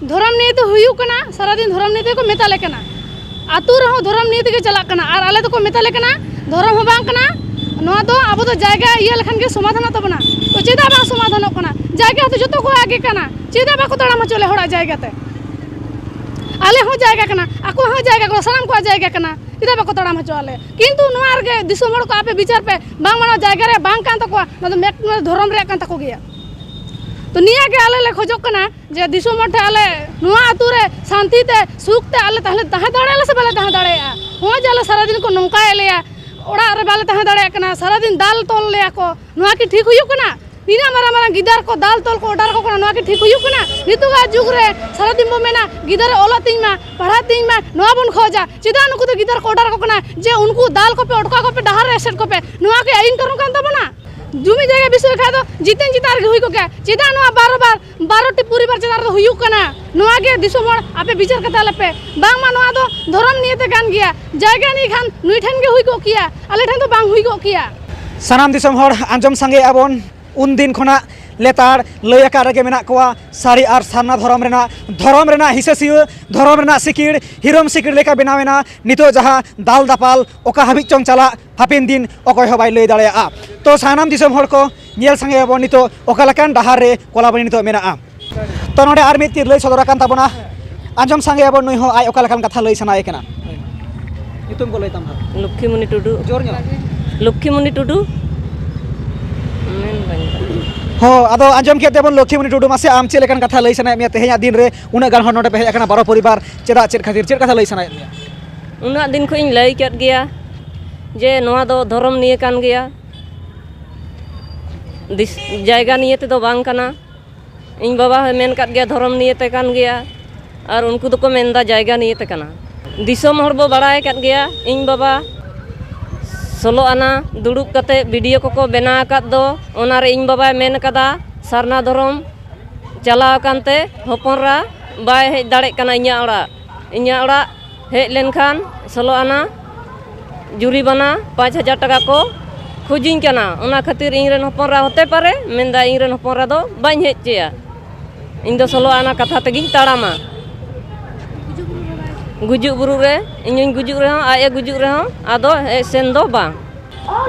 ᱫᱷᱚᱨᱚᱢ ᱱᱤᱭᱮ ᱫᱚ ᱦᱩᱭᱩᱜ ᱠᱟᱱᱟ, ᱥᱟᱨᱟᱫᱤᱱ ᱫᱷᱚᱨᱚᱢ ᱱᱤᱭᱮ ᱛᱮᱠᱚ ᱢᱮᱛᱟ ᱞᱮ ᱠᱟᱱᱟ᱾ ᱟᱹᱛᱩ ᱨᱮᱦᱚᱸ ᱫᱷᱚᱨᱚᱢ ᱱᱤᱭᱮ ᱛᱮᱜᱮ ᱪᱟᱞᱟᱜ ᱠᱟᱱᱟ, ᱟᱨ ᱟᱞᱮ ᱫᱚᱠᱚ ᱢᱮᱛᱟ ᱞᱮ ᱠᱟᱱᱟ, ᱫᱷᱚᱨᱚᱢ ᱦᱚᱸ ᱵᱟᱝ ᱠᱟᱱᱟ, ᱱᱚᱣᱟ ᱫᱚ ᱟᱵᱚ ᱫᱚ ᱡᱟᱭᱜᱟ ᱤᱭᱟᱹ ᱞᱮᱠᱷᱟᱱ ᱜᱮ ᱥᱚᱢᱟᱫᱷᱟᱱᱚᱜ ᱛᱟᱵᱚᱱᱟ᱾ ᱛᱚ ᱪᱮᱫᱟᱜ ᱵᱟᱝ ᱥᱚᱢᱟᱫᱷᱟᱱᱚᱜ ᱠᱟᱱᱟ? ᱡᱟᱭᱜᱟ ᱦᱚᱸᱛᱚ ᱡᱚᱛᱚ ᱠᱚᱣᱟᱜ ᱜᱮ ᱠᱟᱱᱟ, ᱪᱮᱫᱟᱜ ᱵᱟᱠᱚ ᱛᱟᱲᱟᱢ ᱦᱚᱪᱚ ᱞᱮ ᱦᱚᱲᱟᱜ ᱡᱟᱭᱜᱟ ᱛᱮ? ᱟᱞᱮ ᱦᱚᱸ ᱡᱟᱭᱜᱟ ᱠᱟᱱᱟ, ᱟᱠᱚ ᱦᱚᱸ ᱡᱟᱭᱜᱟ ᱠᱟᱱᱟ, ᱥᱟᱱᱟᱢ ᱠᱚᱣᱟᱜ ᱡᱟᱭᱜᱟ ᱠᱟᱱᱟ, ᱪᱮᱫᱟᱜ ᱵᱟᱠᱚ ᱛᱟᱲᱟᱢ ᱦᱚᱪᱚ ᱟᱞᱮ? ᱠᱤᱱᱛᱩ ᱱᱚᱣᱟ ᱨᱮᱜᱮ ᱫᱤᱥᱚᱢ ᱦᱚᱲ ᱠᱚ ᱟᱯᱮ ᱵᱤᱪᱟᱹᱨ ᱯᱮ, ᱵᱟᱝᱢᱟ ᱱᱚᱣᱟ ᱡᱟᱭᱜᱟ ᱨᱮ ᱵᱟᱝ ᱠᱟᱱ ᱛᱟᱠᱚᱣᱟ, ᱱᱚᱣᱟ ᱫᱚ ᱢᱮᱫ-, ᱱᱚᱣᱟ ᱫᱚ ᱫᱷᱚᱨᱚᱢ ᱨᱮᱭᱟᱜ ᱠᱟᱱ ᱛᱟᱠᱚ ᱜᱮᱭᱟ᱾ ᱛᱚ ᱱᱤᱭᱟᱹ ᱜᱮ ᱟᱞᱮ ᱞᱮ ᱠᱷᱚᱡᱚᱜ ᱠᱟᱱᱟ ᱡᱮ ᱫᱤᱥᱚᱢ ᱦᱚᱲ ᱴᱷᱮᱱ ᱟᱞᱮ ᱱᱚᱣᱟ ᱟᱹᱛᱩ ᱨᱮ ᱥᱟᱱᱛᱤ ᱛᱮ ᱥᱩᱠ ᱛᱮ ᱟᱞᱮ ᱛᱟᱦᱞᱮ ᱛᱟᱦᱮᱸ ᱫᱟᱲᱮᱭᱟᱜᱼᱟ ᱥᱮ ᱵᱟᱞᱮ ᱛᱟᱦᱮᱸ ᱫᱟᱲᱮᱭᱟᱜᱼᱟ? ᱱᱚᱜᱼᱚᱭ ᱡᱮ ᱟᱞᱮ ᱥᱟᱨᱟᱫᱤᱱ ᱠᱚ ᱱᱚᱝᱠᱟᱭᱮᱫ ᱞᱮᱭᱟ, ᱚᱲᱟᱜ ᱨᱮ ᱵᱟᱞᱮ ᱛᱟᱦᱮᱸ ᱫᱟᱲᱮᱭᱟᱜ ᱠᱟᱱᱟ, ᱥᱟᱨᱟᱫᱤᱱ ᱫᱟᱞ ᱛᱚᱞ ᱞᱮᱭᱟ ᱠᱚ, ᱱᱚᱣᱟ ᱠᱤ ᱴᱷᱤᱠ ᱦᱩᱭᱩᱜ ᱠᱟᱱᱟ? ᱱᱤᱱᱟᱹᱜ ᱢᱟᱨᱟᱝ ᱢᱟᱨᱟᱝ ᱜᱤᱫᱟᱹᱨ ᱠᱚ ᱫᱟᱞ ᱛᱚᱞ ᱠᱚ ᱚᱰᱟᱨ ᱟᱠᱚ ᱠᱟᱱᱟ, ᱱᱚᱣᱟ ᱠᱤ ᱴᱷᱤᱠ ᱦᱩᱭᱩᱜ ᱠᱟᱱᱟ? ᱱᱤᱛᱚᱜᱟᱜ ᱡᱩᱜᱽ ᱨᱮ ᱥᱟᱨᱟᱫᱤᱱ ᱵᱚ ᱢᱮᱱᱟ ᱜᱤᱫᱟᱹᱨ ᱮ ᱚᱞᱚᱜ ᱛᱤᱧ ᱢᱟ, ᱯᱟᱲᱦᱟᱜ ᱛᱤᱧ ᱢᱟ, ᱱᱚᱣᱟ ᱵᱚᱱ ᱠᱷᱚᱡᱟ᱾ ᱪᱮᱫᱟᱜ ᱱᱩᱠᱩ ᱫᱚ ᱜᱤᱫᱟᱹᱨ ᱠᱚ ᱚᱰᱟᱨ ᱟᱠᱚ ᱠᱟᱱᱟ ᱡᱮ ᱩᱱᱠᱩ ᱫᱟᱞ ᱠᱚᱯᱮ, ᱚᱴᱠᱟ ᱠᱚᱯᱮ, ᱰᱟᱦᱟᱨ ᱨᱮ ᱮᱥᱮᱫ ᱠᱚᱯᱮ? ᱱᱚᱣᱟ ᱠᱤ ᱟᱹᱭᱤᱱ ᱠᱟᱹᱱᱩᱱ ᱠᱟᱱ ᱛᱟᱵᱚᱱᱟ? ᱡᱩᱢᱤ ᱡᱟᱭᱜᱟ ᱵᱤᱥᱚᱭ ᱠᱷᱟᱡ ᱫᱚ ᱡᱤᱛᱟᱹᱱ ᱡᱤᱛᱟᱹᱱ ᱨᱮᱜᱮ ᱦᱩᱭ ᱠᱚᱜ ᱠᱮᱭᱟ᱾ ᱪᱮᱫᱟᱜ ᱱᱚᱣᱟ ᱵᱟᱨᱚ ᱵᱟᱨ, ᱵᱟᱨᱚ ᱴᱤ ᱯᱚᱨᱤᱵᱟᱨ ᱪᱮᱛᱟᱱ ᱨᱮᱫᱚ ᱦᱩᱭᱩᱜ ᱠᱟᱱᱟ? ᱱᱚᱣᱟ ᱜᱮ ᱫᱤᱥᱚᱢ ᱦᱚᱲ ᱟᱯᱮ ᱵᱤᱪᱟᱹᱨ ᱠᱟᱛᱟ ᱞᱮᱯᱮ᱾ ᱵᱟᱝᱢᱟ ᱱᱚᱣᱟ ᱫᱚ ᱫᱷᱚᱨᱚᱢ ᱱᱤᱭᱮ ᱛᱮ ᱠᱟᱱ ᱜᱮᱭᱟ, ᱡᱟᱭᱜᱟ ᱱᱤᱭᱮ ᱠᱷᱟᱱ ᱱᱩᱭ ᱴᱷᱮᱱ ᱜᱮ ᱦᱩᱭ ᱠᱚᱜ ᱠᱮᱭᱟ, ᱟᱞᱮ ᱴᱷᱮᱱ ᱫᱚ ᱵᱟᱝ ᱦᱩᱭ ᱠᱚᱜ ᱠᱮᱭᱟ᱾ ᱥᱟᱱᱟᱢ ᱫᱤᱥᱚᱢ ᱦᱚᱲ ᱟᱸᱡᱚᱢ ᱥᱟᱸᱜᱮᱭᱮᱫᱼᱟ ᱵᱚᱱ, ᱩᱱ ᱫᱤᱱ ᱠᱷᱚᱱᱟᱜ ᱞᱮᱛᱟᱲ ᱞᱟᱹᱭ ᱟᱠᱟᱫ ᱨᱮᱜᱮ ᱢᱮᱱᱟᱜ ᱠᱚᱣᱟ ᱥᱟᱹᱨᱤ ᱟᱨ ᱥᱟᱨᱱᱟ ᱫᱷᱚᱨᱚᱢ ᱨᱮᱱᱟᱜ, ᱫᱷᱚᱨᱚᱢ ᱨᱮᱱᱟᱜ ᱦᱤᱥᱟᱹ ᱥᱤᱭᱟᱹ, ᱫᱷᱚᱨᱚᱢ ᱨᱮᱱᱟᱜ ᱥᱤᱠᱤᱲ ᱦᱤᱨᱚᱢ ᱥᱤᱠᱤᱲ ᱞᱮᱠᱟ ᱵᱮᱱᱟᱣ ᱮᱱᱟ᱾ ᱱᱤᱛᱚᱜ ᱡᱟᱦᱟᱸ ᱫᱟᱞ ᱫᱟᱯᱟᱞ ᱚᱠᱟ ᱦᱟᱹᱵᱤᱡ ᱪᱚᱝ ᱪᱟᱞᱟᱜ, ᱦᱟᱯᱮᱱ ᱫᱤᱱ ᱚᱠᱚᱭ ᱦᱚᱸ ᱵᱟᱭ ᱞᱟᱹᱭ ᱫᱟᱲᱮᱭᱟᱜᱼᱟ᱾ ᱛᱚ ᱥᱟᱱᱟᱢ ᱫᱤᱥᱚᱢ ᱦᱚᱲ ᱠᱚ ᱧᱮᱞ ᱥᱟᱸᱜᱮᱭᱟᱵᱚᱱ ᱱᱤᱛᱚᱜ ᱚᱠᱟ ᱞᱮᱠᱟᱱ ᱰᱟᱦᱟᱨ ᱨᱮ ᱠᱚᱞᱟᱵᱚᱱᱤ ᱱᱤᱛᱚᱜ ᱢᱮᱱᱟᱜᱼᱟ᱾ ᱛᱚ ᱱᱚᱰᱮ ᱟᱨ ᱢᱤᱫ ᱛᱤᱨᱞᱟᱹᱭ ᱥᱚᱫᱚᱨ ᱟᱠᱟᱱ ᱛᱟᱵᱚᱱᱟ, ᱟᱸᱡᱚᱢ ᱥᱟᱸᱜᱮᱭᱟᱵᱚᱱ ᱱᱩᱭ ᱦᱚᱸ ᱟᱡ ᱚᱠᱟ ᱞᱮᱠᱟᱱ ᱠᱟᱛᱷᱟ ᱞᱟᱹᱭ ᱥᱟᱱᱟᱭᱮ ᱠᱟᱱᱟ᱾ ᱧᱩᱛᱩᱢ ᱠᱚ ᱞᱟᱹᱭ ᱛᱟᱢ ᱦᱟᱸᱜ᱾ ᱞᱚᱠᱠᱷᱤᱢᱚᱱᱤ ᱴᱩᱰᱩ᱾ ᱡᱳᱨ ᱧᱚᱜ᱾ ᱞᱚᱠᱠᱷᱤᱢᱚᱱᱤ ᱴᱩᱰᱩ᱾ ᱢᱮᱱ ᱵᱟᱹᱧ ᱵᱟᱲᱟᱭᱟ᱾ ᱦᱚᱸ, ᱟᱫᱚ ᱟᱸᱡᱚᱢ ᱠᱮᱫ ᱛᱮᱵᱚᱱ ᱞᱚᱠᱠᱷᱤᱢᱚᱱᱤ ᱴᱩᱰᱩ, ᱢᱟᱥᱮ ᱟᱢ ᱪᱮᱫ ᱞᱮᱠᱟᱱ ᱠᱟᱛᱷᱟ ᱞᱟᱹᱭ ᱥᱟᱱᱟᱭᱮᱫ ᱢᱮᱭᱟ? ᱛᱮᱦᱮᱧᱟᱜ ᱫᱤᱱ ᱨᱮ ᱩᱱᱟᱹᱜ ᱜᱟᱱ ᱦᱚᱲ ᱱᱚᱰᱮ ᱯᱮ ᱦᱮᱡ ᱟᱠᱟᱱᱟ, ᱵᱟᱨᱚ ᱯᱚᱨᱤᱵᱟᱨ, ᱪᱮᱫᱟᱜ, ᱪᱮᱫ ᱠᱷᱟᱹᱛᱤᱨ, ᱪᱮᱫ ᱠᱟᱛᱷᱟ ᱞᱟᱹᱭ ᱥᱟᱱᱟᱭᱮᱫ ᱢᱮᱭᱟ? ᱩᱱᱟᱹᱜ ᱫᱤᱱ ᱠᱷᱚᱱ ᱤᱧ ᱞᱟᱹᱭ ᱠᱮᱫ ᱜᱮᱭᱟ ᱡᱮ ᱱᱚᱣᱟ ᱫᱚ ᱫᱷᱚᱨᱚᱢ ᱱᱤᱭᱮ ᱠᱟᱱ ᱜᱮᱭᱟ, ᱫᱤᱥ-, ᱡᱟᱭᱜᱟ ᱱᱤᱭᱮ ᱛᱮᱫᱚ ᱵᱟᱝ ᱠᱟᱱᱟ᱾ ᱤᱧ ᱵᱟᱵᱟ ᱦᱚᱸᱭ ᱢᱮᱱ ᱠᱟᱫ ᱜᱮᱭᱟ ᱫᱷᱚᱨᱚᱢ ᱱᱤᱭᱮ ᱛᱮ ᱠᱟᱱ ᱜᱮᱭᱟ, ᱟᱨ ᱩᱱᱠᱩ ᱫᱚᱠᱚ ᱢᱮᱱᱫᱟ ᱡᱟᱭᱜᱟ ᱱᱤᱭᱮ ᱛᱮ ᱠᱟᱱᱟ᱾ ᱫᱤᱥᱚᱢ ᱦᱚᱲ ᱵᱚ ᱵᱟᱲᱟᱭ ᱠᱟᱫ ᱜᱮᱭᱟ, ᱤᱧ ᱵᱟᱵᱟ ᱥᱳᱞᱳ ᱟᱱᱟ ᱫᱩᱲᱩᱵ ᱠᱟᱛᱮ ᱵᱷᱤᱰᱤᱭᱳ ᱠᱚᱠᱚ ᱵᱮᱱᱟᱣ ᱟᱠᱟᱫ ᱫᱚ, ᱚᱱᱟᱨᱮ ᱤᱧ ᱵᱟᱵᱟᱭ ᱢᱮᱱ ᱠᱟᱫᱟ ᱥᱟᱨᱱᱟ ᱫᱷᱚᱨᱚᱢ ᱪᱟᱞᱟᱣ ᱟᱠᱟᱱ ᱛᱮ ᱦᱚᱯᱚᱱ ᱮᱨᱟ ᱵᱟᱭ ᱦᱮᱡ ᱫᱟᱲᱮᱜ ᱠᱟᱱᱟ ᱤᱧᱟᱹᱜ ᱚᱲᱟᱜ᱾ ᱤᱧᱟᱹᱜ ᱚᱲᱟᱜ ᱦᱮᱡ ᱞᱮᱱᱠᱷᱟᱱ ᱥᱳᱞᱳ ᱟᱱᱟ ᱡᱩᱨᱤᱢᱟᱱᱟ ᱯᱟᱸᱪ ᱦᱟᱡᱟᱨ ᱴᱟᱠᱟ ᱠᱚ ᱠᱷᱚᱡᱤᱧ ᱠᱟᱱᱟ, ᱚᱱᱟ ᱠᱷᱟᱹᱛᱤᱨ ᱤᱧ ᱨᱮᱱ ᱦᱚᱯᱚᱱ ᱮᱨᱟ ᱦᱚᱛᱮ ᱯᱟᱨᱮ, ᱢᱮᱱᱫᱟ ᱤᱧ ᱨᱮᱱ ᱦᱚᱯᱚᱱ ᱮᱨᱟ ᱫᱚ ᱵᱟᱹᱧ ᱦᱮᱡ ᱦᱚᱪᱚᱭᱟ᱾ ᱤᱧ ᱫᱚ ᱥᱳᱞᱳ ᱟᱱᱟ ᱠᱟᱛᱷᱟ ᱛᱮᱜᱤᱧ ᱛᱟᱲᱟᱢᱟ᱾ ᱜᱩᱡᱩᱜ ᱵᱩᱨᱩ ᱨᱮ ᱤᱧᱤᱧ ᱜᱩᱡᱩᱜ ᱨᱮᱦᱚᱸ, ᱟᱡ ᱮ ᱜᱩᱡᱩᱜ ᱨᱮᱦᱚᱸ, ᱟᱫᱚ ᱦᱮᱡ ᱥᱮᱱ ᱫᱚ ᱵᱟᱝ᱾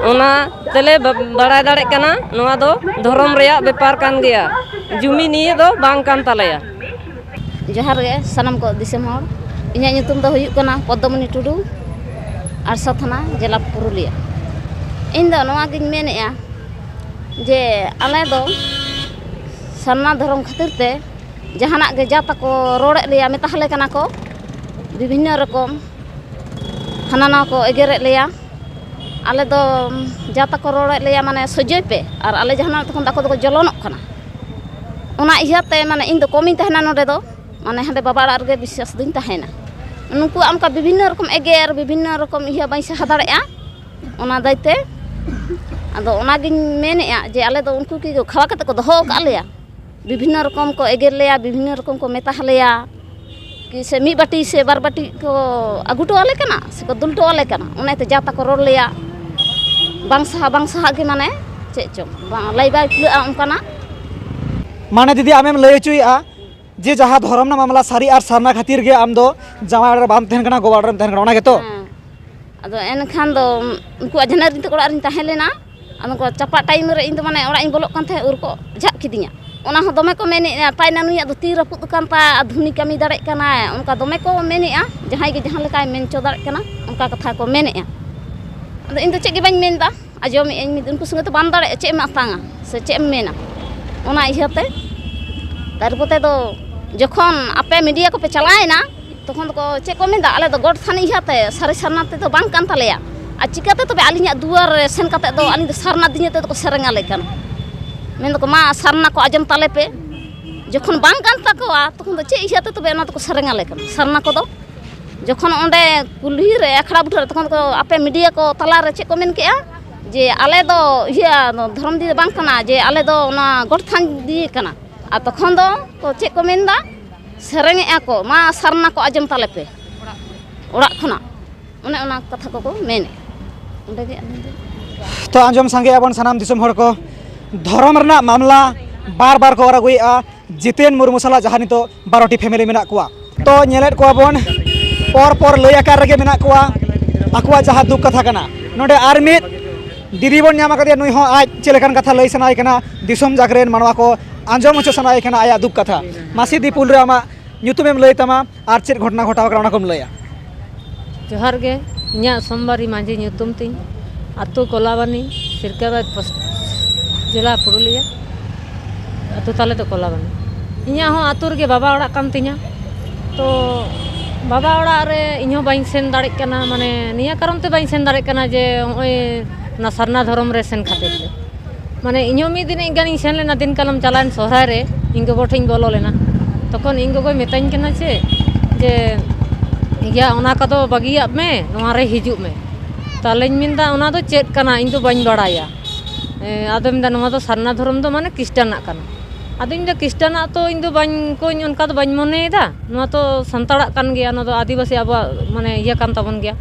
ᱚᱱᱟ ᱛᱮᱞᱮ ᱵᱟ-, ᱵᱟᱲᱟᱭ ᱫᱟᱲᱮᱜ ᱠᱟᱱᱟ, ᱱᱚᱣᱟ ᱫᱚ ᱫᱷᱚᱨᱚᱢ ᱨᱮᱭᱟᱜ ᱵᱮᱯᱟᱨ ᱠᱟᱱ ᱜᱮᱭᱟ᱾ ᱡᱩᱢᱤ ᱱᱤᱭᱮ ᱫᱚ ᱵᱟᱝ ᱠᱟᱱ ᱛᱟᱞᱮᱭᱟ᱾ ᱡᱚᱦᱟᱨ ᱜᱮ ᱥᱟᱱᱟᱢ ᱠᱚ ᱫᱤᱥᱚᱢ ᱦᱚᱲ᱾ ᱤᱧᱟᱹᱜ ᱧᱩᱛᱩᱢ ᱫᱚ ᱦᱩᱭᱩᱜ ᱠᱟᱱᱟ ᱯᱚᱫᱽᱫᱚᱢᱚᱱᱤ ᱴᱩᱰᱩ, ᱟᱲᱥᱟ ᱛᱷᱟᱱᱟ, ᱡᱮᱞᱟ ᱯᱩᱨᱩᱞᱤᱭᱟᱹ᱾ ᱤᱧ ᱫᱚ ᱱᱚᱣᱟ ᱜᱤᱧ ᱢᱮᱱᱮᱫᱼᱟ ᱡᱮ ᱟᱞᱮ ᱫᱚ ᱥᱟᱨᱱᱟ ᱫᱷᱚᱨᱚᱢ ᱠᱷᱟᱹᱛᱤᱨ ᱛᱮ ᱡᱟᱦᱟᱱᱟᱜ ᱜᱮ ᱡᱟ ᱛᱟᱠᱚ ᱨᱚᱲᱮᱫ ᱞᱮᱭᱟ, ᱢᱮᱛᱟ ᱞᱮ ᱠᱟᱱᱟ ᱠᱚ ᱵᱤᱵᱷᱤᱱᱱᱚ ᱨᱚᱠᱚᱢ, ᱦᱟᱱᱟ ᱱᱟᱣᱟ ᱠᱚ ᱮᱜᱮᱨᱮᱫ ᱞᱮᱭᱟ᱾ ᱟᱞᱮ ᱫᱚ ᱡᱟ ᱛᱟᱠᱚ ᱨᱚᱲᱮᱫ ᱞᱮᱭᱟ, ᱢᱟᱱᱮ ᱥᱚᱡᱷᱮᱭ ᱯᱮ, ᱟᱨ ᱟᱞᱮ ᱡᱟᱦᱟᱱᱟᱜ ᱛᱚᱠᱷᱚᱱ ᱫᱚ ᱟᱠᱚ ᱫᱚᱠᱚ ᱡᱚᱞᱚᱱᱚᱜ ᱠᱟᱱᱟ᱾ ᱚᱱᱟ ᱤᱭᱟᱹᱛᱮ ᱢᱟᱱᱮ ᱤᱧ ᱫᱚ ᱠᱚᱢᱤᱧ ᱛᱟᱦᱮᱱᱟ ᱱᱚᱰᱮ ᱫᱚ, ᱢᱟᱱᱮ ᱦᱟᱸᱰᱮ ᱵᱟᱵᱟ ᱚᱲᱟᱜ ᱨᱮᱜᱮ ᱵᱤᱥᱥᱟᱥ ᱫᱚᱧ ᱛᱟᱦᱮᱱᱟ᱾ ᱱᱩᱠᱩᱣᱟᱜ ᱚᱱᱠᱟ ᱵᱤᱵᱷᱤᱱᱱᱚ ᱨᱚᱠᱚᱢ ᱮᱜᱮᱨ, ᱵᱤᱵᱷᱤᱱᱱᱚ ᱨᱚᱠᱚᱢ ᱤᱭᱟᱹ ᱵᱟᱹᱧ ᱥᱟᱦᱟ ᱫᱟᱲᱮᱭᱟᱜᱼᱟ, ᱚᱱᱟ ᱫᱟᱭᱛᱮ᱾ ᱟᱫᱚ ᱚᱱᱟᱜᱤᱧ ᱢᱮᱱᱮᱫᱼᱟ ᱡᱮ ᱟᱞᱮ ᱫᱚ ᱩᱱᱠᱩ ᱠᱤ ᱠᱷᱟᱣᱟ ᱠᱟᱛᱮ ᱠᱚ ᱫᱚᱦᱚ ᱟᱠᱟᱫ ᱞᱮᱭᱟ? ᱵᱤᱵᱷᱤᱱᱱᱚ ᱨᱚᱠᱚᱢ ᱠᱚ ᱮᱜᱮᱨ ᱞᱮᱭᱟ, ᱵᱤᱵᱷᱤᱱᱱᱚ ᱨᱚᱠᱚᱢ ᱠᱚ ᱢᱮᱛᱟ ᱞᱮᱭᱟ, ᱠᱤ ᱥᱮ ᱢᱤᱫ ᱵᱟᱹᱴᱤ ᱥᱮ ᱵᱟᱨ ᱵᱟᱹᱴᱤ ᱠᱚ ᱟᱹᱜᱩ ᱦᱚᱴᱚ ᱟᱞᱮ ᱠᱟᱱᱟ ᱥᱮ ᱠᱚ ᱫᱩᱞ ᱦᱚᱴᱚ ᱟᱞᱮ ᱠᱟᱱᱟ, ᱚᱱᱟᱛᱮ ᱡᱟ ᱛᱟᱠᱚ ᱨᱚᱲ ᱞᱮᱭᱟ, ᱵᱟᱝ ᱥᱟᱦᱟ, ᱵᱟᱝ ᱥᱟᱦᱟᱜ ᱜᱮ, ᱢᱟᱱᱮ ᱪᱮᱫ ᱪᱚᱝ ᱵᱟᱝ ᱞᱟᱹᱭ ᱵᱟᱭ ᱠᱷᱩᱞᱟᱹᱜᱼᱟ ᱚᱱᱠᱟᱱᱟᱜ᱾ ᱢᱟᱱᱮ ᱫᱤᱫᱤ, ᱟᱢᱮᱢ ᱞᱟᱹᱭ ᱦᱚᱪᱚᱭᱮᱫᱼᱟ ᱡᱮ ᱡᱟᱦᱟᱸ ᱫᱷᱚᱨᱚᱢ ᱨᱮᱱᱟᱜ ᱢᱟᱢᱞᱟ ᱥᱟᱹᱨᱤ ᱟᱨ ᱥᱟᱨᱱᱟ ᱠᱷᱟᱹᱛᱤᱨ ᱜᱮ ᱟᱢ ᱫᱚ ᱡᱟᱶᱟᱭ ᱚᱲᱟᱜ ᱨᱮ ᱵᱟᱢ ᱛᱟᱦᱮᱱ ᱠᱟᱱᱟ, ᱜᱚ ᱚᱲᱟᱜ ᱨᱮᱢ ᱛᱟᱦᱮᱱ ᱠᱟᱱᱟ, ᱚᱱᱟ ᱜᱮᱛᱚ? ᱦᱮᱸ᱾ ᱟᱫᱚ ᱮᱱᱠᱷᱟᱱ ᱫᱚ ᱩᱱᱠᱩ ᱟᱡᱷᱱᱟᱨ ᱨᱮᱱ ᱛᱟᱠᱚ ᱚᱲᱟᱜ ᱨᱤᱧ ᱛᱟᱦᱮᱸ ᱞᱮᱱᱟ᱾ ᱟᱫᱚ ᱩᱱᱠᱩ ᱪᱟᱯᱟᱫ ᱴᱟᱭᱤᱢ ᱨᱮ ᱤᱧ ᱫᱚ ᱢᱟᱱᱮ ᱚᱲᱟᱜ ᱤᱧ ᱵᱚᱞᱚᱜ ᱠᱟᱱ ᱛᱟᱦᱮᱸᱫ, ᱩᱨ ᱠᱚ ᱡᱷᱟᱜ ᱠᱤᱫᱤᱧᱟ᱾ ᱚᱱᱟ ᱦᱚᱸ ᱫᱚᱢᱮ ᱠᱚ ᱢᱮᱱᱮᱫᱼᱟ, "ᱛᱟᱭ ᱱᱟᱹᱱᱩᱭᱟᱜ ᱫᱚ ᱛᱤ ᱨᱟᱹᱯᱩᱫ ᱟᱠᱟᱱ ᱛᱟᱭ, ᱟᱨ ᱫᱷᱩᱱᱤ ᱠᱟᱹᱢᱤ ᱫᱟᱲᱮᱭᱟᱜ ᱠᱟᱱᱟᱭ", ᱚᱱᱠᱟ ᱫᱚᱢᱮ ᱠᱚ ᱢᱮᱱᱮᱫᱼᱟ᱾ ᱡᱟᱦᱟᱸᱭ ᱜᱮ ᱡᱟᱦᱟᱸ ᱞᱮᱠᱟᱭ ᱢᱮᱱ ᱦᱚᱪᱚ ᱫᱟᱲᱮᱭᱟᱜ ᱠᱟᱱᱟ, ᱚᱱᱠᱟ ᱠᱟᱛᱷᱟ ᱠᱚ ᱢᱮᱱᱮᱫᱼᱟ᱾ ᱟᱫᱚ ᱤᱧ ᱫᱚ ᱪᱮᱫ ᱜᱮ ᱵᱟᱹᱧ ᱢᱮᱱᱫᱟ, ᱟᱸᱡᱚᱢᱮᱫ ᱟᱹᱧ, ᱢᱤᱫ ᱩᱱᱠᱩ ᱥᱚᱸᱜᱮ ᱛᱚ ᱵᱟᱢ ᱫᱟᱲᱮᱭᱟᱜᱼᱟ, ᱪᱮᱫ ᱮᱢ ᱟᱛᱟᱝᱟ ᱥᱮ ᱪᱮᱫ ᱮᱢ ᱢᱮᱱᱟ? ᱚᱱᱟ ᱤᱭᱟᱹᱛᱮ ᱛᱟᱨᱯᱚᱨᱮ ᱫᱚ ᱡᱚᱠᱷᱚᱱ ᱟᱯᱮ ᱢᱤᱰᱤᱭᱟ ᱠᱚᱯᱮ ᱪᱟᱞᱟᱣᱮᱱᱟ, ᱛᱚᱠᱷᱚᱱ ᱫᱚᱠᱚ ᱪᱮᱫ ᱠᱚ ᱢᱮᱱᱫᱟ, "ᱟᱞᱮ ᱫᱚ ᱜᱚᱰ ᱛᱷᱟᱱ ᱤᱭᱟᱹᱛᱮ, ᱥᱟᱹᱨᱤ ᱥᱟᱨᱱᱟ ᱛᱮᱫᱚ ᱵᱟᱝ ᱠᱟᱱ ᱛᱟᱞᱮᱭᱟ, ᱟᱨ ᱪᱤᱠᱟᱹᱛᱮ ᱛᱚᱵᱮ ᱟᱹᱞᱤᱧᱟᱜ ᱫᱩᱣᱟᱹᱨ ᱨᱮ ᱥᱮᱱ ᱠᱟᱛᱮ ᱫᱚ ᱟᱹᱞᱤᱧ ᱫᱚ ᱥᱟᱨᱱᱟ ᱫᱤᱭᱮ ᱛᱮᱫᱚ ᱠᱚ ᱥᱮᱨᱮᱧ ᱟᱞᱮ ᱠᱟᱱᱟ?" ᱢᱮᱱ ᱫᱚᱠᱚ, "ᱢᱟ ᱥᱟᱨᱱᱟ ᱠᱚ ᱟᱸᱡᱚᱢ ᱛᱟᱞᱮ ᱯᱮ, ᱡᱚᱠᱷᱚᱱ ᱵᱟᱝ ᱠᱟᱱ ᱛᱟᱠᱚᱣᱟ ᱛᱚᱠᱷᱚᱱ ᱫᱚ ᱪᱮᱫ ᱤᱭᱟᱹᱛᱮ ᱛᱚᱵᱮ ᱚᱱᱟ ᱫᱚᱠᱚ ᱥᱮᱨᱮᱧ ᱟᱞᱮ ᱠᱟᱱᱟ ᱥᱟᱨᱱᱟ ᱠᱚᱫᱚ?" ᱡᱚᱠᱷᱚᱱ ᱚᱸᱰᱮ ᱠᱩᱞᱦᱤ ᱨᱮ ᱟᱠᱷᱲᱟ ᱵᱩᱴᱟᱹ ᱨᱮ, ᱛᱚᱠᱷᱚᱱ ᱠᱚ ᱟᱯᱮ ᱢᱤᱰᱤᱭᱟ ᱠᱚ ᱛᱟᱞᱟ ᱨᱮ ᱪᱮᱫ ᱠᱚ ᱢᱮᱱ ᱠᱮᱜᱼᱟ ᱡᱮ, "ᱟᱞᱮ ᱫᱚ ᱤᱭᱟᱹ ᱫᱷᱚᱨᱚᱢ ᱫᱤᱭᱮ ᱵᱟᱝ ᱠᱟᱱᱟ, ᱡᱮ ᱟᱞᱮ ᱫᱚ ᱚᱱᱟ ᱜᱚᱰ ᱛᱷᱟᱱ ᱫᱤᱭᱮ ᱠᱟᱱᱟ", ᱟᱨ ᱛᱚᱠᱷᱚᱱ ᱫᱚ ᱠᱚ ᱪᱮᱫ ᱠᱚ ᱢᱮᱱᱫᱟ, ᱥᱮᱨᱮᱧᱮᱜᱼᱟ ᱠᱚ, "ᱢᱟ ᱥᱟᱨᱱᱟ ᱠᱚ ᱟᱸᱡᱚᱢ ᱛᱟᱞᱮ ᱯᱮ ᱚᱲᱟᱜ ᱠᱷᱚᱱᱟᱜ", ᱚᱱᱮ ᱚᱱᱟ ᱠᱟᱛᱷᱟ ᱠᱚᱠᱚ ᱢᱮᱱᱮᱜᱼᱟ᱾ ᱚᱸᱰᱮ ᱜᱮ ᱟᱹᱞᱤᱧ ᱫᱚ ᱛᱚ ᱟᱸᱡᱚᱢ ᱥᱟᱸᱜᱮᱭᱟᱵᱚᱱ ᱥᱟᱱᱟᱢ ᱫᱤᱥᱚᱢ ᱦᱚᱲ ᱠᱚ, ᱫᱷᱚᱨᱚᱢ ᱨᱮᱱᱟᱜ ᱢᱟᱢᱞᱟ ᱵᱟᱨ ᱵᱟᱨ ᱠᱚ ᱚᱨ ᱟᱹᱜᱩᱭᱮᱫᱼᱟ ᱡᱤᱛᱮᱱ ᱢᱩᱨᱢᱩ ᱥᱟᱞᱟᱜ, ᱡᱟᱦᱟᱸ ᱱᱤᱛᱚᱜ ᱵᱟᱨᱚ ᱴᱤ ᱯᱷᱮᱢᱮᱞᱤ ᱢᱮᱱᱟᱜ ᱠᱚᱣᱟ᱾ ᱛᱚ ᱧᱮᱞᱮᱫ ᱠᱚᱣᱟ ᱵᱚᱱ ᱯᱚᱨ ᱯᱚᱨ ᱞᱟᱹᱭ ᱟᱠᱟᱫ ᱨᱮᱜᱮ ᱢᱮᱱᱟᱜ ᱠᱚᱣᱟ ᱟᱠᱚᱣᱟᱜ ᱡᱟᱦᱟᱸ ᱫᱩᱠ ᱠᱟᱛᱷᱟ ᱠᱟᱱᱟ᱾ ᱱᱚᱰᱮ ᱟᱨ ᱢᱤᱫ ᱫᱤᱫᱤ ᱵᱚᱱ ᱧᱟᱢ ᱟᱠᱟᱫᱮᱭᱟ, ᱱᱩᱭ ᱦᱚᱸ ᱟᱡ ᱪᱮᱫ ᱞᱮᱠᱟᱱ ᱠᱟᱛᱷᱟ ᱞᱟᱹᱭ ᱥᱟᱱᱟᱭᱮ ᱠᱟᱱᱟ, ᱫᱤᱥᱚᱢ ᱡᱟᱠ ᱨᱮᱱ ᱢᱟᱱᱣᱟ ᱠᱚ ᱟᱸᱡᱚᱢ ᱦᱚᱪᱚ ᱥᱟᱱᱟᱭᱮ ᱠᱟᱱᱟ ᱟᱭᱟᱜ ᱫᱩᱠ ᱠᱟᱛᱷᱟ᱾ ᱢᱟᱥᱮ ᱫᱤ, ᱯᱩᱭᱞᱩ ᱨᱮ ᱟᱢᱟᱜ ᱧᱩᱛᱩᱢᱮᱢ ᱞᱟᱹᱭ ᱛᱟᱢᱟ ᱟᱨ ᱪᱮᱫ ᱜᱷᱚᱴᱚᱱᱟ ᱜᱷᱚᱴᱟᱣ ᱟᱠᱟᱱᱟ ᱚᱱᱟ ᱠᱚᱢ ᱞᱟᱹᱭᱟ᱾ ᱡᱚᱦᱟᱨ ᱜᱮ, ᱤᱧᱟᱹᱜ ᱥᱳᱢᱵᱟᱨᱤ ᱢᱟᱹᱡᱷᱤ ᱧᱩᱛᱩᱢ ᱛᱤᱧ, ᱟᱹᱛᱩ ᱠᱚᱞᱟᱵᱟᱱᱤ, ᱥᱤᱨᱠᱟᱵᱟᱫᱽ ᱯᱚᱥ-, ᱡᱮᱞᱟ ᱯᱩᱨᱩᱞᱤᱭᱟᱹ, ᱟᱹᱛᱩ ᱛᱟᱞᱮ ᱫᱚ ᱠᱚᱞᱟᱵᱟᱱᱤ᱾ ᱤᱧᱟᱹᱜ ᱦᱚᱸ ᱟᱹᱛᱩ ᱨᱮᱜᱮ ᱵᱟᱵᱟ ᱚᱲᱟᱜ ᱠᱟᱱ ᱛᱤᱧᱟ᱾ ᱛᱚ ᱵᱟᱵᱟ ᱚᱲᱟᱜ ᱨᱮ ᱤᱧ ᱦᱚᱸ ᱵᱟᱹᱧ ᱥᱮᱱ ᱫᱟᱲᱮᱜ ᱠᱟᱱᱟ, ᱢᱟᱱᱮ ᱱᱤᱭᱟᱹ ᱠᱟᱨᱚᱱ ᱛᱮ ᱵᱟᱹᱧ ᱥᱮᱱ ᱫᱟᱲᱮᱜ ᱠᱟᱱᱟ ᱡᱮ ᱱᱚᱜᱼᱚᱭ ᱚᱱᱟ ᱥᱟᱨᱱᱟ ᱫᱷᱚᱨᱚᱢ ᱨᱮ ᱥᱮᱱ ᱠᱷᱟᱹᱛᱤᱨ ᱛᱮ᱾ ᱢᱟᱱᱮ ᱤᱧ ᱦᱚᱸ ᱢᱤᱫ ᱫᱤᱱ ᱜᱟᱱᱤᱧ ᱥᱮᱱ ᱞᱮᱱᱟ, ᱫᱤᱱ ᱠᱟᱞᱚᱢ ᱪᱟᱞᱟᱣᱮᱱ ᱥᱚᱦᱨᱟᱭ ᱨᱮ ᱤᱧ ᱜᱚᱜᱚ ᱴᱷᱮᱱ ᱤᱧ ᱵᱚᱞᱚ ᱞᱮᱱᱟ᱾ ᱛᱚᱠᱷᱚᱱ ᱤᱧ ᱜᱚᱜᱚᱭ ᱢᱮᱛᱟᱹᱧ ᱠᱟᱱᱟ ᱪᱮ, ᱡᱮ ᱤᱭᱟ, ᱚᱱᱟ ᱠᱚᱫᱚ ᱵᱟᱹᱜᱤᱭᱟᱜ ᱢᱮ, ᱱᱚᱣᱟ ᱨᱮ ᱦᱤᱡᱩᱜ ᱢᱮ᱾ ᱛᱟᱦᱞᱮᱧ ᱢᱮᱱᱫᱟ, ᱚᱱᱟ ᱫᱚ ᱪᱮᱫ ᱠᱟᱱᱟ? ᱤᱧ ᱫᱚ ᱵᱟᱹᱧ ᱵᱟᱲᱟᱭᱟ᱾ ᱮ, ᱟᱫᱚ ᱢᱮᱱᱫᱟ, ᱱᱚᱣᱟ ᱫᱚ ᱥᱟᱨᱱᱟ ᱫᱷᱚᱨᱚᱢ ᱫᱚ ᱢᱟᱱᱮ ᱠᱷᱨᱤᱥᱴᱟᱱᱟᱜ ᱠᱟᱱᱟ᱾ ᱟᱫᱚ ᱤᱧ ᱫᱚ ᱠᱷᱨᱤᱥᱴᱟᱱᱟᱜ ᱛᱚ ᱤᱧ ᱫᱚ ᱵᱟᱹᱧ, ᱠᱚᱧ ᱚᱱᱠᱟ ᱫᱚ ᱵᱟᱹᱧ ᱢᱚᱱᱮᱭᱮᱫᱟ, ᱱᱚᱣᱟ ᱛᱚ ᱥᱟᱱᱛᱟᱲᱟᱜ ᱠᱟᱱ ᱜᱮᱭᱟ, ᱱᱚᱣᱟ ᱫᱚ ᱟᱹᱫᱤᱵᱟᱹᱥᱤ ᱟᱵᱚᱣᱟᱜ ᱢᱟᱱᱮ ᱤᱭᱟᱹ ᱠᱟᱱ ᱛᱟᱵᱚᱱ ᱜᱮᱭᱟ᱾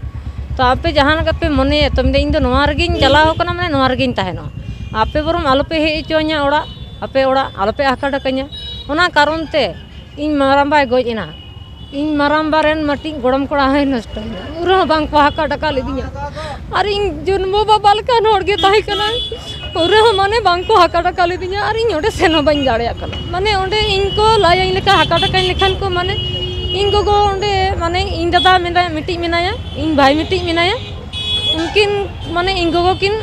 ᱛᱚ ᱟᱯᱮ ᱡᱟᱦᱟᱸ ᱞᱮᱠᱟ ᱯᱮ ᱢᱚᱱᱮᱭᱮᱫ, ᱛᱚ ᱢᱮᱱᱫᱟ, ᱤᱧ ᱫᱚ ᱱᱚᱣᱟ ᱨᱮᱜᱮᱧ ᱪᱟᱞᱟᱣ ᱠᱟᱱᱟ, ᱢᱟᱱᱮ ᱱᱚᱣᱟ ᱨᱮᱜᱮᱧ ᱛᱟᱦᱮᱱᱚᱜᱼᱟ᱾ ᱟᱯᱮ ᱵᱚᱨᱚᱝ ᱟᱞᱚᱯᱮ ᱦᱮᱡ ᱦᱚᱪᱚᱣᱟᱹᱧᱟ ᱚᱲᱟᱜ, ᱟᱯᱮ ᱚᱲᱟᱜ ᱟᱞᱚᱯᱮ ᱦᱟᱠᱟᱴ ᱟᱠᱟᱧᱟ᱾ ᱚᱱᱟ ᱠᱟᱨᱚᱱ ᱛᱮ ᱤᱧ ᱢᱟᱨᱟᱝᱵᱟᱭ ᱜᱚᱡ ᱮᱱᱟ᱾ ᱤᱧ ᱢᱟᱨᱟᱝᱵᱟ ᱨᱮᱱ ᱢᱤᱫᱴᱤᱡ ᱜᱚᱲᱚᱢ ᱠᱚᱲᱟ ᱦᱚᱸᱭ ᱱᱚᱥᱴᱚᱭᱮᱱᱟ, ᱩᱱ ᱨᱮᱦᱚᱸ ᱵᱟᱝ ᱠᱚ ᱦᱟᱠᱟᱴ ᱟᱠᱟᱫ ᱞᱤᱫᱤᱧᱟ᱾ ᱟᱨ ᱤᱧ ᱡᱚᱱᱢᱚ ᱵᱟᱵᱟ ᱞᱮᱠᱟᱱ ᱦᱚᱲ ᱜᱮ ᱛᱟᱦᱮᱸ ᱠᱟᱱᱟᱭ, ᱩᱱ ᱨᱮᱦᱚᱸ ᱢᱟᱱᱮ ᱵᱟᱝ ᱠᱚ ᱦᱟᱠᱟᱴ ᱟᱠᱟᱫ ᱞᱤᱫᱤᱧᱟ᱾ ᱟᱨ ᱤᱧ ᱚᱸᱰᱮ ᱥᱮᱱ ᱦᱚᱸ ᱵᱟᱹᱧ ᱫᱟᱲᱮᱭᱟᱜ ᱠᱟᱱᱟ᱾ ᱢᱟᱱᱮ ᱚᱸᱰᱮ ᱤᱧ ᱠᱚ ᱞᱟᱹᱭᱟᱹᱧ ᱞᱮᱠᱟ ᱦᱟᱠᱟᱴ ᱟᱠᱟᱧ ᱞᱮᱠᱷᱟᱱ ᱠᱚ, ᱢᱟᱱᱮ ᱤᱧ ᱜᱚᱜᱚ ᱚᱸᱰᱮ, ᱢᱟᱱᱮ ᱤᱧ ᱫᱟᱫᱟ ᱢᱮᱱᱟᱭ ᱢᱤᱫᱴᱤᱡ ᱢᱮᱱᱟᱭᱟ, ᱤᱧ ᱵᱷᱟᱭ ᱢᱤᱫᱴᱤᱡ ᱢᱮᱱᱟᱭᱟ, ᱩᱱᱠᱤᱱ ᱢᱟᱱᱮ ᱤᱧ ᱜᱚᱜᱚ ᱠᱤᱱ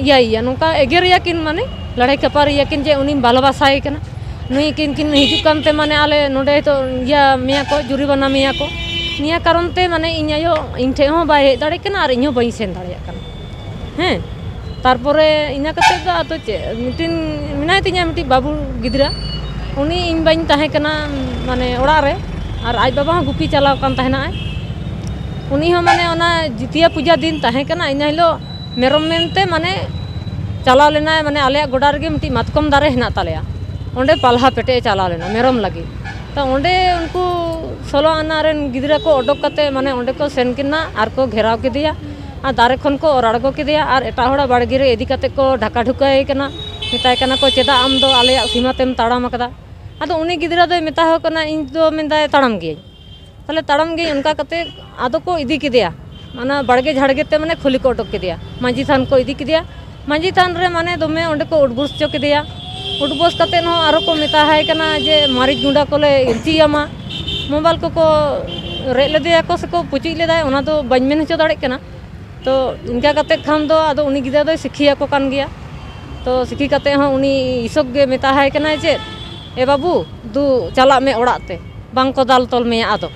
ᱤᱭᱟᱹᱭᱮᱭᱟ, ᱱᱚᱝᱠᱟ ᱮᱜᱮᱨᱮᱭᱟ ᱠᱤᱱ, ᱢᱟᱱᱮ ᱞᱟᱹᱲᱦᱟᱹᱭ ᱠᱷᱟᱹᱯᱟᱹᱨᱤᱭᱟ ᱠᱤᱱ ᱡᱮ ᱩᱱᱤᱢ ᱵᱷᱟᱞᱚᱵᱟᱥᱟᱭᱮ ᱠᱟᱱᱟ, ᱱᱩᱭ ᱠᱤᱱ ᱠᱤᱱ ᱦᱤᱡᱩᱜ ᱠᱟᱱᱛᱮ ᱢᱟᱱᱮ ᱟᱞᱮ ᱱᱚᱸᱰᱮ ᱦᱚᱭᱛᱳ ᱤᱭᱟᱹ ᱢᱮᱭᱟ ᱠᱚ, ᱡᱩᱨᱤᱢᱟᱱᱟ ᱢᱮᱭᱟ ᱠᱚ᱾ ᱱᱤᱭᱟᱹ ᱠᱟᱨᱚᱱ ᱛᱮ ᱢᱟᱱᱮ ᱤᱧ ᱟᱭᱳ ᱤᱧ ᱴᱷᱮᱡ ᱦᱚᱸ ᱵᱟᱭ ᱦᱮᱡ ᱫᱟᱲᱮᱭᱟᱜ ᱠᱟᱱᱟ ᱟᱨ ᱤᱧ ᱦᱚᱸ ᱵᱟᱹᱧ ᱥᱮᱱ ᱫᱟᱲᱮᱭᱟᱜ ᱠᱟᱱᱟ᱾ ᱦᱮᱸ, ᱛᱟᱨᱯᱚᱨᱮ ᱤᱱᱟᱹ ᱠᱟᱛᱮᱫ ᱫᱚ ᱟᱫᱚ ᱪᱮᱫ, ᱢᱤᱫᱴᱤᱱ ᱢᱮᱱᱟᱭ ᱛᱤᱧᱟ ᱢᱤᱫᱴᱤᱡ ᱵᱟᱹᱵᱩ ᱜᱤᱫᱽᱨᱟᱹ, ᱩᱱᱤ ᱤᱧ ᱵᱟᱹᱧ ᱛᱟᱦᱮᱸ ᱠᱟᱱᱟ ᱢᱟᱱᱮ ᱚᱲᱟᱜ ᱨᱮ, ᱟᱨ ᱟᱡ ᱵᱟᱵᱟ ᱦᱚᱸ ᱜᱩᱯᱤ ᱪᱟᱞᱟᱣ ᱟᱠᱟᱱ ᱛᱟᱦᱮᱱᱟᱭ᱾ ᱩᱱᱤ ᱦᱚᱸ ᱢᱟᱱᱮ ᱚᱱᱟ ᱡᱤᱛᱤᱭᱟ ᱯᱩᱡᱟ ᱫᱤᱱ ᱛᱟᱦᱮᱸ ᱠᱟᱱᱟ, ᱤᱱᱟᱹ ᱦᱤᱞᱳᱜ ᱢᱮᱨᱚᱢ ᱢᱮᱱᱛᱮ ᱢᱟᱱᱮ ᱪᱟᱞᱟᱣ ᱞᱮᱱᱟᱭ, ᱢᱟᱱᱮ ᱟᱞᱮᱭᱟᱜ ᱜᱚᱰᱟ ᱨᱮᱜᱮ ᱢᱤᱫᱴᱤᱡ ᱢᱟᱛᱠᱚᱢ ᱫᱟᱨᱮ ᱦᱮᱱᱟᱜ ᱛᱟᱞᱮᱭᱟ, ᱚᱸᱰᱮ ᱯᱟᱞᱦᱟ ᱯᱮᱴᱮᱡ ᱮ ᱪᱟᱞᱟᱣ ᱞᱮᱱᱟ ᱢᱮᱨᱚᱢ ᱞᱟᱹᱜᱤᱫ᱾ ᱛᱚ ᱚᱸᱰᱮ ᱩᱱᱠᱩ ᱥᱳᱞᱳ ᱟᱱᱟ ᱨᱮᱱ ᱜᱤᱫᱽᱨᱟᱹ ᱠᱚ ᱚᱰᱚᱠ ᱠᱟᱛᱮ ᱢᱟᱱᱮ ᱚᱸᱰᱮ ᱠᱚ ᱥᱮᱱ ᱠᱮᱱᱟ ᱟᱨ ᱠᱚ ᱜᱷᱮᱨᱟᱣ ᱠᱮᱫᱮᱭᱟ᱾ ᱟᱨ ᱫᱟᱨᱮ ᱠᱷᱚᱱ ᱠᱚ ᱚᱨ ᱟᱬᱜᱚ ᱠᱮᱫᱮᱭᱟ ᱟᱨ ᱮᱴᱟᱜ ᱦᱚᱲᱟᱜ ᱵᱟᱲᱜᱮ ᱨᱮ ᱤᱫᱤ ᱠᱟᱛᱮ ᱠᱚ ᱰᱷᱟᱠᱟ ᱰᱷᱩᱠᱟᱹᱭᱮ ᱠᱟᱱᱟ, ᱢᱮᱛᱟᱭ ᱠᱟᱱᱟ ᱠᱚ, "ᱪᱮᱫᱟᱜ ᱟᱢ ᱫᱚ ᱟᱞᱮᱭᱟᱜ ᱥᱤᱢᱟ ᱛᱮᱢ ᱛᱟᱲᱟᱢ ᱟᱠᱟᱫᱟ?" ᱟᱫᱚ ᱩᱱᱤ ᱜᱤᱫᱽᱨᱟᱹ ᱫᱚᱭ ᱢᱮᱛᱟ ᱠᱚ ᱠᱟᱱᱟ, "ᱤᱧ ᱫᱚ", ᱢᱮᱱᱫᱟᱭ, "ᱛᱟᱲᱟᱢ ᱜᱤᱭᱟᱹᱧ, ᱛᱟᱦᱞᱮ ᱛᱟᱲᱟᱢ ᱜᱤᱭᱟᱹᱧ", ᱚᱱᱠᱟ ᱠᱟᱛᱮ ᱟᱫᱚ ᱠᱚ ᱤᱫᱤ ᱠᱮᱫᱮᱭᱟ, ᱚᱱᱟ ᱵᱟᱲᱜᱮ ᱡᱷᱟᱲᱜᱮ ᱛᱮ ᱢᱟᱱᱮ ᱠᱷᱩᱞᱤ ᱠᱚ ᱚᱰᱚᱠ ᱠᱮᱫᱮᱭᱟ, ᱢᱟᱹᱡᱷᱤ ᱛᱷᱟᱱ ᱠᱚ ᱤᱫᱤ ᱠᱮᱫᱮᱭᱟ᱾ ᱢᱟᱹᱡᱷᱤ ᱛᱷᱟᱱ ᱨᱮ ᱢᱟᱱᱮ ᱫᱚᱢᱮ ᱚᱸᱰᱮ ᱠᱚ ᱩᱰᱵᱩᱥ ᱦᱚᱪᱚ ᱠᱮᱫᱮᱭᱟ᱾ ᱩᱰᱵᱩᱥ ᱠᱟᱛᱮ ᱦᱚᱸ ᱟᱨᱚ ᱠᱚ ᱢᱮᱛᱟ ᱦᱟᱭ ᱠᱟᱱᱟ ᱡᱮ ᱢᱟᱹᱨᱤᱪ ᱜᱩᱸᱰᱟ ᱠᱚᱞᱮ ᱤᱨᱪᱤᱭᱟᱢᱟ᱾ ᱢᱳᱵᱟᱭᱤᱞ ᱠᱚᱠᱚ ᱨᱮᱡ ᱞᱮᱫᱮᱭᱟ ᱠᱚ ᱥᱮᱠᱚ ᱯᱩᱪᱩᱡ ᱞᱮᱫᱟᱭ, ᱚᱱᱟ ᱫᱚ ᱵᱟᱹᱧ ᱢᱮᱱ ᱦᱚᱪᱚ ᱫᱟᱲᱮᱭᱟᱜ ᱠᱟᱱᱟ᱾ ᱛᱚ ᱤᱱᱠᱟ ᱠᱟᱛᱮ ᱠᱷᱟᱱ ᱫᱚ ᱟᱫᱚ ᱩᱱᱤ ᱜᱤᱫᱽᱨᱟᱹ ᱫᱚᱭ ᱥᱤᱠᱷᱤᱭᱟᱠᱚ ᱠᱟᱱ ᱜᱮᱭᱟ᱾ ᱛᱚ ᱥᱤᱠᱷᱤ ᱠᱟᱛᱮ ᱦᱚᱸ ᱩᱱᱤ ᱤᱥᱚᱠ ᱜᱮ ᱢᱮᱛᱟ ᱦᱟᱭ ᱠᱟᱱᱟᱭ ᱪᱮᱫ, "ᱮ ᱵᱟᱹᱵᱩ, ᱫᱩ ᱪᱟᱞᱟᱜ ᱢᱮ ᱚᱲᱟᱜ ᱛᱮ, ᱵᱟᱝ ᱠᱚ ᱫᱟᱞ ᱛᱚᱞ ᱢᱮᱭᱟ ᱟᱫᱚ᱾"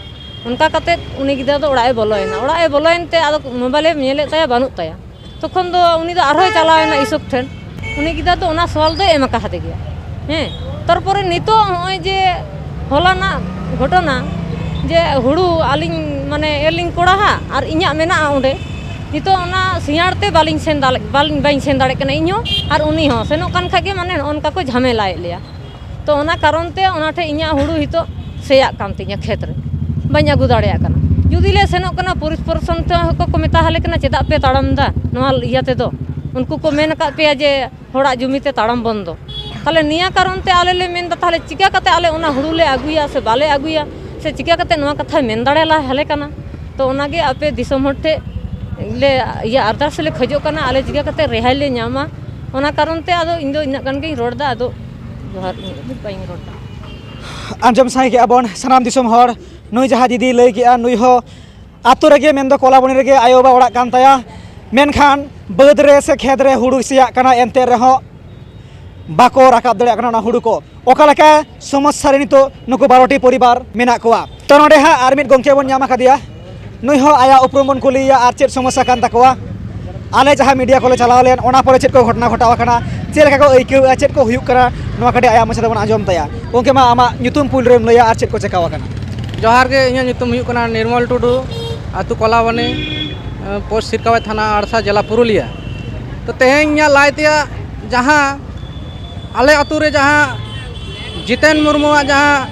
ᱚᱱᱠᱟ ᱠᱟᱛᱮ ᱩᱱᱤ ᱜᱤᱫᱽᱨᱟᱹ ᱫᱚ ᱚᱲᱟᱜ ᱮ ᱵᱚᱞᱚᱭᱮᱱᱟ᱾ ᱚᱲᱟᱜ ᱮ ᱵᱚᱞᱚᱭᱮᱱ ᱛᱮ ᱟᱫᱚ ᱢᱳᱵᱟᱭᱤᱞᱮ ᱧᱮᱞᱮᱫ ᱛᱟᱭᱟ, ᱵᱟᱹᱱᱩᱜ ᱛᱟᱭᱟ᱾ ᱛᱚᱠᱷᱚᱱ ᱫᱚ ᱩᱱᱤ ᱫᱚ ᱟᱨᱦᱚᱸᱭ ᱪᱟᱞᱟᱣᱮᱱᱟ ᱤᱥᱚᱠ ᱴᱷᱮᱱ᱾ ᱩᱱᱤ ᱜᱤᱫᱽᱨᱟᱹ ᱫᱚ ᱚᱱᱟ ᱥᱚᱣᱟᱞ ᱫᱚᱭ ᱮᱢ ᱟᱠᱟᱫᱮ ᱜᱮᱭᱟ᱾ ᱦᱮᱸ, ᱛᱟᱨᱯᱚᱨᱮ ᱱᱤᱛᱚᱜ ᱦᱚᱸᱜᱼᱚᱭ ᱡᱮ ᱦᱚᱞᱟᱱᱟᱜ ᱜᱷᱚᱴᱚᱱᱟ, ᱡᱮ ᱦᱩᱲᱩ ᱟᱹᱞᱤᱧ ᱢᱟᱱᱮ ᱮᱨ ᱞᱤᱧ ᱠᱚᱲᱟ ᱦᱟᱸᱜ ᱟᱨ ᱤᱧᱟᱹᱜ ᱢᱮᱱᱟᱜᱼᱟ ᱚᱸᱰᱮ, ᱱᱤᱛᱚᱜ ᱚᱱᱟ ᱥᱤᱭᱟᱲ ᱛᱮ ᱵᱟᱹᱞᱤᱧ ᱥᱮᱱ ᱫᱟᱲᱮ-, ᱵᱟᱹᱞᱤᱧ, ᱵᱟᱹᱧ ᱥᱮᱱ ᱫᱟᱲᱮᱭᱟᱜ ᱠᱟᱱᱟ ᱤᱧ ᱦᱚᱸ, ᱟᱨ ᱩᱱᱤ ᱦᱚᱸ᱾ ᱥᱮᱱᱚᱜ ᱠᱟᱱ ᱠᱷᱟᱡ ᱜᱮ ᱢᱟᱱᱮ ᱱᱚᱜᱼᱚ ᱱᱚᱝᱠᱟ ᱠᱚ ᱡᱷᱟᱢᱮᱞᱟᱭᱮᱫ ᱞᱮᱭᱟ᱾ ᱛᱚ ᱚᱱᱟ ᱠᱟᱨᱚᱱ ᱛᱮ ᱚᱱᱟ ᱴᱷᱮᱡ ᱤᱧᱟᱹᱜ ᱦᱩᱲᱩ ᱱᱤᱛᱚᱜ ᱥᱮᱭᱟᱜ ᱠᱟᱱ ᱛᱤᱧᱟ ᱠᱷᱮᱛ ᱨᱮ, ᱵᱟᱹᱧ ᱟᱹᱜᱩ ᱫᱟᱲᱮᱭᱟᱜ ᱠᱟᱱᱟ᱾ ᱡᱩᱫᱤ ᱞᱮ ᱥᱮᱱᱚᱜ ᱠᱟᱱᱟ, ᱯᱩᱞᱤᱥ ᱯᱨᱚᱥᱟᱥᱚᱱ ᱛᱮ ᱦᱚᱸᱠᱚ ᱢᱮᱛᱟ ᱦᱟᱞᱮ ᱠᱟᱱᱟ, "ᱪᱮᱫᱟᱜ ᱯᱮ ᱛᱟᱲᱟᱢ ᱮᱫᱟ ᱱᱚᱣᱟ ᱤᱭᱟᱹ ᱛᱮᱫᱚ?" ᱩᱱᱠᱩ ᱠᱚ ᱢᱮᱱ ᱟᱠᱟᱫ ᱯᱮᱭᱟ ᱡᱮ ᱦᱚᱲᱟᱜ ᱡᱩᱢᱤ ᱛᱮ ᱛᱟᱲᱟᱢ ᱵᱚᱱᱫᱚ᱾ ᱛᱟᱦᱞᱮ ᱱᱤᱭᱟᱹ ᱠᱟᱨᱚᱱ ᱛᱮ ᱟᱞᱮ ᱞᱮ ᱢᱮᱱ ᱮᱫᱟ, ᱛᱟᱦᱞᱮ ᱪᱤᱠᱟ ᱠᱟᱛᱮ ᱟᱞᱮ ᱚᱱᱟ ᱦᱩᱲᱩ ᱞᱮ ᱟᱹᱜᱩᱭᱟ ᱥᱮ ᱵᱟᱞᱮ ᱟᱹᱜᱩᱭᱟ, ᱥᱮ ᱪᱤᱠᱟ ᱠᱟᱛᱮ ᱱᱚᱣᱟ ᱠᱟᱛᱷᱟᱭ ᱢᱮᱱ ᱫᱟᱲᱮ ᱟᱞᱮ ᱠᱟᱱᱟ? ᱛᱚ ᱚᱱᱟᱜᱮ ᱟᱯᱮ ᱫᱤᱥᱚᱢ ᱦᱚᱲ ᱴᱷᱮᱡ ᱞᱮ ᱤᱭᱟᱹ ᱟᱨᱫᱟᱥ ᱞᱮ ᱠᱷᱚᱡᱚᱜ ᱠᱟᱱᱟ, ᱟᱞᱮ ᱪᱤᱠᱟ ᱠᱟᱛᱮ ᱨᱮᱦᱟᱭ ᱞᱮ ᱧᱟᱢᱟ᱾ ᱚᱱᱟ ᱠᱟᱨᱚᱱ ᱛᱮ ᱟᱫᱚ ᱤᱧ ᱫᱚ ᱤᱱᱟᱹᱜ ᱜᱟᱱ ᱜᱤᱧ ᱨᱚᱲ ᱮᱫᱟ, ᱟᱫᱚ ᱡᱚᱦᱟᱨ, ᱤᱱᱟᱹᱜ ᱫᱚ ᱵᱟᱹᱧ ᱨᱚᱲ ᱮᱫᱟ᱾ ᱟᱸᱡᱚᱢ ᱥᱟᱸᱜᱮ ᱠᱮᱜᱼᱟ ᱵᱚᱱ ᱥᱟᱱᱟᱢ ᱫᱤᱥᱚᱢ ᱦᱚᱲ, ᱱᱩᱭ ᱡᱟᱦᱟᱸ ᱫᱤᱫᱤᱭ ᱞᱟᱹᱭ ᱠᱮᱜᱼᱟ, ᱱᱩᱭ ᱦᱚᱸ ᱟᱛᱳ ᱨᱮᱜᱮ, ᱢᱮᱱᱫᱚ ᱠᱚᱞᱟᱵᱚᱱᱤ ᱨᱮᱜᱮ ᱟᱭᱳᱼᱵᱟᱵᱟ ᱚᱲᱟᱜ ᱠᱟᱱ ᱛᱟᱭᱟ, ᱢᱮᱱᱠᱷᱟᱱ ᱵᱟᱹᱫᱽ ᱨᱮ ᱥᱮ ᱠᱷᱮᱛ ᱨᱮ ᱦᱩᱲᱩ ᱥᱮᱭᱟᱜ ᱠᱟᱱᱟ, ᱮᱱᱛᱮ ᱨᱮᱦᱚᱸ ᱵᱟᱠᱚ ᱨᱟᱠᱟᱵ ᱫᱟᱲᱮᱭᱟᱜ ᱠᱟᱱᱟ ᱚᱱᱟ ᱦᱩᱲᱩ ᱠᱚ᱾ ᱚᱠᱟ ᱞᱮᱠᱟ ᱥᱚᱢᱚᱥᱥᱟ ᱨᱮ ᱱᱤᱛᱚᱜ ᱱᱩᱠᱩ ᱵᱟᱨᱚ ᱴᱤ ᱯᱚᱨᱤᱵᱟᱨ ᱢᱮᱱᱟᱜ ᱠᱚᱣᱟ᱾ ᱛᱚ ᱱᱚᱰᱮ ᱦᱟᱸᱜ ᱟᱨ ᱢᱤᱫ ᱜᱚᱢᱠᱮ ᱵᱚᱱ ᱧᱟᱢ ᱟᱠᱟᱫᱮᱭᱟ, ᱱᱩᱭ ᱦᱚᱸ ᱟᱭᱟᱜ ᱩᱯᱨᱩᱢ ᱵᱚᱱ ᱠᱩᱞᱤᱭᱮᱭᱟ ᱟᱨ ᱪᱮᱫ ᱥᱚᱢᱚᱥᱥᱟ ᱠᱟᱱ ᱛᱟᱠᱚᱣᱟ᱾ ᱟᱞᱮ ᱡᱟᱦᱟᱸ ᱢᱤᱰᱤᱭᱟ ᱠᱚᱞᱮ ᱪᱟᱞᱟᱣ ᱞᱮᱱ, ᱚᱱᱟ ᱯᱚᱨᱮ ᱪᱮᱫ ᱠᱚ ᱜᱷᱚᱴᱚᱱᱟ ᱜᱷᱚᱴᱟᱣ ᱟᱠᱟᱱᱟ, ᱪᱮᱫ ᱞᱮᱠᱟ ᱠᱚ ᱟᱹᱭᱠᱟᱹᱣᱮᱫᱼᱟ, ᱪᱮᱫ ᱠᱚ ᱦᱩᱭᱩᱜ ᱠᱟᱱᱟ, ᱱᱚᱣᱟ ᱠᱟᱹᱴᱤᱡ ᱟᱭᱟᱜ ᱢᱚᱪᱟ ᱛᱮᱵᱚᱱ ᱟᱸᱡᱚᱢ ᱛᱟᱭᱟ᱾ ᱜᱚᱢᱠᱮ, ᱢᱟ ᱟᱢᱟᱜ ᱧᱩᱛᱩᱢ ᱯᱩᱭᱞᱩ ᱨᱮᱢ ᱞᱟᱹᱭᱟ ᱟᱨ ᱪᱮᱫ ᱠᱚ ᱪᱮᱠᱟᱣ ᱟᱠᱟᱱᱟ? ᱡᱚᱦᱟᱨ ᱜᱮ, ᱤᱧᱟᱹᱜ ᱧᱩᱛᱩᱢ ᱦᱩᱭᱩᱜ ᱠᱟᱱᱟ ᱱᱤᱨᱢᱚᱞ ᱴᱩᱰᱩ, ᱟᱹᱛᱩ ᱠᱚᱞᱟᱵᱚᱱᱤ, ᱯᱳᱥᱴ ᱥᱤᱨᱠᱟᱣᱟᱭ ᱛᱷᱟᱱᱟ, ᱟᱲᱥᱟ, ᱡᱮᱞᱟ ᱯᱩᱨᱩᱞᱤᱭᱟᱹ᱾ ᱛᱚ ᱛᱮᱦᱮᱧ ᱤᱧᱟᱹᱜ ᱞᱟᱹᱭ ᱛᱮᱭᱟᱜ ᱡᱟᱦᱟᱸ ᱟᱞᱮ ᱟᱹᱛᱩ ᱨᱮ ᱡᱟᱦᱟᱸ ᱡᱤᱛᱮᱱ ᱢᱩᱨᱢᱩᱣᱟᱜ ᱡᱟᱦᱟᱸ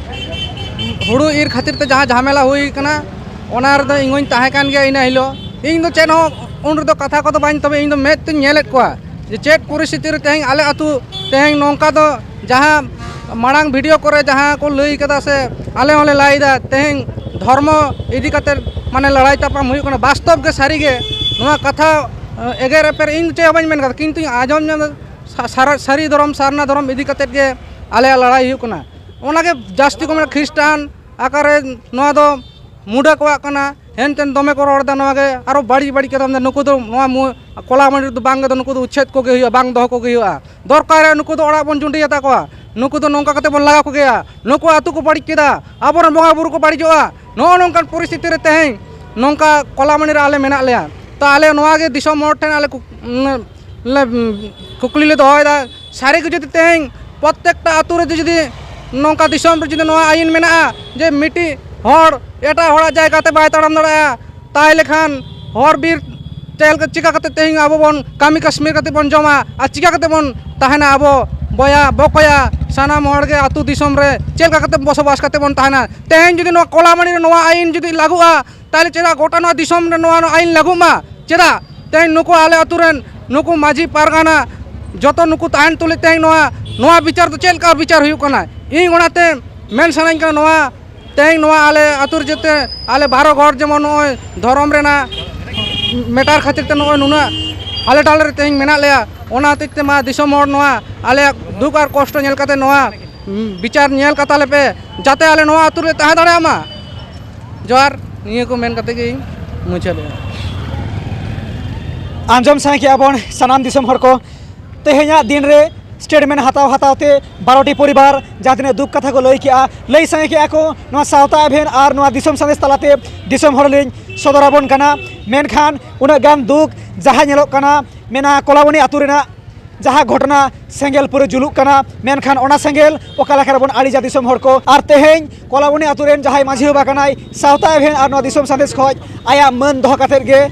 ᱦᱩᱲᱩ ᱤᱨ ᱠᱷᱟᱹᱛᱤᱨ ᱛᱮ ᱡᱟᱦᱟᱸ ᱡᱷᱟᱢᱮᱞᱟ ᱦᱩᱭ ᱠᱟᱱᱟ, ᱚᱱᱟ ᱨᱮᱫᱚ ᱤᱧ ᱦᱚᱸᱧ ᱛᱟᱦᱮᱸ ᱠᱟᱱ ᱜᱮᱭᱟ ᱤᱱᱟᱹ ᱦᱤᱞᱳᱜ᱾ ᱤᱧ ᱫᱚ ᱪᱮᱫ ᱦᱚᱸ ᱩᱱ ᱨᱮᱫᱚ ᱠᱟᱛᱷᱟ ᱠᱚᱫᱚ ᱵᱟᱹᱧ, ᱛᱚᱵᱮ ᱤᱧ ᱫᱚ ᱢᱮᱫ ᱛᱮᱧ ᱧᱮᱞᱮᱫ ᱠᱚᱣᱟ ᱡᱮ ᱪᱮᱫ ᱯᱚᱨᱤᱥᱛᱷᱤᱛᱤ ᱨᱮ ᱛᱮᱦᱮᱧ ᱟᱞᱮ ᱟᱹᱛᱩ ᱛᱮᱦᱮᱧ ᱱᱚᱝᱠᱟ ᱫᱚ, ᱡᱟᱦᱟᱸ ᱢᱟᱲᱟᱝ ᱵᱷᱤᱰᱤᱭᱳ ᱠᱚᱨᱮ ᱡᱟᱦᱟᱸ ᱠᱚ ᱞᱟᱹᱭ ᱠᱟᱫᱟ ᱥᱮ ᱟᱞᱮ ᱦᱚᱸᱞᱮ ᱞᱟᱹᱭᱫᱟ, ᱛᱮᱦᱮᱧ ᱫᱷᱚᱨᱢᱚ ᱤᱫᱤ ᱠᱟᱛᱮ ᱢᱟᱱᱮ ᱞᱟᱲᱟᱭ ᱛᱟᱯᱟᱢ ᱦᱩᱭᱩᱜ ᱠᱟᱱᱟ᱾ ᱵᱟᱥᱛᱚᱵ ᱜᱮ ᱥᱟᱹᱨᱤ ᱜᱮ ᱱᱚᱣᱟ ᱠᱟᱛᱷᱟ, ᱮ, ᱮᱜᱮᱨ ᱮᱯᱮᱨ ᱤᱧ ᱪᱮᱫ ᱦᱚᱸ ᱵᱟᱹᱧ ᱢᱮᱱ ᱠᱟᱫᱟ, ᱠᱤᱱᱛᱩ ᱟᱸᱡᱚᱢ ᱧᱟᱢ ᱫᱟ ᱥᱟ-, ᱥᱟᱨᱟ-, ᱥᱟᱹᱨᱤ ᱫᱷᱚᱨᱚᱢ ᱥᱟᱨᱱᱟ ᱫᱷᱚᱨᱚᱢ ᱤᱫᱤ ᱠᱟᱛᱮ ᱜᱮ ᱟᱞᱮᱭᱟᱜ ᱞᱟᱲᱟᱭ ᱦᱩᱭᱩᱜ ᱠᱟᱱᱟ᱾ ᱚᱱᱟᱜᱮ ᱡᱟᱹᱥᱛᱤ ᱠᱚ ᱢᱮᱱᱟ ᱠᱷᱨᱤᱥᱴᱟᱱ ᱟᱠᱟᱨᱮ ᱱᱚᱣᱟ ᱫᱚ ᱢᱩᱰᱟᱹ ᱠᱚᱣᱟᱜ ᱠᱟᱱᱟ, ᱦᱮᱱᱛᱮᱱ ᱫᱚᱢᱮ ᱠᱚ ᱨᱚᱲ ᱮᱫᱟ᱾ ᱱᱚᱣᱟ ᱜᱮ ᱟᱨᱚ ᱵᱟᱹᱲᱤᱡ ᱵᱟᱹᱲᱤᱡ ᱠᱟᱛᱷᱟ ᱢᱮᱱᱫᱟ᱾ ᱱᱩᱠᱩ ᱫᱚ ᱱᱚᱣᱟ ᱢᱩ-, ᱠᱚᱞᱟᱢᱟᱱᱰᱤ ᱨᱮᱫᱚ ᱵᱟᱝ ᱜᱮ, ᱱᱩᱠᱩ ᱫᱚ ᱩᱪᱪᱷᱮᱫ ᱠᱚᱜᱮ ᱦᱩᱭᱩᱜᱼᱟ, ᱵᱟᱝ ᱫᱚᱦᱚ ᱠᱚᱜᱮ ᱦᱩᱭᱩᱜᱼᱟ᱾ ᱫᱚᱨᱠᱟᱨ ᱨᱮ ᱱᱩᱠᱩ ᱫᱚ ᱚᱲᱟᱜ ᱵᱚᱱ ᱡᱩᱸᱰᱤᱭᱟᱛᱟ ᱠᱚᱣᱟ, ᱱᱩᱠᱩ ᱫᱚ ᱱᱚᱝᱠᱟ ᱠᱟᱛᱮ ᱵᱚᱱ ᱞᱟᱜᱟ ᱠᱚᱜᱮᱭᱟ, ᱱᱩᱠᱩ ᱟᱹᱛᱩ ᱠᱚ ᱵᱟᱹᱲᱤᱡ ᱠᱮᱫᱟ, ᱟᱵᱚᱨᱮᱱ ᱵᱚᱸᱜᱟ ᱵᱩᱨᱩ ᱠᱚ ᱵᱟᱹᱲᱤᱡᱚᱜᱼᱟ᱾ ᱱᱚᱜᱼᱚ ᱱᱚᱝᱠᱟᱱ ᱯᱚᱨᱤᱥᱛᱷᱤᱛᱤ ᱨᱮ ᱛᱮᱦᱮᱧ ᱱᱚᱝᱠᱟ ᱠᱚᱞᱟᱢᱟᱱᱰᱤ ᱨᱮ ᱟᱞᱮ ᱢᱮᱱᱟᱜ ᱞᱮᱭᱟ᱾ ᱛᱚ ᱟᱞᱮ ᱱᱚᱣᱟ ᱜᱮ ᱫᱤᱥᱚᱢ ᱦᱚᱲ ᱴᱷᱮᱱ ᱟᱞᱮ ᱠᱩ-, ᱞᱮ, ᱞᱮ ᱠᱩᱠᱞᱤ ᱞᱮ ᱫᱚᱦᱚᱭᱮᱫᱟ, ᱥᱟᱹᱨᱤ ᱜᱮ ᱡᱩᱫᱤ ᱛᱮᱦᱮᱧ ᱯᱨᱚᱛᱛᱮᱠᱴᱟ ᱟᱹᱛᱩ ᱨᱮ ᱡᱩᱫᱤ ᱱᱚᱝᱠᱟ ᱫᱤᱥᱚᱢ ᱨᱮ ᱡᱩᱫᱤ ᱱᱚᱣᱟ ᱟᱹᱭᱤᱱ ᱢᱮᱱᱟᱜᱼᱟ ᱡᱮ ᱢᱤᱫᱴᱤᱡ ᱦᱚᱲ ᱮᱴᱟᱜ ᱦᱚᱲᱟᱜ ᱡᱟᱭᱜᱟ ᱛᱮ ᱵᱟᱭ ᱛᱟᱲᱟᱢ ᱫᱟᱲᱮᱭᱟᱜᱼᱟ, ᱛᱟᱦᱚᱞᱮ ᱠᱷᱟᱱ ᱦᱚᱨ ᱵᱤᱨ ᱪᱮᱫ ᱞᱮᱠᱟ, ᱪᱤᱠᱟ ᱠᱟᱛᱮ ᱛᱮᱦᱮᱧ ᱟᱵᱚ ᱵᱚᱱ ᱠᱟᱹᱢᱤ ᱠᱟᱹᱥᱢᱤ ᱠᱟᱛᱮ ᱵᱚᱱ ᱡᱚᱢᱟ ᱟᱨ ᱪᱤᱠᱟ ᱠᱟᱛᱮ ᱵᱚᱱ ᱛᱟᱦᱮᱱᱟ ᱟᱵᱚ ᱵᱚᱭᱦᱟ ᱵᱚᱠᱚᱭᱟ ᱥᱟᱱᱟᱢ ᱦᱚᱲ ᱜᱮ ᱟᱹᱛᱩ ᱫᱤᱥᱚᱢ ᱨᱮ ᱪᱮᱫ ᱞᱮᱠᱟ ᱠᱟᱛᱮ ᱵᱚᱥᱚᱵᱟᱥ ᱠᱟᱛᱮ ᱵᱚᱱ ᱛᱟᱦᱮᱱᱟ? ᱛᱮᱦᱮᱧ ᱡᱩᱫᱤ ᱱᱚᱣᱟ ᱠᱚᱞᱟᱢᱟᱱᱰᱤ ᱨᱮ ᱱᱚᱣᱟ ᱟᱹᱭᱤᱱ ᱡᱩᱫᱤ ᱞᱟᱹᱜᱩᱜᱼᱟ, ᱛᱟᱦᱚᱞᱮ ᱪᱮᱫᱟᱜ ᱜᱚᱴᱟ ᱱᱚᱣᱟ ᱫᱤᱥᱚᱢ ᱨᱮ ᱱᱚᱣᱟ, ᱱᱚᱣᱟ ᱟᱹᱭᱤᱱ ᱞᱟᱹᱜᱩᱜ ᱢᱟ? ᱪᱮᱫᱟᱜ ᱛᱮᱦᱮᱧ ᱱᱩᱠᱩ ᱟᱞᱮ ᱟᱹᱛᱩ ᱨᱮᱱ ᱱᱩᱠᱩ ᱢᱟᱹᱡᱷᱤ ᱯᱟᱨᱜᱟᱱᱟ ᱡᱚᱛᱚ ᱱᱩᱠᱩ ᱛᱟᱦᱮᱱ ᱛᱩᱞᱩᱡ ᱛᱮᱦᱮᱧ ᱱᱚᱣᱟ, ᱱᱚᱣᱟ ᱵᱤᱪᱟᱨ ᱫᱚ ᱪᱮᱫ ᱞᱮᱠᱟ ᱵᱤᱪᱟᱨ ᱦᱩᱭᱩᱜ ᱠᱟᱱᱟ? ᱤᱧ ᱚᱱᱟᱛᱮ ᱢᱮᱱ ᱥᱟᱱᱟᱧ ᱠᱟᱱᱟ, ᱱᱚᱣᱟ ᱛᱮᱦᱮᱧ ᱱᱚᱣᱟ ᱟᱞᱮ ᱟᱹᱛᱩ ᱨᱮ ᱡᱟᱛᱮ ᱟᱞᱮ ᱵᱟᱨᱚ ᱜᱷᱚᱨ ᱡᱮᱢᱚᱱ ᱱᱚᱜᱼᱚᱭ ᱫᱷᱚᱨᱚᱢ ᱨᱮᱱᱟᱜ ᱢᱮᱴᱟᱨ ᱠᱷᱟᱹᱛᱤᱨ ᱛᱮ ᱱᱚᱜᱼᱚᱭ ᱱᱩᱱᱟᱹᱜ ᱦᱟᱞᱮ ᱰᱟᱞᱮ ᱨᱮ ᱛᱮᱦᱮᱧ ᱢᱮᱱᱟᱜ ᱞᱮᱭᱟ, ᱚᱱᱟ ᱦᱚᱛᱮᱡ ᱛᱮ ᱢᱟ ᱫᱤᱥᱚᱢ ᱦᱚᱲ ᱱᱚᱣᱟ ᱟᱞᱮᱭᱟᱜ ᱫᱩᱠ ᱟᱨ ᱠᱚᱥᱴᱚ ᱧᱮᱞ ᱠᱟᱛᱮ ᱱᱚᱣᱟ ᱵᱤᱪᱟᱨ ᱧᱮᱞ ᱠᱟᱛᱟ ᱞᱮᱯᱮ, ᱡᱟᱛᱮ ᱟᱞᱮ ᱱᱚᱣᱟ ᱟᱹᱛᱩ ᱨᱮ ᱛᱟᱦᱮᱸ ᱫᱟᱲᱮᱭᱟᱜ ᱢᱟ᱾ ᱡᱚᱦᱟᱨ, ᱱᱤᱭᱟᱹ ᱠᱚ ᱢᱮᱱ ᱠᱟᱛᱮ ᱜᱮ ᱤᱧ ᱢᱩᱪᱟᱹᱫᱮᱜᱼᱟ᱾ ᱟᱸᱡᱚᱢ ᱥᱟᱸᱜᱮ ᱠᱮᱜᱼᱟ ᱵᱚᱱ ᱥᱟᱱᱟᱢ ᱫᱤᱥᱚᱢ ᱦᱚᱲ ᱠᱚ, ᱛᱮᱦᱮᱧᱟᱜ ᱫᱤᱱ ᱨᱮ ᱥᱴᱮᱴᱢᱮᱱᱴ ᱦᱟᱛᱟᱣ ᱦᱟᱛᱟᱣ ᱛᱮ ᱵᱟᱨᱚ ᱴᱤ ᱯᱚᱨᱤᱵᱟᱨ ᱡᱟᱦᱟᱸ ᱛᱤᱱᱟᱹᱜ ᱫᱩᱠ ᱠᱟᱛᱷᱟ ᱠᱚ ᱞᱟᱹᱭ ᱠᱮᱜᱼᱟ, ᱞᱟᱹᱭ ᱥᱟᱸᱜᱮ ᱠᱮᱜᱼᱟ ᱠᱚ, ᱱᱚᱣᱟ ᱥᱟᱶᱛᱟ ᱮᱵᱷᱮᱱ ᱟᱨ ᱱᱚᱣᱟ ᱫᱤᱥᱚᱢ ᱥᱟᱸᱫᱮᱥ ᱛᱟᱞᱟᱛᱮ ᱫᱤᱥᱚᱢ ᱦᱚᱲ ᱞᱤᱧ ᱥᱚᱫᱚᱨ ᱟᱵᱚᱱ ᱠᱟᱱᱟ᱾ ᱢᱮᱱᱠᱷᱟᱱ ᱩᱱᱟᱹᱜ ᱜᱟᱱ ᱫᱩᱠ ᱡᱟᱦᱟᱸ ᱧᱮᱞᱚᱜ ᱠᱟᱱᱟ, ᱢᱮᱱᱟ ᱠᱚᱞᱟᱵᱚᱱᱤ ᱟᱹᱛᱩ ᱨᱮᱱᱟᱜ ᱡᱟᱦᱟᱸ ᱜᱷᱚᱴᱚᱱᱟ, ᱥᱮᱸᱜᱮᱞ ᱯᱩᱨᱟᱹ ᱡᱩᱞᱩᱜ ᱠᱟᱱᱟ, ᱢᱮᱱᱠᱷᱟᱱ ᱚᱱᱟ ᱥᱮᱸᱜᱮᱞ ᱚᱠᱟ ᱞᱮᱠᱟ ᱨᱮᱵᱚᱱ ᱟᱹᱲᱤᱡᱟ ᱫᱤᱥᱚᱢ ᱦᱚᱲ ᱠᱚ? ᱟᱨ ᱛᱮᱦᱮᱧ ᱠᱚᱞᱟᱵᱚᱱᱤ ᱟᱹᱛᱩ ᱨᱮᱱ ᱡᱟᱦᱟᱸᱭ ᱢᱟᱹᱡᱷᱤ ᱵᱟᱵᱟ ᱠᱟᱱᱟᱭ, ᱥᱟᱶᱛᱟ ᱮᱵᱷᱮᱱ ᱟᱨ ᱱᱚᱣᱟ ᱫᱤᱥᱚᱢ ᱥᱟᱸᱫᱮᱥ ᱠᱷᱚᱱ ᱟᱭᱟᱜ ᱢᱟᱹᱱ ᱫᱚᱦᱚ ᱠᱟᱛᱮᱫ ᱜᱮ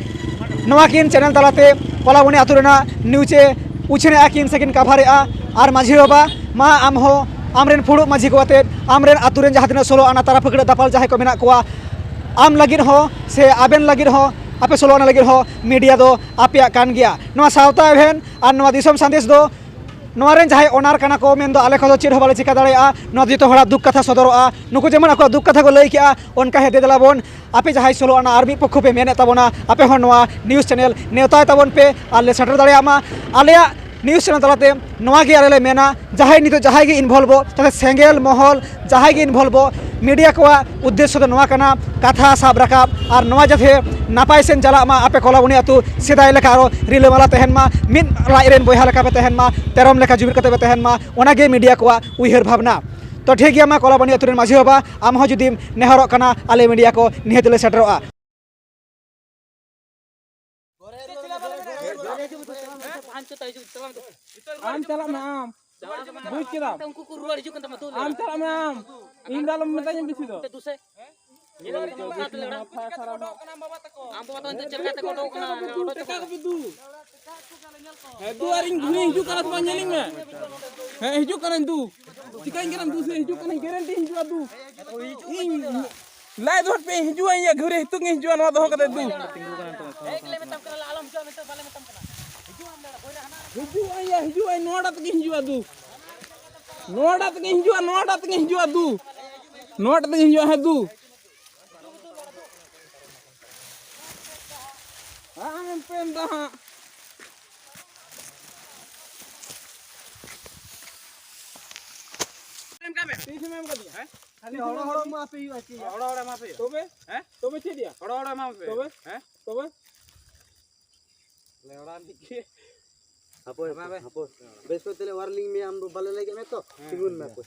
ᱱᱚᱣᱟ ᱠᱤᱱ ᱪᱮᱱᱮᱞ ᱛᱟᱞᱟᱛᱮ ᱠᱚᱞᱟᱵᱚᱱᱤ ᱟᱹᱛᱩ ᱨᱮᱱᱟᱜ ᱱᱤᱭᱩᱡᱽ ᱮ ᱩᱪᱷᱟᱹᱱᱮᱜᱼᱟ ᱠᱤᱱ ᱥᱮ ᱠᱤᱱ ᱠᱟᱵᱷᱟᱨᱮᱜᱼᱟ᱾ ᱟᱨ ᱢᱟᱹᱡᱷᱤ ᱵᱟᱵᱟ, ᱢᱟ ᱟᱢ ᱦᱚᱸ ᱟᱢᱨᱮᱱ ᱯᱷᱩᱲᱩᱜ ᱢᱟᱹᱡᱷᱤ ᱠᱚ ᱟᱛᱮᱫ ᱟᱢᱨᱮᱱ ᱟᱹᱛᱩ ᱨᱮᱱ ᱡᱟᱦᱟᱸ ᱛᱤᱱᱟᱹᱜ ᱥᱳᱞᱳ ᱟᱱᱟ ᱛᱟᱨᱟ ᱯᱷᱟᱹᱠᱲᱟᱹ ᱫᱟᱯᱟᱞ ᱡᱟᱦᱟᱸᱭ ᱠᱚ ᱢᱮᱱᱟᱜ ᱠᱚᱣᱟ, ᱟᱢ ᱞᱟᱹᱜᱤᱫ ᱦᱚᱸ ᱥᱮ ᱟᱵᱮᱱ ᱞᱟᱹᱜᱤᱫ ᱦᱚᱸ ᱟᱯᱮ ᱥᱳᱞᱳ ᱟᱱᱟ ᱞᱟᱹᱜᱤᱫ ᱦᱚᱸ ᱢᱤᱰᱤᱭᱟ ᱫᱚ ᱟᱯᱮᱭᱟᱜ ᱠᱟᱱ ᱜᱮᱭᱟ᱾ ᱱᱚᱣᱟ ᱥᱟᱶᱛᱟ ᱮᱵᱷᱮᱱ ᱟᱨ ᱱᱚᱣᱟ ᱫᱤᱥᱚᱢ ᱥᱟᱸᱫᱮᱥ ᱫᱚ ᱱᱚᱣᱟ ᱨᱮᱱ ᱡᱟᱦᱟᱸᱭ ᱚᱱᱟᱨ ᱠᱟᱱᱟ ᱠᱚ, ᱢᱮᱱᱫᱚ ᱟᱞᱮ ᱠᱷᱚᱱ ᱫᱚ ᱪᱮᱫ ᱦᱚᱸ ᱵᱟᱞᱮ ᱪᱤᱠᱟ ᱫᱟᱲᱮᱭᱟᱜᱼᱟ, ᱱᱚᱣᱟ ᱫᱚ ᱡᱚᱛᱚ ᱦᱚᱲᱟᱜ ᱫᱩᱠ ᱠᱟᱛᱷᱟ ᱥᱚᱫᱚᱨᱚᱜᱼᱟ᱾ ᱱᱩᱠᱩ ᱡᱮᱢᱚᱱ ᱟᱠᱚᱣᱟᱜ ᱫᱩᱠ ᱠᱟᱛᱷᱟ ᱠᱚ ᱞᱟᱹᱭ ᱠᱮᱜᱼᱟ, ᱚᱱᱠᱟ ᱦᱮᱸ ᱫᱮ ᱫᱮᱞᱟ ᱵᱚᱱ ᱟᱯᱮ ᱡᱟᱦᱟᱸᱭ ᱥᱳᱞᱳ ᱟᱱᱟ ᱟᱨ ᱢᱤᱫ ᱯᱚᱠᱷᱚ ᱯᱮ ᱢᱮᱱᱮᱫ ᱛᱟᱵᱚᱱᱟ, ᱟᱯᱮ ᱦᱚᱸ ᱱᱚᱣᱟ ᱱᱤᱭᱩᱡᱽ ᱪᱮᱱᱮᱞ ᱱᱮᱣᱛᱟᱭ ᱛᱟᱵᱚᱱ ᱯᱮ ᱟᱨ ᱞᱮ ᱥᱮᱴᱮᱨ ᱫᱟᱲᱮᱭᱟᱜ ᱢᱟ᱾ ᱟᱞᱮᱭᱟᱜ ᱱᱤᱭᱩᱡᱽ ᱪᱮᱱᱮᱞ ᱛᱟᱞᱟᱛᱮ ᱱᱚᱣᱟ ᱜᱮ ᱟᱞᱮ ᱞᱮ ᱢᱮᱱᱟ, ᱡᱟᱦᱟᱸᱭ ᱱᱤᱛᱚᱜ ᱡᱟᱦᱟᱸᱭ ᱜᱮ ᱤᱱᱵᱷᱚᱞᱵᱚᱜ, ᱡᱟᱛᱮ ᱥᱮᱸᱜᱮᱞ ᱢᱚᱦᱚᱞ ᱡᱟᱦᱟᱸᱭ ᱜᱮ ᱤᱱᱵᱷᱚᱞᱵᱚᱜ, ᱢᱤᱰᱤᱭᱟ ᱠᱚᱣᱟᱜ ᱩᱫᱽᱫᱮᱥᱥᱚ ᱫᱚ ᱱᱚᱣᱟ ᱠᱟᱱᱟ, ᱠᱟᱛᱷᱟ ᱥᱟᱵ ᱨᱟᱠᱟᱵ ᱟᱨ ᱱᱚᱣᱟ ᱡᱟᱛᱮ ᱱᱟᱯᱟᱭ ᱥᱮᱱ ᱪᱟᱞᱟᱜ ᱢᱟ᱾ ᱟᱯᱮ ᱠᱚᱞᱟᱵᱚᱱᱤ ᱟᱹᱛᱩ ᱥᱮᱫᱟᱭ ᱞᱮᱠᱟ ᱟᱨᱚ ᱨᱤᱞᱟᱹᱢᱟᱞᱟ ᱛᱟᱦᱮᱱ ᱢᱟ, ᱢᱤᱫ ᱞᱟᱡ ᱨᱮᱱ ᱵᱚᱭᱦᱟ ᱞᱮᱠᱟ ᱯᱮ ᱛᱟᱦᱮᱱ ᱢᱟ, ᱛᱮᱨᱚᱢ ᱞᱮᱠᱟ ᱡᱩᱢᱤᱫ ᱠᱟᱛᱮ ᱯᱮ ᱛᱟᱦᱮᱱ ᱢᱟ, ᱚᱱᱟ ᱜᱮ ᱢᱤᱰᱤᱭᱟ ᱠᱚᱣᱟᱜ ᱩᱭᱦᱟᱹᱨ ᱵᱷᱟᱵᱽᱱᱟ᱾ ᱛᱚ ᱴᱷᱤᱠ ᱜᱮᱭᱟ, ᱢᱟ ᱠᱚᱞᱟᱵᱚᱱᱤ ᱟᱹᱛᱩ ᱨᱮᱱ ᱢᱟᱹᱡᱷᱤ ᱵᱟᱵᱟ, ᱟᱢ ᱦᱚᱸ ᱡᱩᱫᱤᱢ ᱱᱮᱦᱚᱨᱚᱜ ᱠᱟᱱᱟ, ᱟᱞᱮ ᱢᱤᱰᱤᱭᱟ ᱠᱚ ᱱᱤᱦᱟᱹᱛ ᱞᱮ ᱥᱮᱴᱮᱨᱚᱜᱼᱟ᱾ ᱟᱢ ᱪᱟᱞᱟᱜ ᱢᱮ ᱟᱢ᱾ ᱵᱩᱡᱽ ᱠᱮᱫᱟᱢ? ᱩᱱᱠᱩ ᱠᱚ ᱨᱩᱣᱟᱹᱲ ᱦᱤᱡᱩᱜ ᱠᱟᱱ ᱛᱟᱢᱟ, ᱫᱩ ᱞᱮ᱾ ᱟᱢ ᱪᱟᱞᱟᱜ ᱢᱮ ᱟᱢ᱾ ᱤᱧ ᱫᱚ ᱟᱞᱚᱢ ᱢᱮᱛᱟᱧᱟ ᱵᱮᱥᱤ ᱫᱚ᱾ ᱫᱩ ᱥᱮ᱾ ᱧᱮᱞ ᱢᱮ, ᱢᱟᱛᱷᱟ ᱠᱷᱟᱨᱟᱯ᱾ ᱟᱢ ᱵᱟᱵᱟ ᱛᱟᱠᱚ ᱱᱤᱛᱚᱜ ᱪᱮᱫ ᱞᱮᱠᱟ ᱛᱮᱠᱚ ᱩᱰᱩᱠ ᱠᱟᱱᱟ? ᱴᱟᱠᱟ ᱠᱚᱯᱮ ᱫᱩ᱾ ᱦᱮᱸ, ᱫᱩ ᱟᱨ ᱤᱧ ᱜᱷᱩᱲᱤ ᱦᱤᱡᱩᱜ ᱠᱟᱱᱟ ᱥᱮ ᱵᱟᱝ ᱧᱮᱞᱤᱧ ᱢᱮ᱾ ᱦᱮᱸ, ᱦᱤᱡᱩᱜ ᱠᱟᱱᱟᱹᱧ ᱫᱩ᱾ ᱪᱤᱠᱟᱹᱧ ᱠᱟᱱᱟᱢ ᱫᱩ ᱥᱮ ᱦᱤᱡᱩᱜ ᱠᱟᱱᱟᱹᱧ, ᱜᱮᱨᱮᱱᱴᱤ ᱦᱤᱡᱩᱜᱼᱟ ᱫᱩ᱾ ᱤᱧ ᱞᱟᱭ ᱫᱚᱦᱚ ᱯᱮ, ᱦᱤᱡᱩᱜᱼᱟ, ᱤᱧᱟᱹᱜ ᱜᱷᱩᱨᱮ ᱦᱤᱛᱩᱝ ᱤᱧ ᱦᱤᱡᱩᱜᱼᱟ, ᱱᱚᱣᱟ ᱫᱚᱦᱚ ᱠᱟᱛᱮ ᱫᱩ᱾ ᱦᱤᱡᱩᱜᱼᱟ, ᱤᱭᱟᱹ, ᱦᱤᱡᱩᱜᱼᱟ, ᱱᱚᱣᱟᱴᱟᱜ ᱛᱮᱜᱮ ᱦᱤᱡᱩᱜᱼᱟ ᱫᱩ᱾ ᱱᱚᱣᱟᱴᱟᱜ ᱛᱮᱜᱮ ᱦᱤᱡᱩᱜᱼᱟ, ᱱᱚᱣᱟᱴᱟᱜ ᱛᱮᱜᱮ ᱦᱤᱡᱩᱜᱼᱟ ᱫᱩ᱾ ᱱᱚᱣᱟᱴᱟᱜ ᱛᱮᱜᱮ ᱦᱤᱡᱩᱜᱼᱟ, ᱦᱮᱸ ᱫᱩ᱾ ᱟᱢᱮᱢ ᱯᱮᱱ ᱫᱟ ᱦᱟᱸᱜ᱾ ᱛᱤᱥᱮᱢ ᱮᱢ ᱠᱟᱫᱤᱧᱟ? ᱦᱮᱸ? ᱠᱷᱟᱹᱞᱤ ᱦᱚᱲᱚ ᱦᱚᱲᱚ ᱮᱢᱟ ᱯᱮ ᱦᱩᱭᱩᱜᱼᱟ, ᱪᱮᱫ ᱭᱟ? ᱦᱚᱲᱚ ᱦᱚᱲᱚ ᱮᱢᱟ ᱯᱮ ᱦᱩᱭᱩᱜᱼᱟ᱾ ᱛᱚᱵᱮ? ᱦᱮᱸ? ᱛᱚᱵᱮ ᱪᱮᱫ ᱭᱟ? ᱦᱚᱲᱚ ᱦᱚᱲᱚ ᱮᱢᱟ ᱯᱮ ᱦᱩᱭᱩᱜᱼᱟ᱾ ᱛᱚᱵᱮ? ᱦᱮᱸ? ᱛᱚᱵᱮ? ᱞᱮᱣᱲᱟ ᱨᱤᱱᱤᱡ ᱜᱮ᱾ ᱦᱟᱯᱳᱭ, ᱮᱢᱟ ᱯᱮ᱾ ᱦᱟᱯᱳᱭ᱾ ᱵᱮᱥ ᱠᱚ ᱛᱮᱞᱮ warning ᱢᱮᱭᱟ, ᱟᱢ ᱫᱚ ᱵᱟᱞᱮ ᱞᱟᱹᱭ ᱠᱮᱫ ᱢᱮ ᱛᱚ᱾ ᱦᱮᱸ᱾ ᱛᱤᱸᱜᱩᱱ ᱢᱮ ᱦᱟᱯᱳᱭ᱾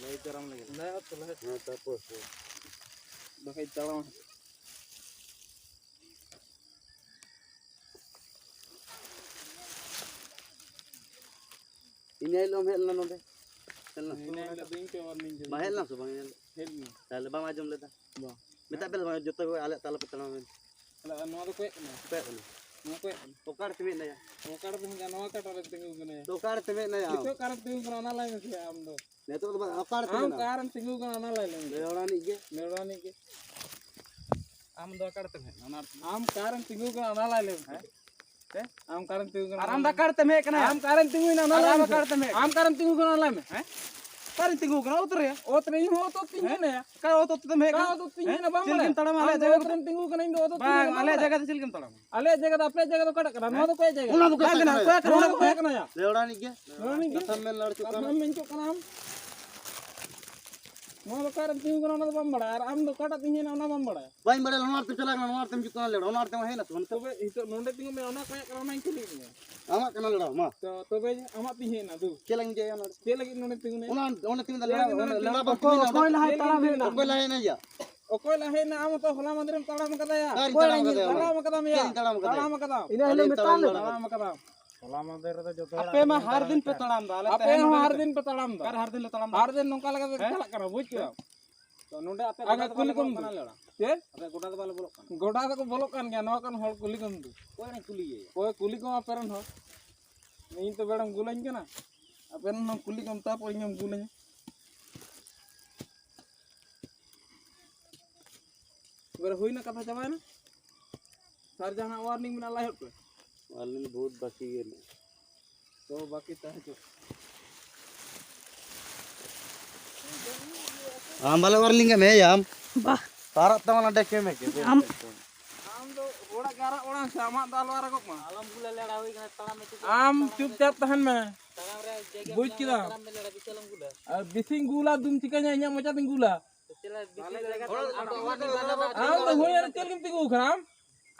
ᱞᱟᱹᱭ ᱫᱟᱨᱟᱢ ᱞᱟᱹᱜᱤᱫ᱾ ᱞᱟᱹᱭ ᱟᱯᱮ, ᱞᱟᱹᱭ᱾ ᱦᱮᱸ, ᱛᱚ ᱦᱟᱯᱳᱭ, ᱦᱟᱯᱳᱭ᱾ ᱵᱟᱠᱷᱟᱡ ᱫᱟᱲᱟᱢ᱾ ᱤᱱᱟᱹ ᱦᱤᱞᱳᱜ ᱮᱢ ᱦᱮᱡ ᱞᱮᱱᱟ ᱱᱚᱰᱮ? ᱦᱮᱡ ᱞᱮᱱᱟᱢ? ᱤᱱᱟᱹ ᱦᱤᱞᱳᱜ ᱫᱚ ᱤᱧ ᱯᱮ warning ᱠᱮᱫᱤᱧ᱾ ᱵᱟᱝ ᱦᱮᱡ ᱞᱮᱱᱟᱢ ᱥᱮ ᱵᱟᱝ ᱤᱱᱟᱹ ᱦᱤᱞᱳᱜ? ᱦᱮᱡ ᱞᱮᱱᱟᱹᱧ᱾ ᱛᱟᱦᱞᱮ ᱵᱟᱢ ᱟᱸᱡᱚᱢ ᱞᱮᱫᱟ? ᱵᱟᱝ᱾ ᱢᱮᱛᱟᱜ ᱯᱮ ᱫᱚ ᱡᱚᱛᱚ ᱜᱮ ᱟᱞᱮᱭᱟᱜ ᱛᱟᱞᱟ ᱯᱮ ᱛᱟᱲᱟᱢᱟ ᱢᱮᱱᱛᱮ᱾ ᱛᱟᱦᱞᱮ ᱟᱨ ᱱᱚᱣᱟ ᱫᱚ ᱚᱠᱚᱭᱟᱜ ᱠᱟᱱᱟ? ᱚᱠᱚᱭᱟᱜ ᱠᱟᱱᱟ? ᱱᱚᱣᱟ ᱚᱠᱚᱭᱟᱜ ᱠᱟᱱᱟ? ᱚᱠᱟᱨᱮ ᱛᱤᱸᱜᱩᱭᱮᱱ ᱫᱚ? ᱱᱚᱣᱟ ᱚᱠᱟᱴᱟᱜ ᱨᱮ ᱛᱤᱸᱜᱩ ᱠᱟᱱᱟᱭᱟ? ᱛᱚ ᱚᱠᱟᱨᱮ ᱛᱤᱸᱜᱩᱭᱮᱱ ᱫᱚ ᱟᱢ? ᱱᱤᱛᱚᱜ ᱚᱠᱟᱨᱮᱢ ᱛᱤᱸᱜᱩ ᱠᱟᱱᱟ ᱚᱱᱟ ᱞᱟᱹᱭ ᱢᱮᱥᱮ ᱟᱢ ᱫᱚ᱾ ᱱᱤᱛᱚᱜ ᱫᱚ ᱵᱟᱝ, ᱚᱠᱟᱨᱮ ᱟᱢ ᱛᱤᱸᱜᱩ ᱠᱟᱱᱟ? ᱚᱠᱟᱨᱮᱢ ᱛᱤᱸᱜᱩ ᱠᱟᱱᱟ ᱚᱱᱟ ᱞᱟᱹᱭ ᱢᱮ᱾ ᱞᱮᱣᱲᱟ ᱨᱤᱱᱤᱡ ᱜᱮ᱾ ᱞᱮᱣᱲᱟ ᱨᱤᱱᱤᱡ ᱜᱮ᱾ ᱟᱢ ᱫᱚ ᱚᱠᱟ ᱨᱮᱛᱮᱢ ᱦᱮᱡ ᱮᱱᱟ? ᱚᱱᱟ ᱟᱢ ᱚᱠᱟᱨᱮᱢ ᱛᱤᱸᱜᱩ ᱠᱟᱱᱟ, ᱚᱱᱟ ᱞᱟᱹᱭ ᱞᱮᱢ ᱥᱮ᱾ ᱦᱮᱸ? ᱟᱢ ᱚᱠᱟᱨᱮᱢ ᱛᱤᱸᱜᱩ ᱠᱟᱱᱟ? ᱟᱨ ᱟᱢ ᱫᱚ ᱚᱠᱟ ᱨᱮᱛᱮᱢ ᱦᱮᱡ ᱠᱟᱱᱟ? ᱟᱢ ᱚᱠᱟᱨᱮᱢ ᱛᱤᱸᱜᱩ ᱠᱟᱱᱟ, ᱚᱱᱟ ᱞᱟᱹᱭ ᱢᱮ ᱥᱮ᱾ ᱦᱮᱸ? ᱚᱠᱟᱨᱮᱢ ᱛᱤᱸᱜᱩ ᱠᱟᱱᱟ? ᱚᱛ ᱨᱮ᱾ ᱚᱛ ᱨᱮ, ᱤᱧ ᱦᱚᱸ ᱚᱛ ᱚᱛ ᱛᱤᱧ ᱦᱮᱡ ᱮᱱᱟ᱾ ᱚᱠᱟ ᱚᱛ ᱚᱛ ᱛᱮᱢ ᱦᱮᱡ ᱠᱟᱱᱟ? ᱚᱛ ᱚᱛ ᱛᱤᱧ ᱦᱮᱡ ᱮᱱᱟ, ᱵᱟᱢ ᱵᱟᱲᱟᱭᱟ? ᱪᱮᱫ ᱞᱟᱹᱜᱤᱫ ᱛᱟᱲᱟᱢᱟ? ᱟᱞᱮᱭᱟᱜ ᱡᱟᱭᱜᱟ ᱨᱮ ᱛᱤᱸᱜᱩ ᱠᱟᱱᱟ, ᱤᱧ ᱫᱚ ᱚᱛ ᱚᱛ ᱛᱤᱧ ᱦᱮᱡ ᱮᱱᱟ, ᱵᱟᱢ ᱵᱟᱲᱟᱭᱟ? ᱟᱞᱮᱭᱟᱜ ᱡᱟᱭᱜᱟ ᱫᱚ ᱟᱯᱮᱭᱟᱜ ᱡᱟᱭᱜᱟ ᱫᱚ ᱚᱠᱟᱴᱟᱜ ᱠᱟᱱᱟ? ᱱᱚᱣᱟ ᱫᱚ ᱚᱠᱚᱭᱟᱜ ᱡᱟᱭᱜᱟ? ᱚᱱᱟ ᱫᱚ ᱚᱠᱚᱭᱟᱜ ᱠᱟᱱᱟ? ᱚᱱᱟ ᱫᱚ ᱚᱠᱚᱭᱟᱜ ᱠᱟᱱᱟ ᱭᱟ? ᱞᱮᱣᱲᱟ ᱮᱱᱮᱡ ᱜᱮ᱾ ᱞᱮᱣᱲᱟ ᱮᱱᱮᱡ ᱜᱮ? ᱠᱟᱛᱷᱟᱢ ᱢᱮᱱ ᱞᱟᱲᱪᱚᱜ ᱠᱟᱱᱟ᱾ ᱠᱟᱛᱷᱟᱢ ᱢᱮᱱ ᱦᱚᱪᱚᱜ ᱠᱟᱱᱟ ᱟᱢ᱾ ᱱᱚᱣᱟ ᱫᱚ ᱚᱠᱟᱨᱮᱢ ᱛᱤᱸᱜᱩ ᱠᱟᱱᱟ, ᱚᱱᱟ ᱫᱚ ᱵᱟᱢ ᱵᱟᱲᱟᱭᱟ, ᱟᱨ ᱟᱢ ᱫᱚ ᱚᱠᱟᱴᱟᱜ ᱛᱤᱧ ᱦᱮᱡ ᱮᱱᱟ, ᱚᱱᱟ ᱵᱟᱢ ᱵᱟᱲᱟᱭᱟ᱾ ᱵᱟᱹᱧ ᱵᱟᱲᱟᱭᱟ, ᱱᱚᱣᱟ ᱟᱨᱛᱮᱢ ᱪᱟᱞᱟᱜ ᱠᱟᱱᱟ, ᱱᱚᱣᱟ ᱟᱨᱛᱮᱢ ᱦᱮᱡ ᱮᱱᱟ ᱥᱮ ᱵᱟᱝ? ᱛᱚᱵᱮ ᱱᱤᱛᱚᱜ ᱱᱚᱰᱮ ᱛᱤᱸᱜᱩ ᱢᱮ, ᱚᱱᱟ ᱚᱠᱚᱭᱟᱜ ᱠᱟᱱᱟ, ᱚᱱᱟᱧ ᱠᱩᱞᱤᱭᱮᱫ ᱢᱮᱭᱟ᱾ ᱟᱢᱟᱜ ᱠᱟᱱᱟ ᱞᱮᱲᱟ, ᱢᱟ᱾ ᱛᱚ, ᱛᱚᱵᱮ ᱟᱢᱟᱜ ᱛᱤᱧ ᱦᱮᱡ ᱮᱱᱟ, ᱫᱩ᱾ ᱪᱮᱫ ᱞᱟᱹᱜᱤᱫ ᱤᱧ ᱡᱮ ᱚᱱᱟ? ᱪᱮᱫ ᱞᱟᱹᱜᱤᱫ ᱱᱚᱰᱮ ᱛᱤᱸᱜᱩ ᱢᱮ? ᱚᱱᱟ, ᱚᱱᱟ ᱛᱤᱸᱜᱩ ᱫᱚ ᱞᱮᱲᱟ, ᱚᱱᱟ ᱞᱮᱲᱟ ᱵᱟᱢ ᱛᱤᱸᱜᱩ ᱚᱠᱚᱭ, ᱚᱠᱚᱭ ᱞᱟᱦᱟᱭ ᱛᱟᱲᱟᱢ ᱦᱮᱡ ᱮᱱᱟ? ᱚᱠᱚᱭ ᱞᱟᱦᱟᱭ ᱮᱱᱟ ᱭᱟ? ᱚᱠᱚᱭ ᱞᱟᱦᱟᱭ ᱮᱱᱟ? ᱟᱢ ᱦᱚᱸᱛᱚ ᱦᱚᱞᱟ ᱢᱟᱫᱷᱮᱨᱮᱢ ᱛᱟᱲᱟᱢ ᱠᱟᱫᱟ ᱭᱟ᱾ ᱚᱠᱟᱨᱤᱧ ᱛᱟᱲᱟᱢ ᱠᱟᱫᱟ? ᱛᱟᱲᱟᱢ ᱠᱟᱫᱟᱢ ᱭᱟ᱾ ᱪᱮᱫ ᱤᱧ ᱛᱟᱲᱟᱢ ᱠᱟᱫᱟ? ᱛᱟᱲᱟᱢ ᱠᱟᱫᱟᱢ᱾ ᱛᱟᱲᱟᱢ ᱠᱟᱫᱟᱢ᱾ ᱦᱚᱞᱟ ᱢᱟᱫᱷᱮᱨ ᱨᱮᱫᱚ ᱡᱚᱛᱚ ᱦᱚᱲ ᱟᱯᱮ ᱢᱟ ᱦᱟᱨ ᱫᱤᱱ ᱯᱮ ᱛᱟᱲᱟᱢ ᱫᱟ, ᱟᱞᱮ ᱟᱯᱮ ᱛᱟᱦᱮᱱ ᱦᱚᱸ ᱱᱚᱰᱮ ᱦᱟᱨ ᱯᱮ ᱫᱤᱱ ᱯᱮ ᱛᱟᱲᱟᱢ ᱫᱟ᱾ ᱚᱠᱟᱨᱮ ᱦᱟᱨ ᱫᱤᱱ ᱞᱮ ᱛᱟᱲᱟᱢ ᱫᱟ? ᱦᱟᱨ ᱫᱤᱱ ᱱᱚᱝᱠᱟ ᱞᱮᱠᱟ ᱛᱮ ᱦᱮᱸ? ᱪᱟᱞᱟᱜ ᱠᱟᱱᱟ, ᱵᱩᱡᱽ ᱠᱮᱫᱟᱢ? ᱟᱯᱮ ᱟᱜᱮ ᱜᱚᱰᱟ ᱫᱚ ᱠᱩᱞᱤ ᱵᱟᱞᱮ ᱠᱚᱢ ᱵᱚᱞᱚᱜ ᱠᱟᱱᱟ ᱞᱮᱲᱟ᱾ ᱪᱮᱫ? ᱟᱯᱮ ᱜᱚᱰᱟ ᱫᱚ ᱵᱟᱞᱮ ᱵᱚᱞᱚᱜ ᱠᱟᱱᱟ᱾ ᱜᱚᱰᱟ ᱫᱚᱠᱚ ᱵᱚᱞᱚᱜ ᱠᱟᱱ ᱜᱮᱭᱟ, ᱱᱚᱣᱟ ᱠᱚᱨᱮᱱ ᱦᱚᱲ ᱠᱩᱞᱤ ᱠᱚᱢ ᱫᱩ᱾ ᱚᱠᱚᱭ ᱠᱩᱞᱤᱭᱮᱭᱟ? ᱚᱠᱚᱭ ᱠᱩᱞᱤ ᱠᱚᱢ ᱟᱯᱮ ᱨᱮᱱ ᱦᱚᱲ? ᱤᱧ ᱛᱚ ᱵᱮᱲᱟᱢ ᱜᱩᱞᱟᱹᱧ ᱠᱟᱱᱟ, ᱟᱯᱮ ᱨᱮᱱ ᱦᱚᱸ ᱠᱩᱞᱤ ᱠᱚᱢ, ᱛᱟᱨᱯᱚᱨ ᱤᱧᱮᱢ ᱜᱩᱞᱟᱹᱧᱟ᱾ ᱮᱵᱟᱨᱮ ᱦᱩᱭᱱᱟ, ᱠᱟᱛᱷᱟ ᱪᱟᱵᱟᱭᱮᱱᱟ᱾ ᱥᱟᱨ ᱡᱟᱦᱟᱱᱟᱜ warning ᱢᱮᱱᱟᱜᱼᱟ, ᱞᱟᱹᱭ ᱦᱚᱫ ᱯᱮ᱾ Warning ᱵᱚᱦᱩᱛ ᱵᱟᱹᱠᱤ ᱜᱮ ᱢᱮᱱᱟᱜᱼᱟ᱾ ᱛᱚ ᱵᱟᱹᱠᱤ ᱛᱟᱦᱮᱸ ᱦᱚᱪᱚ᱾ ᱟᱢ ᱵᱟᱞᱮ warning ᱮᱢ ᱦᱮᱡ ᱟᱢ᱾ ᱵᱟᱦ᱾ ᱛᱟᱨᱟᱜ ᱛᱟᱢᱟ ᱱᱚᱰᱮ ᱠᱮ ᱢᱮ ᱠᱮ᱾ ᱟᱢ ᱫᱚ ᱚᱲᱟᱜ ᱜᱮ ᱟᱨᱟᱜ ᱚᱲᱟᱜ ᱥᱮ, ᱟᱢᱟᱜ ᱫᱚ ᱟᱞᱚ ᱟᱨᱟᱜᱚᱜ ᱢᱟ᱾ ᱟᱞᱚᱢ ᱜᱩᱞᱟ ᱞᱮᱲᱟ, ᱦᱩᱭ ᱠᱟᱱᱟ, ᱛᱟᱲᱟᱢ ᱢᱮ ᱪᱩᱯ᱾ ᱟᱢ ᱪᱩᱯᱪᱟᱯ ᱛᱟᱦᱮᱱ ᱢᱮ᱾ ᱛᱟᱲᱟᱢ ᱨᱮ ᱡᱟᱭᱜᱟ ᱵᱩᱡᱽ ᱢᱮᱱᱟᱜᱼᱟ, ᱠᱮᱫᱟᱢ? ᱛᱟᱲᱟᱢ ᱢᱮ ᱞᱮᱲᱟ, ᱵᱤᱥᱟᱞ ᱮᱢ ᱜᱩᱞᱟ᱾ ᱟᱨ ᱵᱤᱥᱤᱧ ᱜᱩᱞᱟ, ᱫᱩᱢ ᱪᱤᱠᱟᱹᱧᱟ, ᱤᱧᱟᱹᱜ ᱢᱚᱪᱟ ᱛᱤᱧ ᱜᱩᱞᱟ᱾ ᱪᱮᱫ ᱞᱮ ᱵᱤᱥᱤ ᱡᱟᱭᱜᱟ ᱛᱟᱲᱟᱢ ᱢᱮ᱾ ᱟᱢ ᱫᱚ ᱦᱩᱭ ᱟᱨ ᱪᱮᱫ ᱞᱟᱹᱜᱤᱫ ᱛᱤᱸᱜᱩ ᱠᱟᱱᱟ ᱟᱢ?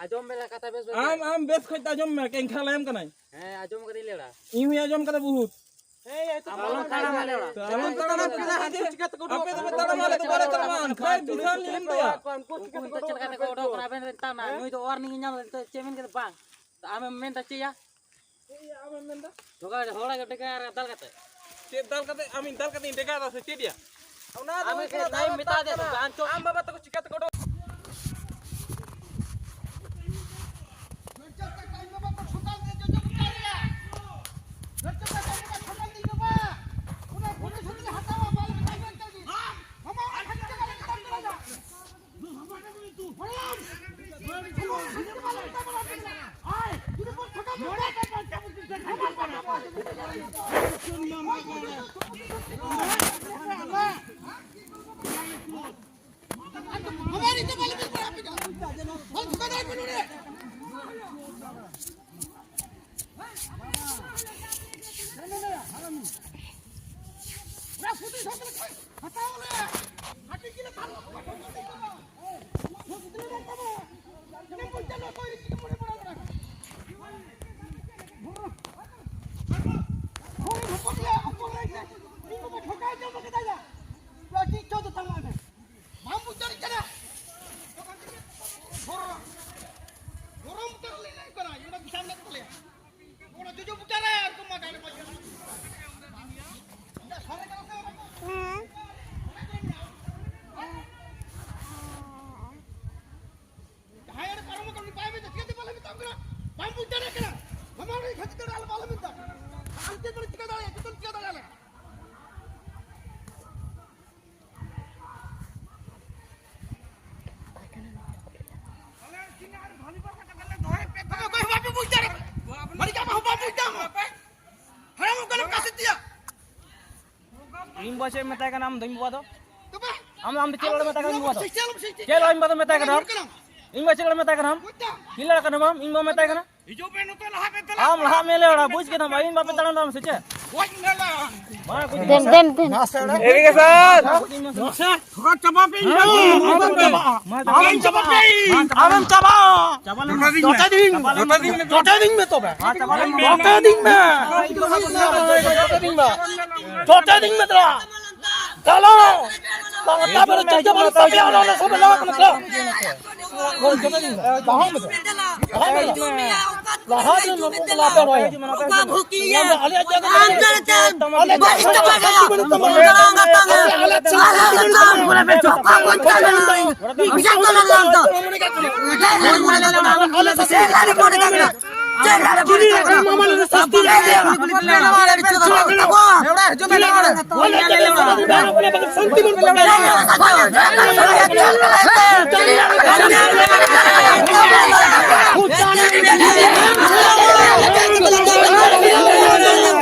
ᱟᱸᱡᱚᱢ ᱢᱮ ᱞᱮ ᱠᱟᱛᱷᱟ ᱵᱮᱥ ᱵᱮᱥ᱾ ᱟᱢ, ᱟᱢ ᱵᱮᱥ ᱠᱷᱚᱡ ᱛᱮ ᱟᱸᱡᱚᱢ ᱢᱮ, ᱠᱮᱝᱠᱷᱟ ᱞᱟᱭᱟᱢ ᱠᱟᱱᱟᱭ᱾ ᱦᱮᱸ, ᱟᱸᱡᱚᱢ ᱠᱟᱫᱟᱹᱧ ᱞᱮᱲᱟ᱾ ᱤᱧ ᱦᱚᱸᱧ ᱟᱸᱡᱚᱢ ᱠᱟᱫᱟ ᱵᱚᱦᱩᱛ᱾ ᱟᱞᱚᱢ ᱛᱟᱲᱟᱢᱟ ᱞᱮᱲᱟ᱾ ᱛᱚ ᱟᱞᱚᱢ ᱛᱟᱲᱟᱢᱟ, ᱪᱮᱫᱟᱜ ᱟᱯᱮ ᱫᱚᱯᱮ ᱛᱟᱲᱟᱢᱟ, ᱟᱞᱮ ᱫᱚ ᱵᱟᱞᱮ ᱛᱟᱲᱟᱢᱟ, ᱮᱱᱠᱷᱟᱡ ᱵᱤᱥᱟᱞ ᱞᱤᱧ ᱮᱢ ᱛᱟᱭᱟ᱾ ᱩᱱᱠᱩ ᱱᱤᱛᱚᱜ ᱪᱮᱫ ᱞᱮᱠᱟ ᱛᱮᱠᱚ ᱚᱰᱚᱠ ᱠᱟᱱᱟ, ᱟᱵᱮᱱ ᱵᱮᱱ ᱛᱟᱲᱟᱢᱟ, ᱱᱩᱭ ᱫᱚ warning ᱮ ᱧᱟᱢ ᱞᱮᱫᱟ, ᱱᱤᱛᱚᱜ ᱪᱮᱫ ᱢᱮᱱ ᱠᱮᱫᱟ? ᱵᱟᱝ᱾ ᱛᱚ ᱟᱢᱮᱢ ᱢᱮᱱ ᱮᱫᱟ ᱪᱮᱫ ᱭᱟ? ᱪᱮᱫ ᱭᱟ ᱟᱢᱮᱢ ᱢᱮᱱ ᱮᱫᱟ? ᱫᱷᱚᱜᱟ ᱦᱚᱲᱟᱜ ᱜᱮ ᱰᱮᱜᱟ ᱟᱨ ᱫᱟᱞ ᱠᱟᱛᱮ᱾ ᱪᱮᱫ ᱫᱟᱞ ᱠᱟᱛᱮ? ᱟᱢᱤᱧ ᱫᱟᱞ ᱠᱟᱛᱮᱧ ᱰᱮᱜᱟ ᱮᱫᱟ ᱥᱮ ᱪᱮᱫ ᱭᱟ? ᱚᱱᱟ ᱫᱚ ᱟᱢ ᱦᱩᱭᱩᱜ ᱠᱟᱱᱟ ᱢᱮᱛᱟ ᱫᱮ ᱫᱟᱞ ᱛᱚ, ᱠᱟᱱᱟ᱾ ᱵᱟᱝ ᱪᱚ᱾ ᱟᱢ ᱵᱟᱵᱟ ᱛᱟᱠᱚ ᱪᱤᱠᱟ ᱛᱮᱠᱚ ᱚᱰᱚᱠ? ᱵᱟᱢ ᱵᱩᱡᱽ ᱫᱟᱲᱮᱭᱟᱜ ᱠᱟᱱᱟ᱾ ᱜᱚᱨᱚᱢ ᱩᱛᱟᱹᱨ ᱞᱮ ᱞᱟᱹᱭ ᱠᱟᱱᱟ, ᱚᱱᱟ ᱵᱤᱥᱟᱞ ᱢᱮᱱᱟᱜ ᱛᱟᱞᱮᱭᱟ᱾ ᱚᱱᱟ ᱡᱚᱡᱚ ᱵᱩᱴᱟᱹ ᱨᱮ ᱟᱨ ᱠᱚ ᱢᱟᱜᱟ ᱞᱮ ᱵᱟᱡᱟᱨ᱾ ᱦᱮᱸ᱾ ᱡᱟᱦᱟᱸᱭ ᱚᱸᱰᱮ ᱯᱟᱨᱚᱢ ᱟᱠᱟᱱ ᱩᱱᱤ ᱵᱟᱭ ᱢᱮᱱᱫᱟ, ᱪᱤᱠᱟᱹᱛᱮ ᱵᱟᱞᱮ ᱢᱮᱛᱟᱢ ᱠᱟᱱᱟ? ᱵᱟᱢ ᱵᱩᱡᱽ ᱫᱟᱲᱮᱭᱟᱜ ᱠᱟᱱᱟ? ᱢᱟᱢᱟ ᱚᱸᱰᱮ ᱠᱷᱟᱹᱛᱤᱨ ᱛᱮ ᱟᱞᱮ ᱵᱟᱞᱮ ᱢᱮᱛᱟ᱾ ᱟᱢ ᱪᱮᱫ ᱵᱟᱞᱮ ᱪᱤᱠᱟᱹ ᱫᱟᱲᱮᱭᱟᱜᱼᱟ? ᱡᱚᱛᱚ ᱪᱤᱠᱟᱹ ᱫᱟᱲᱮᱭᱟᱜᱼᱟ ᱞᱮ᱾ ᱚᱠᱚᱭ ᱦᱚᱸ ᱵᱟᱯᱮ ᱵᱩᱡᱽ ᱫᱟᱲᱮᱭᱟᱜ ᱠᱟᱱᱟ᱾ ᱢᱟᱹᱱᱤᱡ ᱟᱢ ᱦᱚᱸ ᱵᱟᱢ ᱵᱩᱡᱽ ᱫᱟ᱾ ᱦᱟᱲᱟᱢᱚᱜ ᱠᱟᱱᱟᱢ ᱚᱠᱟ ᱥᱮᱫ ᱛᱮᱭᱟ? ᱤᱧ ᱵᱟ ᱪᱮᱫ ᱮᱢ ᱢᱮᱛᱟᱭ ᱠᱟᱱᱟ ᱟᱢ ᱫᱚ ᱤᱧ ᱵᱟᱵᱟ ᱫᱚ? ᱛᱚᱵᱮ? ᱟᱢ, ᱟᱢ ᱫᱚ ᱪᱮᱫ ᱞᱟᱹᱲ ᱢᱮᱛᱟᱭ ᱠᱟᱱᱟ ᱤᱧ ᱵᱟᱵᱟ ᱫᱚ? ᱪᱮᱫ ᱞᱟᱹᱲ ᱤᱧ ᱵᱟ ᱫᱚ ᱢᱮᱛᱟᱭ ᱠᱟᱱᱟ? ᱦᱚᱲ ᱠᱟᱱᱟᱢ᱾ ᱤᱧ ᱵᱟ ᱪᱮᱫ ᱞᱟᱹᱲ ᱢᱮᱛᱟᱭ ᱠᱟᱱᱟ? ᱵᱩᱡᱽ ᱫᱟᱢ? ᱪᱮᱫ ᱞᱟᱹᱲ ᱠᱟᱱᱟ ᱵᱟᱢ? ᱤᱧ ᱵᱟ ᱢᱮᱛᱟᱭ ᱠᱟᱱᱟ? ᱦᱤᱡᱩᱜ ᱯᱮ ᱱᱚᱛᱮ ᱞᱟᱦᱟ ᱯᱮ ᱫᱮᱞᱟ᱾ ᱟᱢ ᱞᱟᱦᱟᱜ ᱢᱮ ᱞᱮ ᱚᱲᱟᱜ, ᱵᱩᱡᱽ ᱠᱮᱫᱟᱢ? ᱤᱧ ᱵᱟ ᱯᱮ ᱛᱟᱲᱟᱢ ᱫᱟᱢ ᱥᱮ ᱪᱮᱫ? ᱜᱚᱡ ᱢᱮ ᱞᱟᱝ᱾ ᱢᱟ, ᱜᱚᱡ ᱫᱮᱱ, ᱢᱮ᱾ ᱫᱮᱱ, ᱫᱮᱱ᱾ ᱮᱨᱤᱜᱮᱥᱚᱱ᱾ ᱢᱟ, ᱜᱚᱡ ᱢᱮ᱾ ᱦᱮᱸ, ᱛᱷᱚᱲᱟ ᱪᱟᱵᱟ ᱯᱮ, ᱤᱧ ᱫᱚ᱾ ᱟᱢᱮᱢ ᱪᱟᱵᱟ᱾ ᱟᱢᱮᱢ ᱪᱟᱵᱟ᱾ ᱪᱟᱵᱟ ᱞᱮᱱ ᱢᱮ᱾ ᱡᱚᱴᱮᱫᱤᱧ᱾ ᱡᱚᱴᱮᱫᱤᱧ ᱢᱮ ᱛᱚᱵᱮ᱾ ᱦᱮᱸ, ᱪᱟᱵᱟ ᱞᱮᱱ ᱢᱮ᱾ ᱡᱚᱴᱮᱫᱤᱧ ᱢᱮ᱾ ᱡᱚᱴᱮᱫᱤᱧ ᱢᱮ᱾ ᱡᱚᱴᱮᱫᱤᱧ ᱢᱮ ᱛᱚᱨᱟ᱾ ᱪᱟᱞᱟᱣ᱾ ᱵᱟᱝ, ᱛᱟᱯᱚᱨᱮ ᱪᱮᱫ ᱡᱮᱢᱚᱱ ᱛᱟᱯᱮ ᱚᱱᱟ, ᱚᱱᱟ ᱥᱚᱵ ᱞᱟᱦᱟ ᱠᱟᱱᱟ ᱛᱚ᱾ ᱞᱟᱦᱟ ᱢᱮ᱾ ᱞᱟᱦᱟ ᱢᱮ᱾ ᱞᱟᱦᱟ ᱢᱮ᱾ ᱟᱞᱮᱭᱟᱜ ᱡᱟᱭᱜᱟ ᱨᱮ ᱟᱞᱮ ᱟᱞᱮ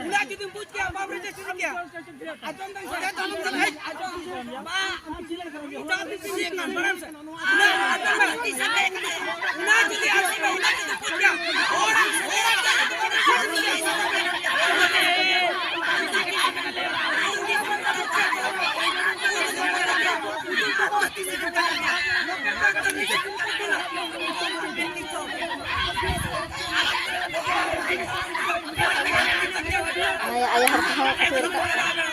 ᱩᱱᱟᱹᱜ ᱡᱩᱫᱤᱢ ᱵᱩᱡᱽ ᱠᱮᱭᱟ, ᱵᱟᱢ ᱨᱮᱡᱤᱥᱴᱨᱤ ᱠᱮᱭᱟ᱾ ᱟᱸᱡᱚᱢ ᱫᱟᱹᱧ ᱥᱮ? ᱟᱸᱡᱚᱢ ᱫᱟᱹᱧ ᱥᱮ? ᱵᱟᱝ, ᱡᱟᱦᱟᱸ ᱛᱤᱥ ᱤᱧ ᱞᱟᱹᱭ ᱠᱟᱱ, ᱵᱟᱲᱟᱭᱟᱢ ᱥᱮ? ᱚᱱᱟ ᱡᱩᱫᱤ ᱟᱸᱡᱚᱢ ᱢᱮ, ᱚᱱᱟ ᱡᱩᱫᱤ ᱵᱩᱡᱽ ᱠᱮᱭᱟ᱾ ᱟᱭᱳ, ᱟᱭᱳ ᱦᱚᱲ ᱠᱚᱦᱚᱸ ᱠᱚ ᱥᱩᱨ ᱠᱟᱜ ᱠᱟᱱᱟ᱾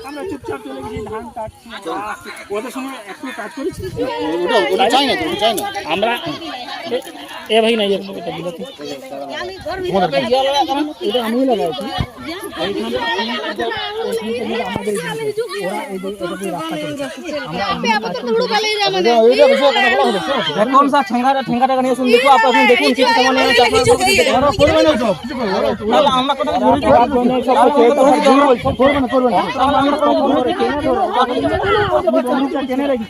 আমরা চুপচাপ চলে গেছি, ধান কাটছি, ওদের সঙ্গে একটু কাজ করেছি। ওটা, ওটা চাই না তো, ওটা চাই না। আমরা এ, এ ভাই না, এরকম একটা বিলাতি। এটা আমি লাগাইছি। এইখান থেকে আমাদের এই জিনিস। ওরা এই যে, এটা দিয়ে রাস্তা করেছে। আমরা এখন স্যার ঠেঙ্গাটা, ঠেঙ্গাটা নিয়ে শুনুন, দেখো, আপনারা দেখুন, কিছু সময় নিয়ে আপনারা দেখুন। তাহলে আমরা কোথাও জড়িত করবো না, করবো না। আমরা কোনো জড়িত কেনে রাখি।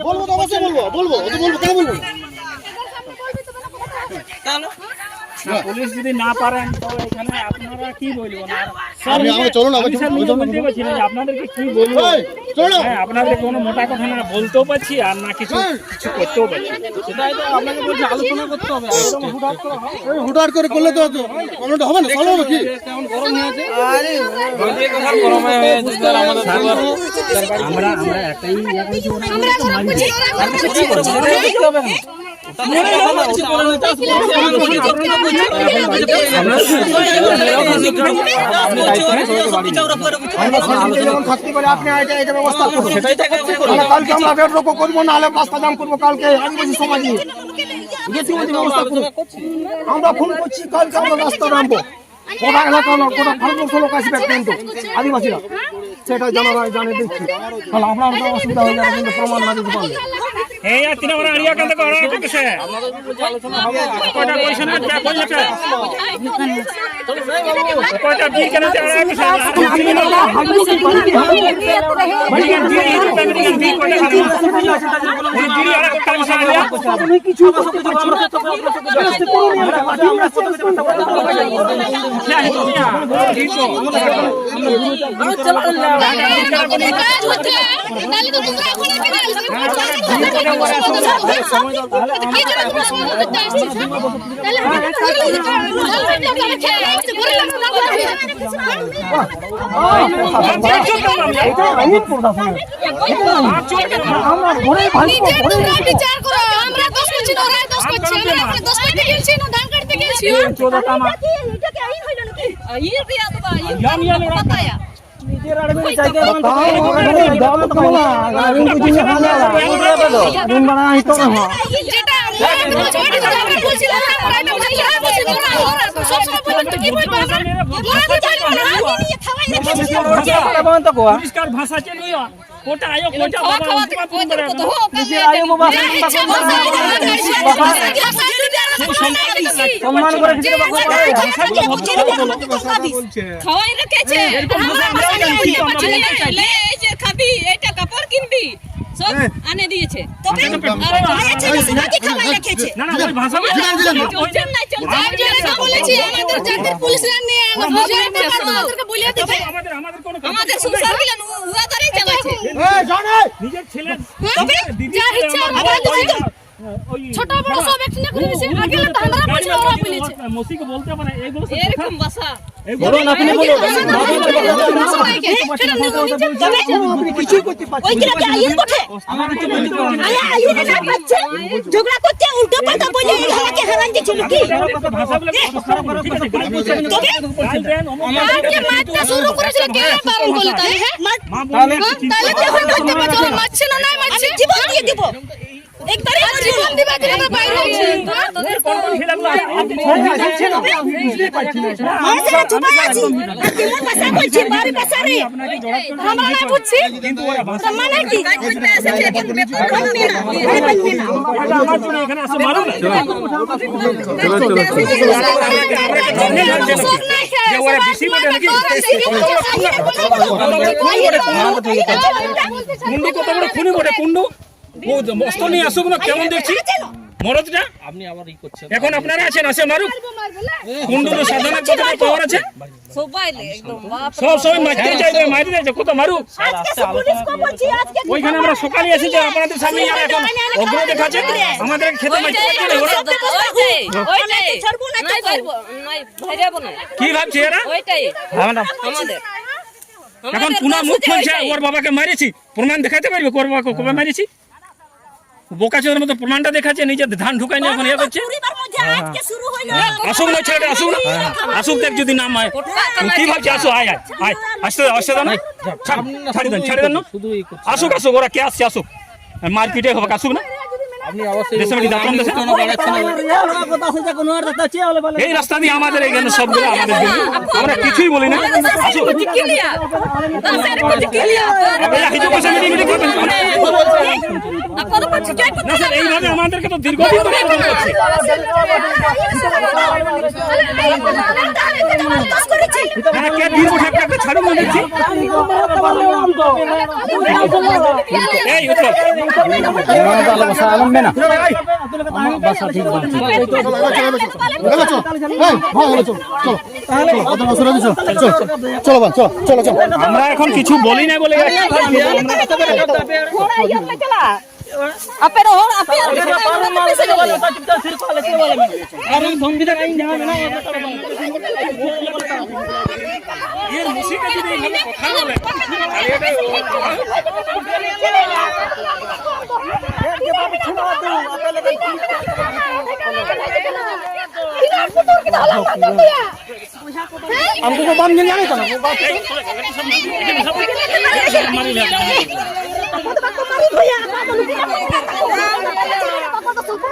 বলবো তো অবশ্যই বলবো, বলবো, ও তো বলবো, কেন বলবো না? না, পুলিশ যদি না পারেন তো এখানে আপনারা কি বলবেন? আর আমি, আমি, চলো না, আমি স্যার নিজে বলতে পারছি না যে আপনাদেরকে কি বলবো। এই, চলো না। হ্যাঁ, আপনাদের কোনো মোটা কথা না বলতেও পারছি আর না কিছু, এই। কিছু করতেও পারছি না। সেটাই তো আপনাকে বলছি, আলোচনা করতে হবে। আর এরকম হুটহাট করে হবে? এই হুটহাট করে করলে তো, তো কোনোটা হবে না, সলভ হবে কি? তেমন গরম হয়ে আছে। আমরা, আমরা একটাই ইয়ে করেছি, ওরা আমরা কিছু করছি না। আমরা শান্তিতে যেমন থাকতে পারি, আপনি এটা, এটা ব্যবস্থা করুন। আমরা কালকে আমরা বেড রোকো করবো, নাহলে রাস্তা জাম করবো কালকে আদিবাসী সমাজ নিয়ে। বুঝেছি, ওই ব্যবস্থা করুন। আমরা ফোন করছি, কালকে আমরা রাস্তা নামবো। গোটা এলাকা না, গোটা ভারতবর্ষ লোক আসবে কিন্তু আদিবাসীরা। সেটা জানা যায়, জানে দিচ্ছি। তাহলে আপনার তো অসুবিধা হয়ে যাবে, কিন্তু প্রমাণ না দিতে পারলে। ᱦᱮᱸ ᱭᱟ, ᱛᱤᱱᱟᱹᱜ ᱢᱟᱨᱟᱝ ᱟᱹᱲᱤᱭᱟ ᱠᱟᱱ ᱛᱟᱠᱚᱣᱟ, ᱚᱱᱟ ᱠᱚ ᱥᱮ? ᱚᱠᱚᱭᱴᱟᱜ ᱯᱚᱭᱥᱟ ᱢᱮᱱᱟᱜ ᱛᱟᱭᱟ, ᱠᱚᱭ ᱞᱮᱯᱮ᱾ ᱚᱠᱚᱭᱴᱟᱜ ᱵᱤ ᱠᱟᱱᱟ ᱛᱟᱭᱟ, ᱚᱱᱟ ᱠᱚ ᱥᱮ? ᱢᱤᱫᱴᱤᱡ ᱜᱟᱱ ᱵᱤ ᱦᱤᱡᱩᱜ ᱯᱮ, ᱢᱤᱫᱴᱤᱡ ᱜᱟᱱ ᱵᱤ, ᱚᱠᱚᱭᱴᱟᱜ ᱠᱟᱱᱟ? ᱩᱱᱤ ᱵᱤ ᱟᱲᱟᱜ ᱠᱚ ᱠᱟᱱ ᱥᱮ ᱟᱹᱲᱤᱭᱟ? ᱦᱮᱸ, ᱦᱤᱡᱩᱜ ᱯᱮ᱾ ᱟᱨᱚ ᱪᱟᱞᱟᱜ ᱞᱮ᱾ ᱛᱟᱦᱚᱞᱮ ᱛᱚ ᱛᱚᱢᱨᱟ ᱠᱷᱚᱱ ᱯᱮ ᱫᱟᱞ ᱥᱮ? ᱛᱟᱦᱚᱞᱮ নিজের তোমরা বিচার করো, আমরা দোষ করছি না, ওরাই দোষ করছে। আমরা এখন দোষ করতে গেছি না, ধান কাটতে গেছি। ᱪᱮᱫ ᱦᱚᱸ ᱵᱟᱝ ᱦᱩᱭᱩᱜᱼᱟ᱾ ᱤᱭᱟᱹ ᱨᱮᱭᱟᱜ ᱫᱚ ᱵᱟᱝ, ᱤᱭᱟᱹ ᱨᱮᱭᱟᱜ ᱫᱚ ᱵᱟᱝ᱾ ᱟᱹᱵᱤᱱ ᱵᱩᱡᱷᱟᱹᱣ ᱧᱟᱢᱟ᱾ ᱟᱹᱵᱤᱱ ᱵᱟᱲᱟᱭᱟ ᱱᱤᱛᱚᱜ ᱨᱮᱦᱚᱸ᱾ ᱯᱚᱨᱤᱥᱠᱟᱨ ᱵᱷᱟᱥᱟ ᱪᱮᱫ ᱦᱩᱭᱩᱜᱼᱟ? ᱠᱚᱴᱟ ᱟᱭᱳ, ᱠᱚᱴᱟ ᱵᱟᱵᱟ, ᱩᱱᱠᱩ ᱢᱟ ᱵᱚᱱ ᱵᱟᱲᱟᱭᱟ᱾ ᱱᱤᱡᱮᱨ ᱟᱭᱳ ᱵᱟᱵᱟ ᱥᱟᱱᱛᱟᱲ ᱠᱚ ᱵᱟᱲᱟᱭᱟ᱾ ᱥᱚᱱᱢᱟᱱ ᱠᱚᱨᱮ ᱜᱤᱫᱽᱨᱟᱹ ᱵᱟᱠᱚ ᱵᱟᱲᱟᱭᱟ᱾ ᱠᱷᱟᱣᱟᱭ ᱨᱮᱠᱷᱮ ᱪᱮ? ᱮরকম ভাষা আমরাও জানি, কিন্তু আমরা বলতে চাই না। লে এই যে খাবি, এটা কাপড় কিনবি, সব আনে দিয়েছে। তবে আর আচ্ছা, সেটা কি খাওয়াই রেখেছে? না, না, ওই ভাষা বলছে। চলছে না, চলছে। আমি যেটা বলেছি, আমাদের জাতির পুলিশরা নিয়ে আনো, বুঝে আমাদেরকে বলে দিবে। আমাদের, আমাদের কোনো আমাদের সংসার গুলো উড়া ধরেই চালাচ্ছে। নিজের ছেলে, তবে নিজের দিদি যা ছেলে ইচ্ছা আমার আমাদের ভাই, দিদি। ওই ছোট বড় সব একসঙ্গে করে দিছে। আগে তো আমরা বলছি, ওরা বলেছে। মসিকে বলতে পারে, এইগুলো সব এরকম ভাষা। বলুন, আপনি বলুন। সেটা নিয়ে উনি যে তবে আপনি কিছুই করতে পারছেন না। ওই কিনা কে আইন কোঠে? আমাদের তো বলতে পারবেন না। আরে আইন এটা করছে, ঝগড়া করছে, উল্টো পাল্টা বলে এই হালাকে হারান দিচ্ছিল কি? ভাষাগুলো একটু খারাপ খারাপ ভাষা। তবে কাল দেন, অমুক আর যে মারতে শুরু করেছিল, কে বারণ করলো তাহলে, হ্যাঁ? মা বললে হ্যাঁ? তাহলে কি এখন করতে পারছো? মারছে না, নাই মারছে? আমি জীবন দিয়ে দিব। এক তারিখ জীবন দিবা কিনা তো বাইরে আছে। মাসে চুপা আছি। আর জীবন বাসা করছি, বাড়ি বাসা রে। আমরা না বুঝছি। তো মানে কি? মুন্ডু কত বড় খুনি বটে, কুন্ডু। ও অস্ত্র নিয়ে আসুক না, কেমন দেখছি মরদটা। আপনি আবার ই করছেন। এখন আপনারা আছেন, আসে মারুক। কুন্ডু তো সাধারণ কতটা পাওয়ার আছে। সবাই লে, একদম বাপ রে। সব সময় মারতে চাইবে, মারি দিয়েছে, কত মারুক। আজকে সব পুলিশ কো বলছি, আজকে ওইখানে আমরা সকালে এসে যে আপনাদের সামনে আর এখন অগ্র দেখাচ্ছে, আমাদের খেতে মারতে পারছে না ওরা। ওইটাই, ওইটাই। ছাড়বো না, নাই ছাড়বো। পারবো, নাই, ছাড়বো না। কি ভাবছে এরা? ওইটাই। আমাদের। এখন আমাদের পুনা মুখ খুলছে, ওইটাই। ওর বাবাকে মারেছি, প্রমাণ দেখাতে পারবে ওর বাবাকে কবে মারেছি? বোকাচোদার মতো প্রমাণটা দেখাচ্ছে, নিজে ধান ঢুকায়নি, এখন ইয়ে করছে। কুড়িবার মধ্যে আজকে শুরু হইলো। আসুক না ছেলেটা, আসুক না। আসুক দেখ যদি নাম হয়। কি ভাবছে? আসো, আয়, আয়, আয়। আসতে দাও, আসতে দাও না। ছাড়, ছাড়ি দেন, ছাড়ি দেন না। আসুক, আসুক, ওরা কে আসছে, আসুক। মারপিটে হবে, আসুক না। আপনি অবশ্যই দেশে বাড়ি দাঁড়ান, দেশে। কোনো বাড়াচ্ছে না। এই রাস্তা দিয়ে আমাদের এখানে সবগুলো আমাদের জন্য। আমরা কিছুই বলি না। আসুক। এই, এই তো বসে মিটিং মিটিং করবেন। না স্যার, এইভাবে আমাদেরকে তো দীর্ঘদিন ধরে এরকম করছে। হ্যাঁ, কে দীর্ঘ ঠাকটা একটা ছাড়ুন না দেখছি। এই, উঠো। চলো, চলো, চলো, চলো। আমরা এখন কিছু বলি না বলে যাচ্ছি। ᱟᱯᱮ ᱫᱚ ᱦᱚᱲ, ᱟᱯᱮ ᱟᱨ ᱟᱨ ᱥᱚᱝᱵᱤᱫᱷᱟᱱ ᱟᱹᱭᱤᱱ ᱡᱟᱦᱟᱸ ᱢᱮᱱᱟᱜᱼᱟ, ᱚᱱᱟ ᱛᱟᱦᱚᱞᱮ ᱵᱟᱝ᱾ ᱮᱨ ᱢᱩᱥᱤ ᱠᱟᱹᱴᱤᱡ ᱫᱚ ᱤᱧ ᱠᱟᱛᱷᱟ ᱵᱚᱞᱮ᱾ ᱟᱢ ᱫᱚ ᱵᱟᱢ ᱧᱮᱞ ᱧᱟᱢᱮ ᱠᱟᱱᱟ? ᱟᱠᱚ ᱫᱚ ᱵᱟᱠᱚ ᱢᱟᱹᱨᱤ ᱵᱷᱚᱭᱟ, ᱟᱠᱚ ᱫᱚ ᱱᱩᱠᱩ ᱵᱟᱠᱚ ᱢᱟᱹᱨᱤ ᱵᱷᱚᱭᱟ᱾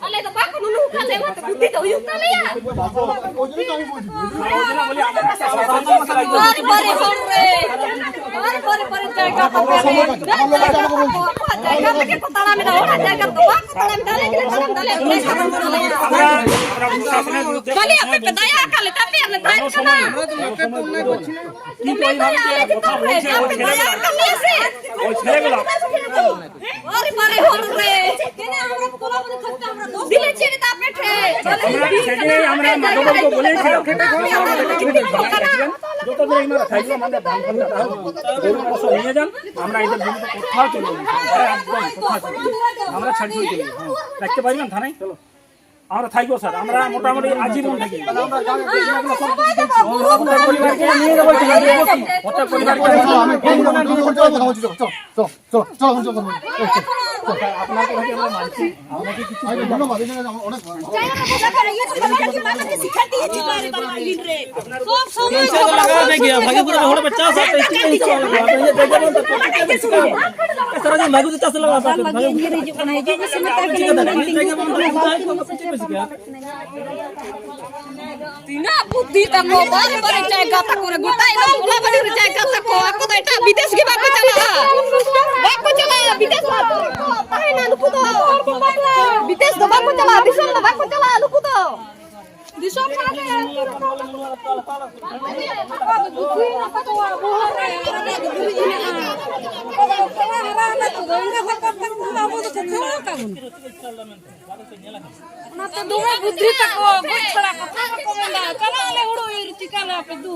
ᱟᱞᱮ ᱫᱚ ᱵᱟᱠᱚ ᱱᱩᱱᱩ ᱠᱟᱞᱮ ᱢᱟ ᱛᱚ ᱵᱩᱫᱷᱤ ᱫᱚ ᱦᱩᱭᱩᱜ ᱛᱟᱞᱮᱭᱟ᱾ ᱵᱟᱨ ᱵᱟᱨ ᱦᱚᱲ ᱨᱮ, ᱵᱟᱨ ᱵᱟᱨ ᱵᱟᱨ ᱡᱟᱭᱜᱟ ᱛᱟᱯᱮ ᱨᱮ, ᱡᱟᱭᱜᱟ ᱛᱮᱜᱮ ᱠᱚ ᱛᱟᱲᱟᱢ ᱮᱫᱟ, ᱚᱲᱟᱜ ᱡᱟᱭᱜᱟ ᱫᱚ ᱵᱟᱠᱚ ᱛᱟᱲᱟᱢ ᱮᱫᱟ, ᱟᱞᱮ ᱜᱮᱞᱮ ᱛᱟᱲᱟᱢ ᱮᱫᱟ, ᱟᱞᱮ ᱜᱮᱞᱮ ᱛᱟᱲᱟᱢ ᱮᱫᱟ᱾ ᱠᱷᱟᱹᱞᱤ ᱟᱯᱮ ᱯᱮ ᱫᱟᱭᱟ ᱟᱠᱟᱫ ᱞᱮ ᱛᱟᱯᱮᱭᱟ, ᱞᱮ ᱛᱟᱦᱮᱱ ᱠᱟᱱᱟ᱾ ᱫᱚᱢᱮ ᱫᱟᱭᱟ ᱟᱞᱮ ᱪᱮᱛᱟᱱ ᱨᱮ, ᱟᱯᱮ ᱫᱟᱭᱟ ᱟᱠᱟᱫ ᱞᱮᱭᱟ ᱥᱮ? ᱟᱨᱮ ᱵᱟᱨᱮ ᱦᱚᱲ ᱨᱮ᱾ ᱫᱤᱞᱮ ᱪᱮᱫ ᱮᱫᱟ ᱟᱯᱮ ᱴᱷᱮᱡ? আমরা সেটাই, আমরা মাদকদ্রব্য বলেই ছিলাম। যত দিন এই মারা থাকবে, আমাদের ধান ফান কাটা হবে। এরকম সব নিয়ে যান, আমরা এদের বিরুদ্ধে কোথাও চলবো না। আমরা একদম কোথাও চলবো না। আমরা ছাড় করে চলবো। হ্যাঁ। রাখতে পারবেন থানায়? চলো। আমরা থাকবো স্যার, আমরা মোটামুটি আজীবন থাকি। আমরা পরিবারকে নিয়ে যাবো, প্রত্যেক পরিবারকে। চলো, চলো, চলো, চলো। আপনার কথা আমরা মানছি, আপনাকে কিছু বলবো না। ᱥᱟᱨᱟ ᱫᱤᱱ ᱵᱷᱟᱜᱮ ᱵᱩᱡᱷᱟᱹᱜ ᱠᱟᱱᱟ, ᱦᱤᱡᱩᱜ ᱢᱮᱥᱮ, ᱢᱮᱛᱟᱭ ᱠᱟᱹᱱᱟᱹᱧ, ᱱᱩᱱᱟᱹᱜ ᱛᱤᱧ ᱛᱤᱱᱟᱹᱜ ᱵᱩᱫᱷᱤ ᱛᱟᱠᱚ, ᱵᱟᱨᱮ ᱵᱟᱨᱮ ᱡᱟᱭᱜᱟ ᱛᱟᱠᱚ ᱨᱮ ᱜᱚᱴᱟ ᱮᱢᱟᱱ ᱴᱚᱞᱟ ᱵᱟᱹᱱᱩᱜ ᱨᱮ ᱡᱟᱭᱜᱟ ᱛᱟᱠᱚ, ᱟᱠᱚ ᱫᱚ ᱮᱴᱟᱜ ᱵᱤᱫᱮᱥ ᱜᱮ ᱵᱟᱠᱚ ᱪᱟᱞᱟᱜᱼᱟ, ᱵᱟᱠᱚ ᱪᱟᱞᱟᱜᱼᱟ ᱵᱤᱫᱮᱥ ᱫᱚ᱾ ᱛᱟᱦᱮᱱᱟ ᱱᱩᱠᱩ ᱫᱚ, ᱵᱤᱫᱮᱥ ᱫᱚ ᱵᱟᱠᱚ ᱪᱟᱞᱟᱜᱼᱟ, ᱫᱤᱥᱚᱢ ᱫᱚ ᱵᱟᱠᱚ ᱪᱟᱞᱟᱜᱼᱟ ᱱᱩᱠᱩ ᱫᱚ᱾ ᱫᱤᱥᱚᱢ ᱥᱟᱶᱛᱮ ᱛᱟᱵᱚᱱ᱾ ᱚᱱᱟᱛᱮ ᱫᱚᱢᱮ ᱵᱩᱫᱽᱫᱷᱤ ᱛᱟᱠᱚ, ᱜᱚᱡ ᱪᱷᱟᱲᱟ ᱠᱟᱛᱷᱟ ᱵᱟᱠᱚ ᱢᱮᱱᱫᱟ᱾ ᱪᱟᱞᱟᱜ ᱟᱞᱮ ᱦᱩᱲᱩ ᱤᱨ, ᱪᱤᱠᱟ ᱞᱮ ᱟᱯᱮ ᱫᱩ?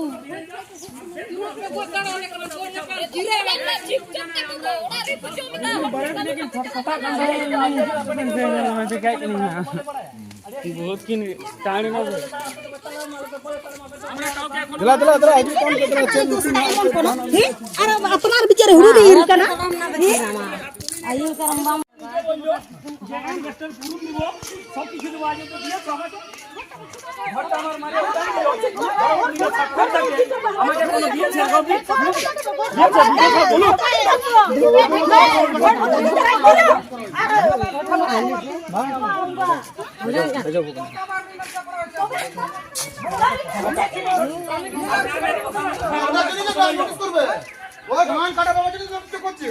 ᱛᱤᱱᱟᱹᱜ ᱯᱮ ᱜᱚᱡ ᱫᱟᱲᱮ ᱟᱞᱮ ᱠᱟᱱᱟ, ᱜᱚᱡ ᱞᱮᱠᱷᱟᱱ ᱡᱤᱨᱟᱹ ᱞᱮ ᱵᱟᱨᱮ ᱛᱮᱜᱮ ᱠᱤᱱ ᱯᱷᱟᱴᱯᱷᱟᱴᱟᱜ ᱠᱟᱱ ᱛᱟᱦᱮᱸ, ᱤᱧ ᱫᱚ ᱵᱟᱹᱧ ᱵᱩᱡᱷᱟᱹᱣ ᱫᱟᱲᱮᱭᱟᱜ ᱠᱟᱱᱟ᱾ ᱵᱚᱦᱩᱛ ᱠᱤᱱ ᱴᱟᱬ ᱮᱱᱟ᱾ ᱫᱮᱞᱟ, ᱫᱮᱞᱟ, ᱫᱮᱞᱟ, ᱦᱤᱡᱩᱜ ᱛᱟᱢ ᱯᱮ, ᱫᱮᱞᱟ, ᱪᱮᱫ ᱧᱩᱛᱩᱢ ᱦᱮᱸ? ᱟᱨ ᱟᱯᱱᱟᱨ ᱵᱤᱪᱟᱹᱨ ᱦᱩᱲᱩ ᱫᱚ ᱤᱨ ᱠᱟᱱᱟ᱾ ᱦᱮᱸ? ওই ধান কাটা বাবা যদি নষ্ট করছে।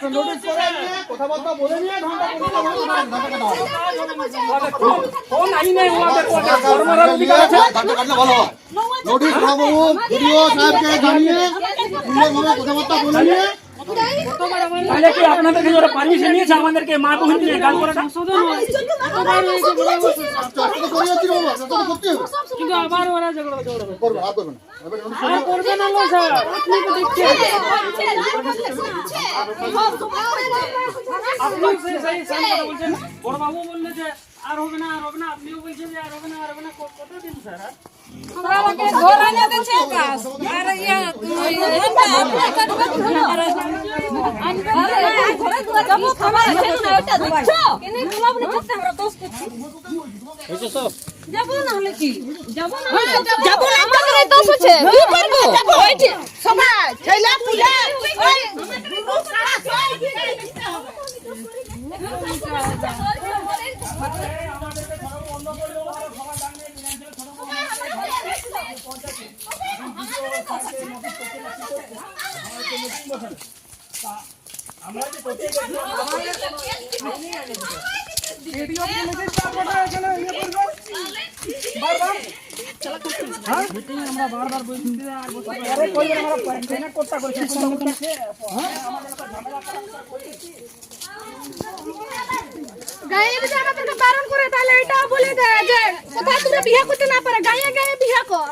তো নোটিশ করে নিয়ে, কথাবার্তা বলে নিয়ে ধানটা করতে হবে, ধান কাটা হবে। ফোন আই নাই, ওদের, ওদের, ওদের, ওদের, ধানটা কাটলে ভালো হয়। নোটিশ বাবু, বিডিও সাহেবকে জানিয়ে সুন্দরভাবে কথাবার্তা বলে নিয়ে তাহলে কি আপনাদের কাছে ওরা পারমিশন নিয়েছে আমাদেরকে মা বোন নিয়ে গাল করাটা? কিন্তু আবার ওরা ঝগড়া, ঝগড়া করবে। করবে, আর করবে না। এবার নোটিশ আর করবে না, লো স্যার, আপনি তো দেখছেন। আপনি সেই, সেই, সেই কথা বলছেন। বড়বাবু বললে যে আর হবে না, আর হবে না, আপনিও বলছেন যে আর হবে না, আর হবে না, ক-, কতদিন স্যার আর? আমরা আমাকে ঘর আনাতে চাই কাজ। আর ইয়া, ইয়া, ধানটা আপনি কাটবেন, ধান আর আমি ঘরে দুয়ার যাবো, খাবার আছে না, ওটা দেখছো? এনে গোলাপ না করতে আমরা দোষ করছি। যাবো না হলে কি? যাবো না হলে যাবো না, আমাদের দোষ হচ্ছে। কি করবো? ওই যে সবাই ছেলে পুলে, ওই গাঁয়ে যদি আমাদেরকে বারণ করে, তাহলে এটাও বলে দেয় যে কোথায় তোমরা বিয়ে করতে না পারে, গাঁয়ে গাঁয়ে বিয়ে কর।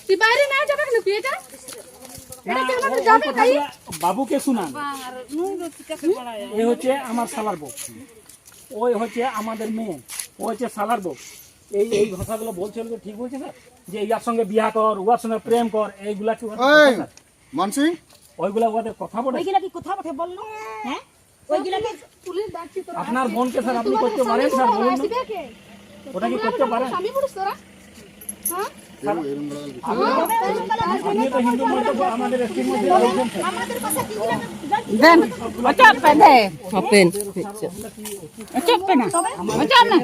তুই বাইরে না যাবে কেন বিয়েটা? এটা কি আমাদের যাবে গাঁয়ে? বাবুকে শোনান। এ হচ্ছে আমার শালার বউ, ওই হচ্ছে আমাদের মেয়ে, ও হচ্ছে শালার বউ। এই এই ভাষাগুলো বলছে, ওগুলো ঠিক বলছে স্যার? যে ইয়ার সঙ্গে বিয়া কর, ওর সঙ্গে প্রেম কর, এইগুলা কি ওদের কথা, এই, স্যার? মানসিং? ওইগুলা ওদের কথা বলে? ওইগুলা কি কথা বটে বললো? হ্যাঁ, ওইগুলা কি? পুলিশ ডাকছি তোরা। আপনার বোনকে স্যার আপনি করতে পারেন স্যার, বলুন না। ওটা কি করতে পারেন? স্বামী পুরুষ তোরা? হ্যাঁ? এরম, এরম করে আপনি তো হিন্দু মতে আমাদের এসটির মধ্যে রয়েছেন স্যার। দেন। ওটা ওপেন দে। ওপেন। ওটা ওপেন না। ওটা না।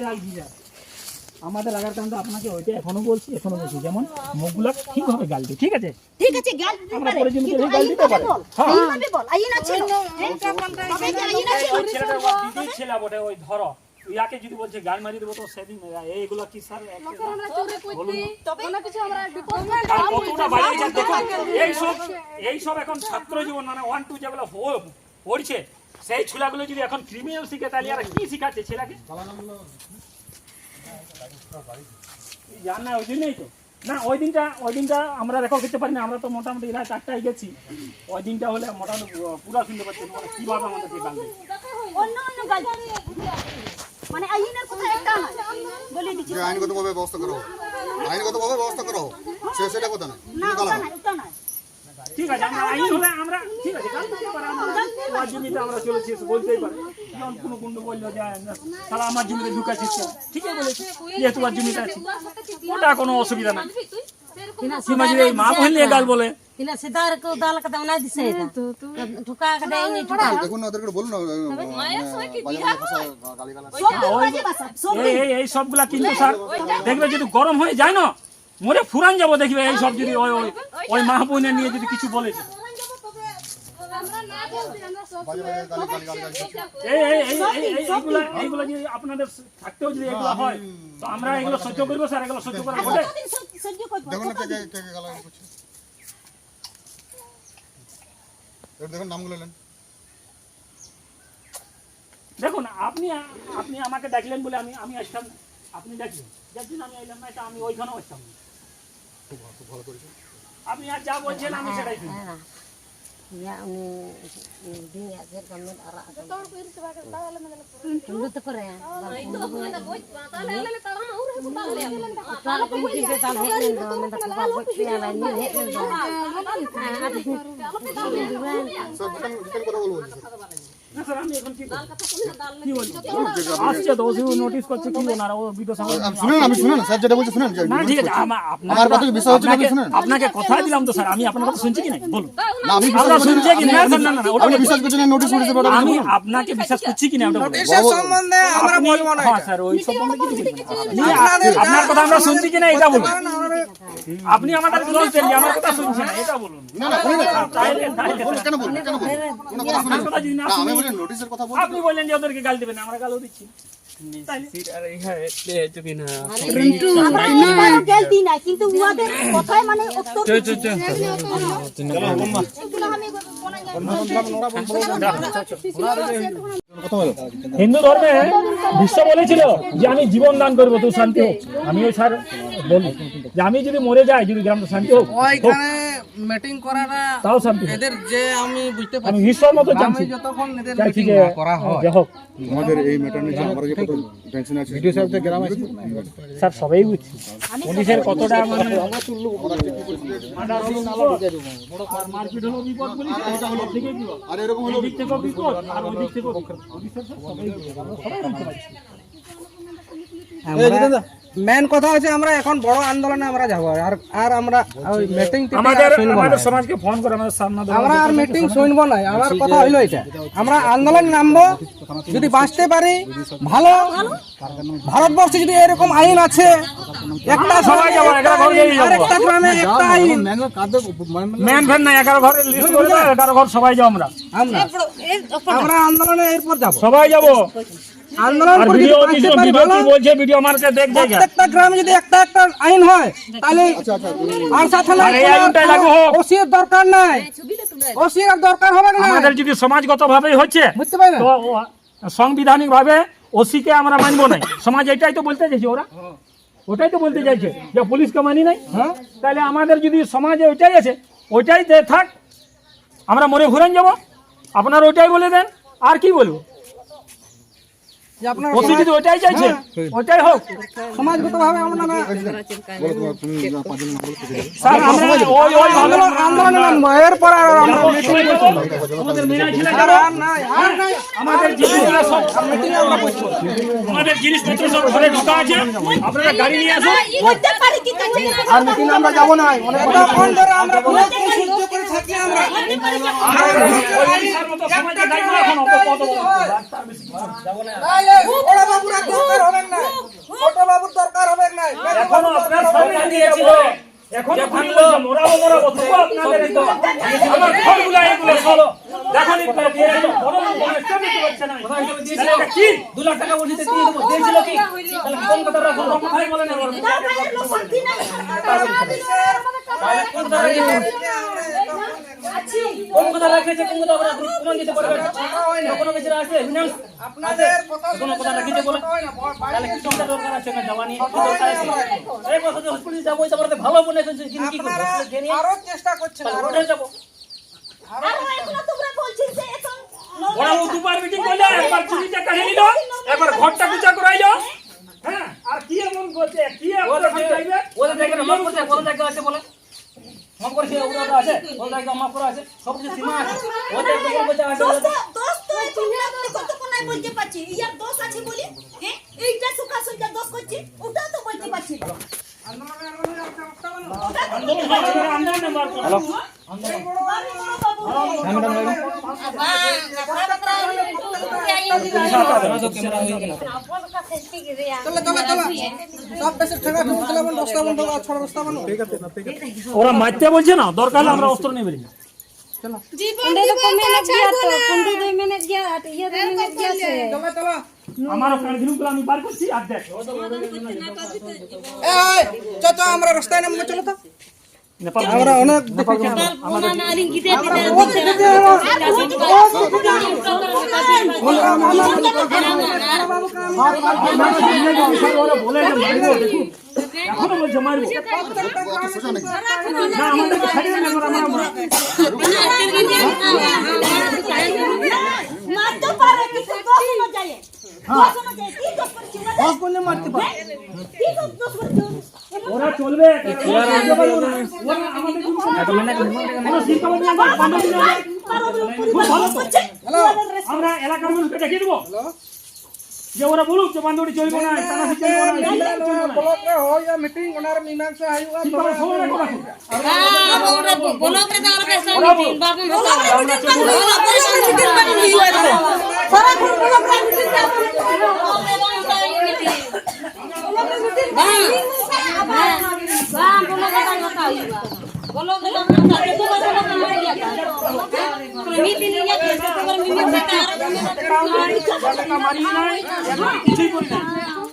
আমাদের আগার কারণটা আপনাকে ওইটা এখনো বলছি, এখনো বলছি, যেমন মুখগুলা ঠিকভাবে গাল দিই, ঠিক আছে? ঠিক আছে, গাল দিতে আমরা পারে। পরে যদি কিন্তু কেউ গাল আইন দিতে ভাবে পারে। বল। হ্যাঁ। আইন ভাবে বল। আইন আছে। তবে কি আইন আছে? ওই ছেলেটা ওর দিদির ছেলে বটে, ওই ধরো। ইয়াকে যদি বলছে গাল মারি দেবো, তো সেদিন এইগুলো কি স্যার? বলুন। তবে কোনো কিছু আমরা বিপদ আর কতটা বাইরে গেছে দেখুন। এই সব, এই সব এখন ছাত্র জীবন, মানে ওয়ান টু যেগুলো হো-, পড়ছে, সেই ছেলেগুলো যদি এখন ক্রিমিনাল শিখে, তাহলে আর কি শিখাচ্ছে ছেলেকে? জান না, ওই জন্যই তো। না, ওই দিনটা, ওই দিনটা আমরা রেকর্ড করতে পারি না, আমরা তো মোটামুটি রাত আটটায় গেছি। ওই দিনটা হলে মোটামুটি পুরো শুনতে পাচ্ছি, মানে কিভাবে আমাদেরকে গাল দেয়। অন্য অন্য গাল। মানে আইনের কথা একটা না। বলে দিচ্ছি। যে আইনগতভাবে ব্যবস্থা করো, আইনগতভাবে ব্যবস্থা করো, সে সেটা কথা না। না, ওটা না, ওটা না। ঠিক আছে, আমরা আইন হলে আমরা, ঠিক আছে, কাল থেকে পরে আমরা তোমার জমিতে আমরা চলেছি, এসে বলতেই পারে। যখন কোনো গুন্ডা বললো যে, "না, তাহলে আমার জমিতে ঢুকাচ্ছিস কেন?" ঠিকই বলেছি, যেহেতু তোমার জমিতে আছি, ওটা কোনো অসুবিধা নাই। কিনা সীমা যদি এই মা বললে গাল বলে। কিনা সিদার কো দাল কথা না দিছে এটা। ঢুকা কে দেয় নি ঢুকা। দেখুন না, ওদেরকে বলুন না, মানে, বাজে বাজে ভাষা, গালিগালাজ। সব বাজে ভাষা, সব এই, এই, এই সবগুলা কিন্তু স্যার, দেখবে যদি গরম হয়ে যায় না, মরে ফুরান যাবো, দেখবে এই সব যদি ওই, ওই, ওই মা বোনের নিয়ে যদি কিছু বলে। এই, এই, এই, এই, এই, এইগুলা, এইগুলা যদি আপনাদের থাকতেও যদি এগুলো হয়, তো আমরা এগুলো সহ্য করবো স্যার, এগুলো সহ্য করা বটে। দেখুন না, কে, কে, কে, কে গালাগালি করছে। এবার দেখুন নামগুলো নেন। দেখুন, আপনি, আপনি আমাকে ডাকলেন বলে আমি, আমি আসতাম না। আপনি ডাকলেন, যার জন্য আমি এলাম না, এটা আমি ওইখানেও আসতাম না। আপনি আর যা বলছেন আমি সেটাই শুনবো। ᱦᱮᱸ, ᱤᱭᱟᱹ ᱩᱱᱤ ᱦᱩᱰᱤᱧᱟᱜ ᱪᱮᱫ ᱠᱟᱢᱤ ᱟᱨᱟᱜ ᱟᱠᱟᱱᱟ᱾ ᱠᱩᱢᱵᱽᱲᱩ ᱛᱟᱠᱚ ᱨᱮ ᱵᱟᱝ ᱠᱩᱢᱵᱽᱲᱩ ᱠᱚ ᱢᱮᱱᱟ᱾ ᱚᱠᱟ ᱞᱮᱠᱟ ᱡᱩᱫᱤ ᱵᱮᱛᱟᱞ ᱦᱮᱡ ᱞᱮᱱ ᱫᱚ, ᱢᱮᱱᱫᱟ ᱠᱷᱟᱯᱟ ᱜᱚᱡ ᱠᱮᱭᱟ ᱞᱮ, ᱧᱤᱨ ᱦᱮᱡ ᱞᱮᱱ ᱫᱚ᱾ না স্যার, আমি এখন কি করবো? কি বলবো? আসছে তো, ওসি নোটিশ করছে, কি ওনারা, ও বিডিও সাহেব। শুনুন, আমি শুনুন, স্যার যেটা বলছে শুনুন। না, ঠিক আছে, আমা- আপনার আমার কথা বিশ্বাস হচ্ছে না, আপনাকে, শুনুন। আপনাকে কথা দিলাম তো স্যার, আমি আপনার কথা শুনছি কি না, বলুন। না, আমি আমরা শুনছি কি না, স্যার, না, না, না, ওটা আপনি বলুন। বিশ্বাস করছেন না, নোটিশ উঠেছে, ওটা আমি বলুন। আপনাকে বিশ্বাস করছি কি না, ওটা বলুন। নোটিশের সম্বন্ধে আমরা বলবো না। হ্যাঁ স্যার, ওই সম্বন্ধে কিছু বলবেন না। আপনি, আপনার কথা আমরা শুনছি কি না, এটা বলুন। আপনি আমাদের দোষ দেন যে আমার কথা শুনছেন না, এটা বলুন। না, না, শুনুন না। তাহলে, তাহলে বলুন, কেন বলবেন, কেন বলবেন? কোনো কথা শুনুন। আপনার কথা যদি না না, আমি শুনি, বলি নোটিশের কথা বলুন। আপনি বললেন যে ওদেরকে গাল দেবেন, আমরা গালও দিচ্ছি। আর এই হ্যাঁ, এ, এ, চুকি না। আমরা একবারও গাল দিই না, কিন্তু উহাদের কথায় মানে অত্যন্ত এগুলো আমি মনে হয় হিন্দু ধর্মে ভীষ্ম বলেছিল যে আমি জীবন দান করবো, তুই শান্তি হোক। আমিও স্যার বলি যে আমি যদি মরে যাই, যদি গ্রামটা শান্তি হোক, হোক, ওইখানে মিটিং করাটা তাও শান্তি হোক। এদের যে আমি বুঝতে আমি পারছি, ঈশ্বর মতো গ্রামে জানছি। যতক্ষণ এদের চাইছি মিটিং যে না করা হয়, যে হোক। আমাদের এই ম্যাটার নিয়ে যে আমরা যে কত টেনশন আছে, ভিডিও সাহেব তো গ্রাম আছে। স্যার, সবাই বুঝছি। পুলিশের কতটা মানে আর মারপিট হলো বিপদ, পুলিশ আর ওটা হলো বিপদ। আর এরকম হলো এদিক থেকেও বিপদ, আর ওই দিক থেকেও বিপদ। পুলিশের স্যার সবাই বিপদ, আমরা সবাই বুঝতে পারছি। মেন কথা হচ্ছে আমরা এখন বড় আন্দোলনে আমরা যাবো, আর আর আমরা ওই মিটিং আমাদের, আমাদের সমাজকে ফোন করে, আমাদের সামনে আমরা আর মিটিং শুনবো না। আমার কথা হইলো এটা, আমরা আন্দোলন নামবো, যদি বাঁচতে পারি ভালো। ভারতবর্ষে যদি এরকম আইন আছে, একটা সবাই যাবো, এগারো ঘর নিয়ে যাবো। আরেকটা গ্রামে একটা আইন। ম্যান ফ্যান নাই, এগারো ঘরের লিস্ট করে দাও, এগারো ঘর সবাই যাবো আমরা। আমরা আমরা আন্দোলনে এরপর যাবো। সবাই যাবো। আন্দোলন আর করে যদি ভিডিও, বাঁচতে পারি ভিডিও ভালো। কি বলছে, ভিডিও আমার কাছে দেখ জায়গা। প্রত্যেকটা গ্রামে যদি একটা একটা আইন হয়, তাহলে আর সাথে আর এই আইনটাই লাগু হোক। ওসির দরকার নাই। ওসির আর দরকার হবে না। আমাদের যদি সমাজগত ভাবে হচ্ছে, বুঝতে পারলেন? তো ও- সাংবিধানিক ভাবে ওসি কে আমরা মানবো নাই। সমাজ এটাই তো বলতে চাইছে ওরা, ওটাই তো বলতে চাইছে যে পুলিশকে মানি নাই। হ্যাঁ, তাহলে আমাদের যদি সমাজে ওইটাই আছে, ওইটাই যে থাক, আমরা মরে ঘুরেন যাব। আপনারা ওইটাই বলে দেন, আর কি বলবো? যে আপনারা ওসি যদি ওইটাই চাইছে, হ্যাঁ। ওইটাই হোক। সমাজগতভাবে আমরা না স্যার, আমরা ওই ওই আন্দোলন আন্দোলনে নামবো, এরপর আর আমরা মিছিল করবো না। আমাদের মেয়ে ছেলে আর নাই, আর নাই। আমাদের জিনিসগুলো সব, আমাদের জিনিসপত্র সব ঘরে ঢোকা আছে, আপনারা গাড়ি নিয়ে আসুন। আর মিটিং আমরা যাবো না, অনেক কথা। ফোন ধরে আমরা বলতে সহ্য করে থাকি আমরা। ওই স্যার মতো সমাজে যাই না এখন, অত কত বড়। তাহলে বড় বাবুরা দরকার হবে না, ছোট বাবুর দরকার হবে না। এখন আপনার সামনে দিয়েছিল। এখন যে ভাঙলো, মরাবো, মরাবো, তবুও আপনাদের এই তো আমার ঘরগুলো এগুলো সব। দেখো নি, বড় লোক কোনো স্টেপ নিতে পারছে না। কোথায় দিয়েছিল? এটা কি? দু লাখ টাকা বলছি, দিয়ে দেবো। দিয়েছিল কি? তাহলে কোন কথা রাখো? কোথায় বলেন আবার? তাহলে কোন কথা রাখো? কোন কথা রাখেছে? কোন কথা আমরা প্রমাণ দিতে পারবেন? কোনো কিছু আসলে evidence আপনাদের কথা কোনো কথা রাখি যে বলে? তাহলে কি চিন্তা দরকার আছে? না, জওয়ানি কি দরকার আছে? এই কথা যে হসপিটালে যাবো, এটা বলতে ভালো মনে হচ্ছে, কিন্তু কি করবো? আপনারা আরো চেষ্টা করছেন, তাহলে আরো। ওঠে যাবো। আরো এখনো তোমরা বলছিস যে এখন ওরা ও দুবার মিটিং করলে, একবার চুরিটা কাহিয়ে নিল, একবার ঘরটা পূজা করাইলো। হ্যাঁ, আর কি এমন করছে? কি ও এমন দেখে, চাইবে? ও দেখে, মাফ করতে, ও দেখে আছে বলে। মাফ করেছে, ওরা তো আছে, ওর জায়গা মাফ করা আছে, সব কিছু সীমা আছে। ও তো একদম বলছে, আছে, দোষ তো, দোষ তো এখন না, আমি কতক্ষণ নাই বলতে পারছি, ইয়ার দোষ আছে বলি, হ্যাঁ? এইটা সুকাশনটা দোষ করছি, ওটাও তো বলতে পারছি না। ওটা তো বলতে পারছি না। হ্যালো। চলো, চলো, চলো। সব বেশি ঠেকা ঠুকি খেলাবেন, বস্তা বন্ধ, আর ছড়া বস্তা বন্ধ। ওরা মারতে বলছে না, দরকার হলে আমরা অস্ত্র নিয়ে বেরিয়ে যাবো। ᱚᱸᱰᱮ ᱫᱚᱠᱚ ᱢᱮᱱᱮᱫ ᱜᱮᱭᱟ ᱛᱚ, ᱠᱩᱸᱰᱤ ᱫᱚᱭ ᱢᱮᱱᱮᱫ ᱜᱮᱭᱟ ᱟᱨ ᱤᱭᱟᱹ ᱫᱚᱭ ᱢᱮᱱᱮᱫ ᱜᱮᱭᱟ ᱥᱮ᱾ ᱪᱟᱞᱟ, ᱪᱟᱞᱟ᱾ আমারও কার্ড গুলো আমি বার করছি, আর দেখ। এই, চ, চ, আমরা রাস্তায় নামবো, চলো তো। ᱱᱮᱯᱟᱞ ᱚᱱᱟ ᱚᱱᱮ ᱱᱮᱯᱟᱞ ᱜᱮ ᱢᱮᱱᱟᱜᱼᱟ᱾ ᱟᱹᱞᱤᱧ ᱜᱤᱫᱟᱹᱨ ᱯᱤᱫᱟᱹᱨ ᱫᱚ ᱪᱮᱫ ᱦᱚᱸ ᱵᱟᱹᱱᱩᱜᱼᱟ᱾ ᱵᱚᱞᱮ ᱡᱮ ᱢᱟᱨᱤᱵᱚ, ᱫᱮᱠᱷᱩ, ᱮᱠᱷᱚᱱᱳ ᱵᱚᱞᱮ ᱡᱮ ᱢᱟᱨᱤᱵᱚ᱾ না, আমাদের তো খালি না, আমরা, আমরা, আমরা। মারতে পারে, কিন্তু দশ অনুযায়ী। দশ অনুযায়ী, তিন দশ করে চিল্লাতে। দশ করলে মারতে পারে। তিন দশ, দশ করে চিল্লাতে। ওরা চলবে, ওরা আমাদের কোনো, কোনো চিন্তা ভাবনা নেই, বান্ধবী নেই। খুব ভালো তো। আমরা এলাকার মানুষকে দেখিয়ে দেবো। যে ওরা বলুক যে বান্ধবী চলবে না, তারা চলবে না, ব্লক ᱨᱮ ᱦᱚᱦᱚᱭᱟ ᱢᱤᱴᱤᱝ, ᱚᱱᱟ ᱨᱮ ᱢᱤᱢᱟᱝᱥᱟ ᱦᱩᱭᱩᱜᱼᱟ᱾ ᱵᱞᱚᱠ ᱨᱮ ᱫᱚ ᱟᱞᱮ ᱥᱟᱶ ᱢᱤᱴᱤᱝ ᱵᱟᱵᱚᱱ ᱦᱟᱛᱟᱣᱟ᱾ ᱵᱟᱝ, ᱵᱞᱚᱠ ᱨᱮ ᱵᱟᱝ ᱦᱟᱛᱟᱣ ᱦᱩᱭᱩᱜᱼᱟ᱾ ᱵᱞᱚᱠ ᱨᱮ ᱵᱟᱝ ᱦᱟᱛᱟᱣ, ᱡᱚᱛᱚ ᱵᱚᱪᱷᱚᱨ ᱵᱟᱝ ᱦᱟᱛᱟᱣ ᱦᱩᱭᱩᱜᱼᱟ᱾ ᱢᱤᱫ ᱫᱤᱱ ᱤᱭᱟᱹ ᱛᱮ, ᱡᱚᱛᱚ ᱵᱚᱪᱷᱚᱨ ᱢᱤᱫ ᱫᱤᱱ ᱛᱮ ᱟᱨᱚ ᱠᱚ ᱢᱮᱱᱟ, ᱠᱤᱪᱷᱩᱭ ᱠᱚᱨᱮ ᱱᱟᱭ᱾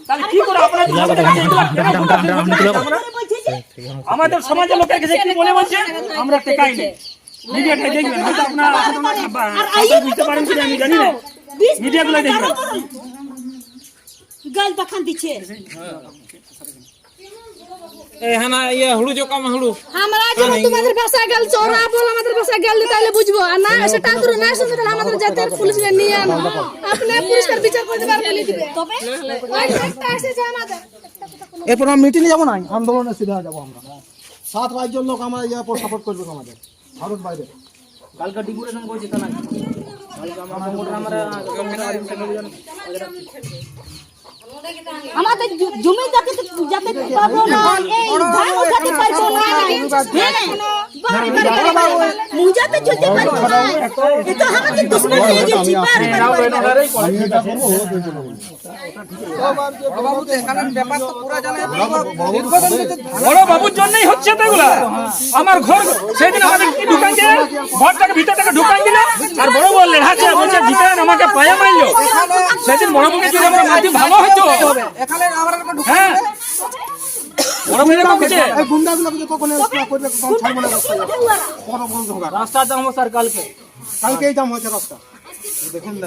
তাহলে কি করে আপনারা আমাদের সমাজের লোকের কাছে কি বলে বলছে? আমরা টেকাই নেই। মিডিয়াটা দেখবেন, হয়তো আপনারা আপনারা বুঝতে পারেন কিনা আমি জানি না। মিডিয়াগুলো দেখবেন। গাল বাখান দিচ্ছে। এ, হ্যাঁ, না, ইয়ে, হুড়ু জোকাম হুড়ু। আমরা যেন তোমাদের ভাষা গাল চোরা বল, আমাদের ভাষা গাল দিতে তাহলে বুঝবো। আর না, সেটা তো না শুনতে তাহলে আমাদের জাতের পুলিশ নিয়ে আনো। আপনি পুলিশের বিচার করতে পারবে না দিবে। তবে ওই একটা এসেছে আমাদের। এরপর আমরা মিটিংয়ে যাবো না, আন্দোলনে সিধা যাবো আমরা। সাত রাজ্যের লোক আমরা ইয়ে সাপোর্ট করবে আমাদের, ভারত বাইরে। কালকে ডেপুটেশন করে যেতে না। কালকে আমরা সংগঠন আমরা আমাদের জু-, জমি যাতে, যাতে পাবো না, এই ধান উঠাতে পারবো না। হ্যাঁ, মুজাতে চলতে পারবো না। এ তো আমাদের দুশমন হয়ে গেছে, বারবার। বাবু তো এখানে ব্যাপার তো পুরা জানে। বড় বাবুর জন্যই হচ্ছে তো এগুলা। আমার ঘর সেদিন আমাদের কি ঢুকাই দিলে, ঘরটাকে ভিতরটাকে ঢুকাই দিলে, আর বড় বউ লেড়াচ্ছে, বলছে, "জিতেন আমাকে পায়ে মারলো।" সেদিন বড় বউকে যদি আমরা মারতে ভালো হতো। এখানে আবার একটা ঢুকাই হ্যাঁ। দিলে। বড় মেরে কম হচ্ছে। এই গুন্ডাগুলোকে যত কোনে করে কম ছাড়বো না রাস্তায়। বড় বড় ঝগড়া। রাস্তা দাম হবে স্যার কালকে। কালকেই দাম হয়েছে রাস্তা। দেখুন না।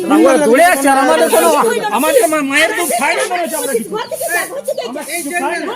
রাঙ্গুয়া দৌড়ে আসছে আর আমাদের কোনো, আমাদের মা-, মায়ের দুধ খায় না মনে হচ্ছে আমরা কিছু। আমরা কিছু খাই না।